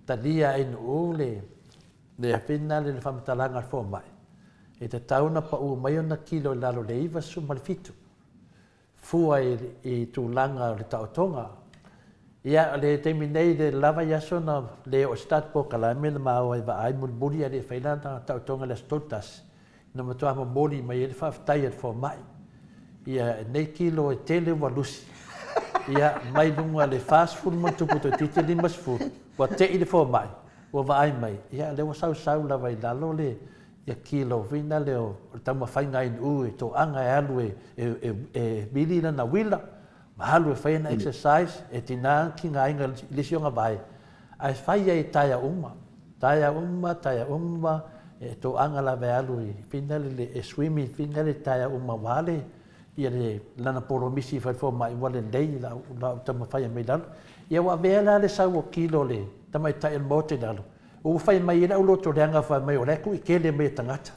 talia e Ainuu le afina le faamatalaga a le fomai, e tatau ona pau mai ona kilo i lalo o le 97. fua i tulaga o le taotoga. Ia, o le taimi nei, le lava i aso na le oo se tatou polokalame na ma o ai vaai mulimuli ae le i fai lana taotoga i le Aso Tolusitasi, na matua momoli mai ai le faafetai a le fomai. Ia, nei kilo e tele ua lusi, ia, mai luga le 40 ma ona tupu toeitiiti 50, ua tei le fomai, ua vaai mai, ia, lea ua sausau lava i lalo le Ia kilo foi lea o le taumafaiga a NU e toaga e alu e vili lana uila ma alu e fai ana exercise, e tina kigaina i le isi ona vae, ae fai ai e taea uma, taea uma, taea uma, e toaga lava e alu i finale e swimming finale taea uma aua le ia le lana polomisi fai fomai ua lelei lau lau taumafai mai lalo. Ia ua avea la le sau o kilo le tamaitai o le maota i lalo. Ua fai mai ai lau loto leaga fai mai o la e kuʻikele mai e tagata.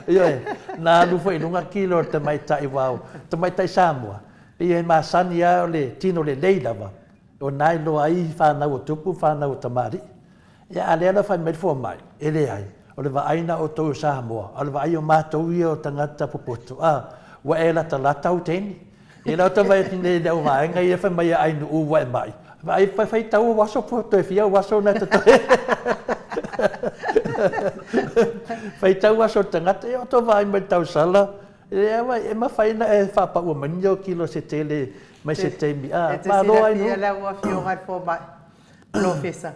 Ioe, na alu foi i luga kilo o le tamaitai aua o tamaitai Samoa, pei e masani lava o le tino lelei lava, o lena e iloa ai fanau a tupu ma fanau a tamalii. Ia, a o lea la fai mai le fomai, e leai, o le vaai na o outou o Samoa, a o le vaai o matou ia o tagata popoto, a, ua e latalata au teine. Ia la ota vaai atu nei i le au vaega ia fai mai a Ainuu ua e mai, vaai faitau ou aso po toe fia ou aso na e totoe. Faitau aso o le tagata, ia ota vaai mai le tausala, e mafai ona e faapaua mai ni ou kilo se tele mai se taimi, a, E te malo silafia Ainuu. lau Afioga i le Fomai, Polofesa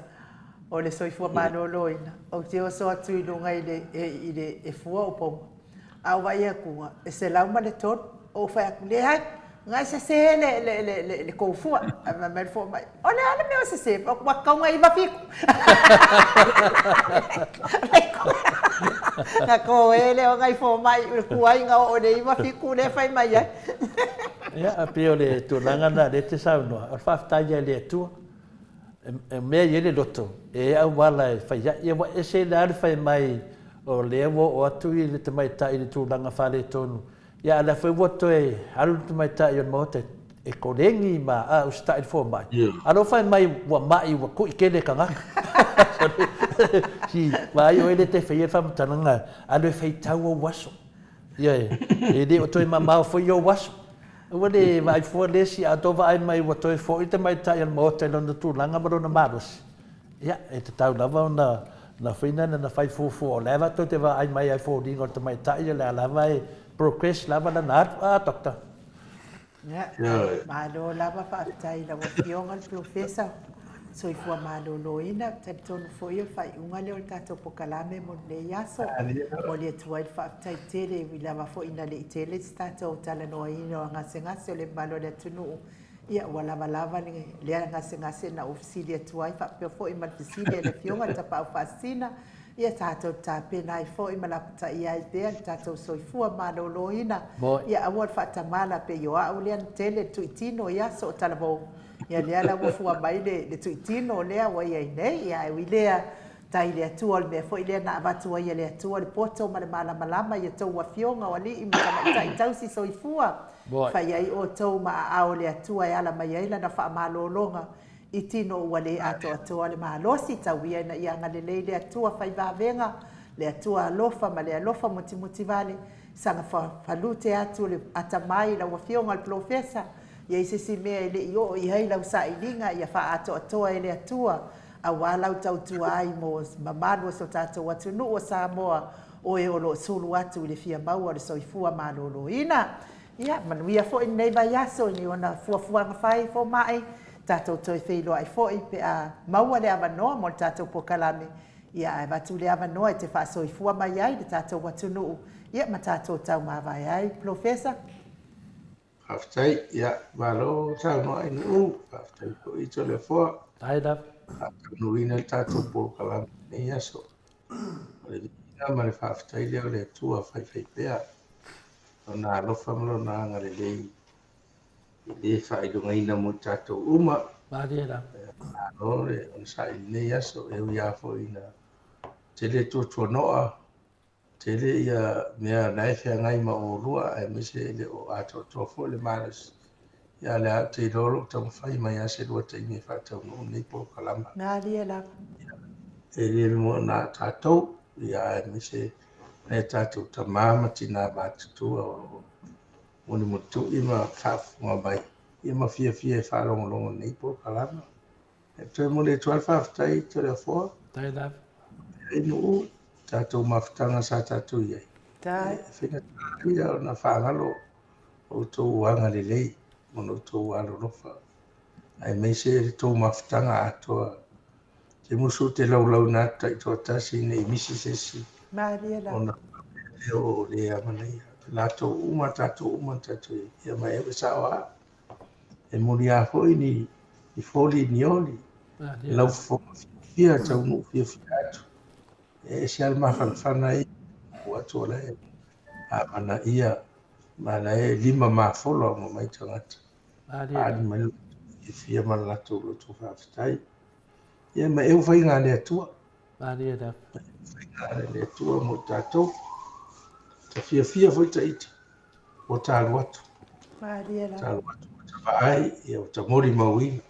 o le Soifua Maloloina, ou te oso atu i luga i le, i le, e fua ou pauma. A ou vaai atu, e 103, ou fai atu, leai, na e sese le, le, le, le, le kou fua. Ae fai mai le fomai, o le a le mea o sese? Ua tatau ona 97. Na ko e le o ngai fomai i le kuaiga oo i le iva fitu lea e fai mai ai. Ia, a pei o le tulaga lena o lea e te saunoa, o le faafetai lava i le Atua. E mea e i ai le loto, e i ai auala e fai ai. Ia ua ese la le fai mai o lea ua oo atu i le tamaitai i le tulaga faaletonu, ia a o lea foi ua toe alu le tamaitai o le Maota e koleni ma a usitai i le fomai, a o lea ua fai mai ua mai ua tui tele tagata. Si vaai oe lea e te faia le faamatalaga, alu e faitau ou aso. Ioe, e le o toe mamao foi ou aso. Aua le vaai fua le isi, a outou vaai mai ua toe foi le tamaitai o le Maota i lona tulaga ma lona malosi, ia, e tatau lava ona na fai na na fai fuafua, o la e tou te vaai mai lava i foliga o le tamaitai, o lea lava e progress lava lana alu. A, Doctor? Ia, malo lava faafetai i lau Afioga le Polofesa Soifua Maloloina. Ou te talitonu foi o le faaiuga lea o le tatou polokalame mo lenei aso. Momoli atu ai le faafetai tele, e ui lava foi ina le i tele se tatou talanoaina o gasegase o le mamalu o le atunuu, ia ua lava lava lea gasegase na ou fesili atu ai faapea foi ma le fesili a le Afioga i le Tapaau Faasisina, Ia tatou tapena ai foi ma lapataia ai pea le tatou soifua maloloina. Ia aua le faatamala pei o au lea na tele le tuitino i aso o talavou. Ia lea la ua fua mai le, le tuitino lea ua i ai nei. Ia ae ui lea, tai le Atua o le mea foi lea na avatu ai e le Atua le poto ma le malamalama i a outou afioga o alii ma tamaitai tausi soifua. Fai ai outou ma aao o le Atua e ala mai ai lana faamalologa I tino ua le atoatoa le malosi, tau ia ina ia agalelei le Atua fai vavega, le Atua alofa ma le alofa mutimuti vale, saga falute atu le atamai i lau Afioga i le Polofesa, i ai se isi mea e le i oo i ai lau sailiga ia faaatoatoa e le Atua, aua lau tautua ai mo mamalu o so tatou atunuu o Samoa, oe o lo o sulu atu i le fia maua o le soifua maloloina. Ia, manuia foi lenei vaiaso i ona fuafuaga fai fomai, tatou toe feiloai foi pe a maua le avanoa mo le tatou polokalame, ia ae avatu le avanoa e te faasoifua mai ai le tatou atunuu, ia ma tatou taumavae ai. Polofesa. Faafetai, ia malo saunoa i Nu'u, faafetai foi i Toleafoa. Faafetai lava. Faataunuuina le tatou polokalame i lenei aso. O le viiga ma le faafetai lea o le Atua faifaipea. Lona alofa ma Lona agalelei e le faailogaina mo i tatou uma. Malie la. Malo le onosai i lenei aso, e ui lava foi ina tele tuatuanoa, tele ia mea na e feagai ma oulua, aemaise e le o atoatoa foi le malosi. Ia, o lea ou te iloa o lo o taumafai mai lava se lua taimi e faataunuu lenei polokalama. Malie lava. E le mo na tatou, ia aemaise nai a tatou tama ma tina matutua o lo o mulimulitu'i ma faafofoga mai ia ma fiafia e faalogologo i lenei polokalama. E toe momoli atu lava le faafetai i Toleafoa. Faafetai lava. I Nu'u, tatou mafutaga sa tatou i ai. E faigata ia ona faagalo outou agalelei ma lo outou alolofa, aemaise le tou mafutaga atoa. Te musu te laulauina atu taitoatasi ne i misi se isi. Malie lava. Ona faapea lea o le amanaia. Latou uma, tatou uma, tatou ia ma e sao lava. E muli lava foi ni, ni foli ni oli. Lau fofoga fiafia, taunuu fiafia atu. E ese lava le mafanafana ia ua atu o la e amanaia ma la e lima mafola uma mai tagata. Faaali mai lo latou fiafia ma le latou loto faafetai. Ia ma e ua faiga a le Atua. Malie lava. Faiga a le Atua mo tatou. Ta fiafia foi ta ita. Ua ta alu atu. Malie lava. Ta alu atu, ua ta vaai, ia ua ta molimauina.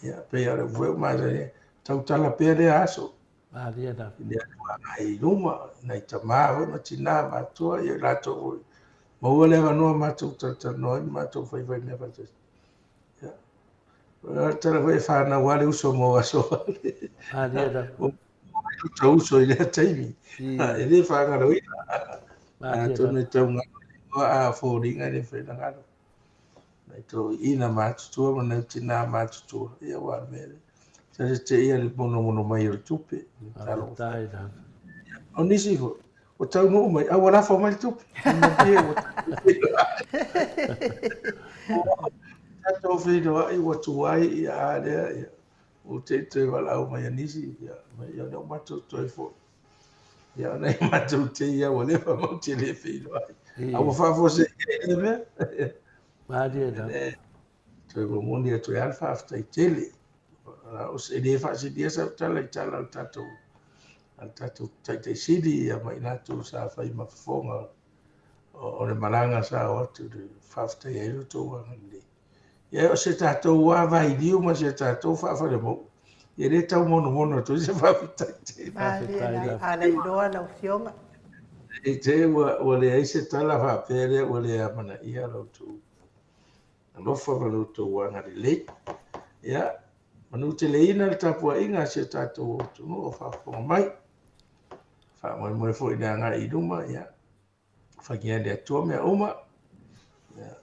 Ia, pei lava o le upu foi ua masani ai, tautala pea lea aso. Malie lava. I le alu agai i luma, nai tama foi ma tina matutua, ia latou foi maua le avanoa matou talatalanoa ai ma matou faifai mea faatasi. Ia. O le tala foi e fanau lava le uso mo aso. Malie lava. Ua ta uso i lea taimi. E le faagaloina. Atonu e tau galo a foliga e le mafai ona galo. Nai toeaiina matutua ma nai tinā matutua. Ia aua o le mea lea. Sa se te ia le monomono mai o le tupe. Faafetai lava. O nisi foi, ua taunuu mai, a ua lafo mai le tupe. Tatou feiloai ua tuai, ia a lea, ia ua te i toe valaau mai a nisi, ia, ia lea ua matou toe foi. Ia, o nai matou tei lava ua leva matou te le feiloai. A ua faafuasei ai lea mea. Malie lava. Toe momoli atu ai lava le faafetai tele. E le faasilia sau tala i tala a le tatou a le tatou Taitai Sili ia ma i latou sa fai ma fofoga o le malaga sa o atu i le faafetai ai lo outou agalelei. Ia o se tatou lava vailiu ma se tatou faafalemou, e le tau monomono atu ai se faafetai tele. Malie lava. A lailoa lau Afioga. I te ua leai se tala faapea lea ua le amanaia lo outou alofa ma lo outou agalelei. Ia, manuteleina le tapuaiga a si o tatou atunuu o faafofoga mai. Faamoemoe foi i le agai i luma, ia, fagia e le Atua mea uma. Ia,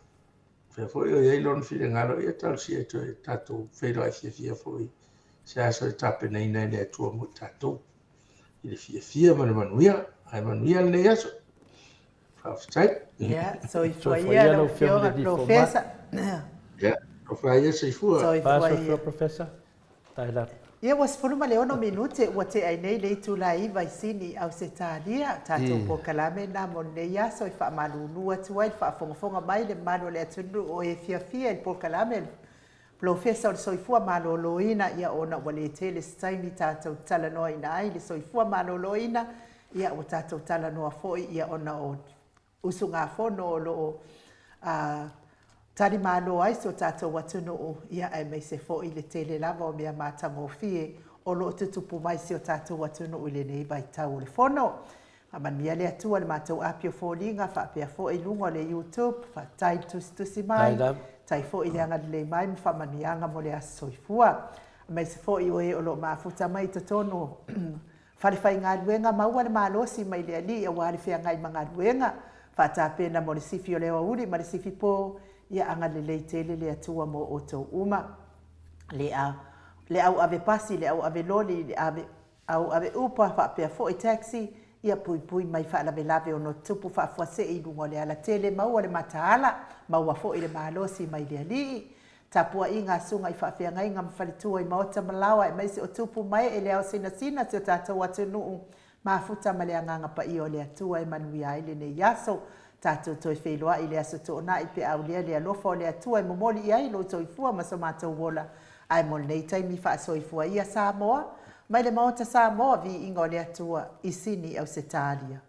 fea foi o i ai lona finagalo, ia talosia e toe tatou feiloai fiafia foi se aso e tapenaina e le Atua mo i tatou i le fiafia ma le manuia. Ae manuia lenei aso. Faafetai. Ia, soifua ia lau Afioga i le Professor. Ia, alofa ia soifua. Soifua ia. Professor. Faafetai lava. Ia, ua 16 minute ua tea ai nei le itula e 9 i Sini, Ausetalia. Tatou polokalame lena mo lenei aso e faamalulu atu ai le faafogafoga mai le mamalu o le atunuu o e fiafia i le polokalame a le Polofesa o le Soifua Maloloina, ia ona ua le tele se taimi tatou te talanoaina ai le soifua maloloina, ia ua tatou talanoa foi ia ona o usugafono o lo o talimalo ai si o tatou atunuu, ia aemaise foi le tele lava o mea matagofie o lo o tutupu mai si o tatou atunuu i lenei vaitau o le Fono. Faamanuia le Atua i le matou api o foliga faapea foi i luga o le YouTube. Faafetai le tusitusi mai, faafetai foi i le agalelei mai ma faamanuiaga mo le aso soifua. Aemaise foi o e o lo o mafuta mai i totonu o falefaigaluega, maua le malosi mai le Alii aua le feagai ma galuega, faatapena mo le sifi o le aoauli ma le sifi po, ia agalelei tele le Atua mo outou uma. Le le au ave pasi, le au ave loli, le ave au ave upa faapea foi taxi, ia puipui mai faalavelave ono tupu faafuasei i luga o le alatele, maua le mataala, maua foi le malosi mai le Alii. Tapuaiga a susuga i faafeagaiga ma faletua i maota ma laoa aemaise o tupu ma ee le ao sinasina si o tatou atunuu mafuta ma le Agaga Paia o le Atua e manuia ai lenei aso. Tatou toe feiloai i le Aso Toonai pe a aulia le alofa o le Atua e momoli i ai lou soifua ma so matou ola. Ae mo lenei taimi faasoifua ia Samoa, mai le Maota Samoa, viiga o le Atua i Sini Ausetalia.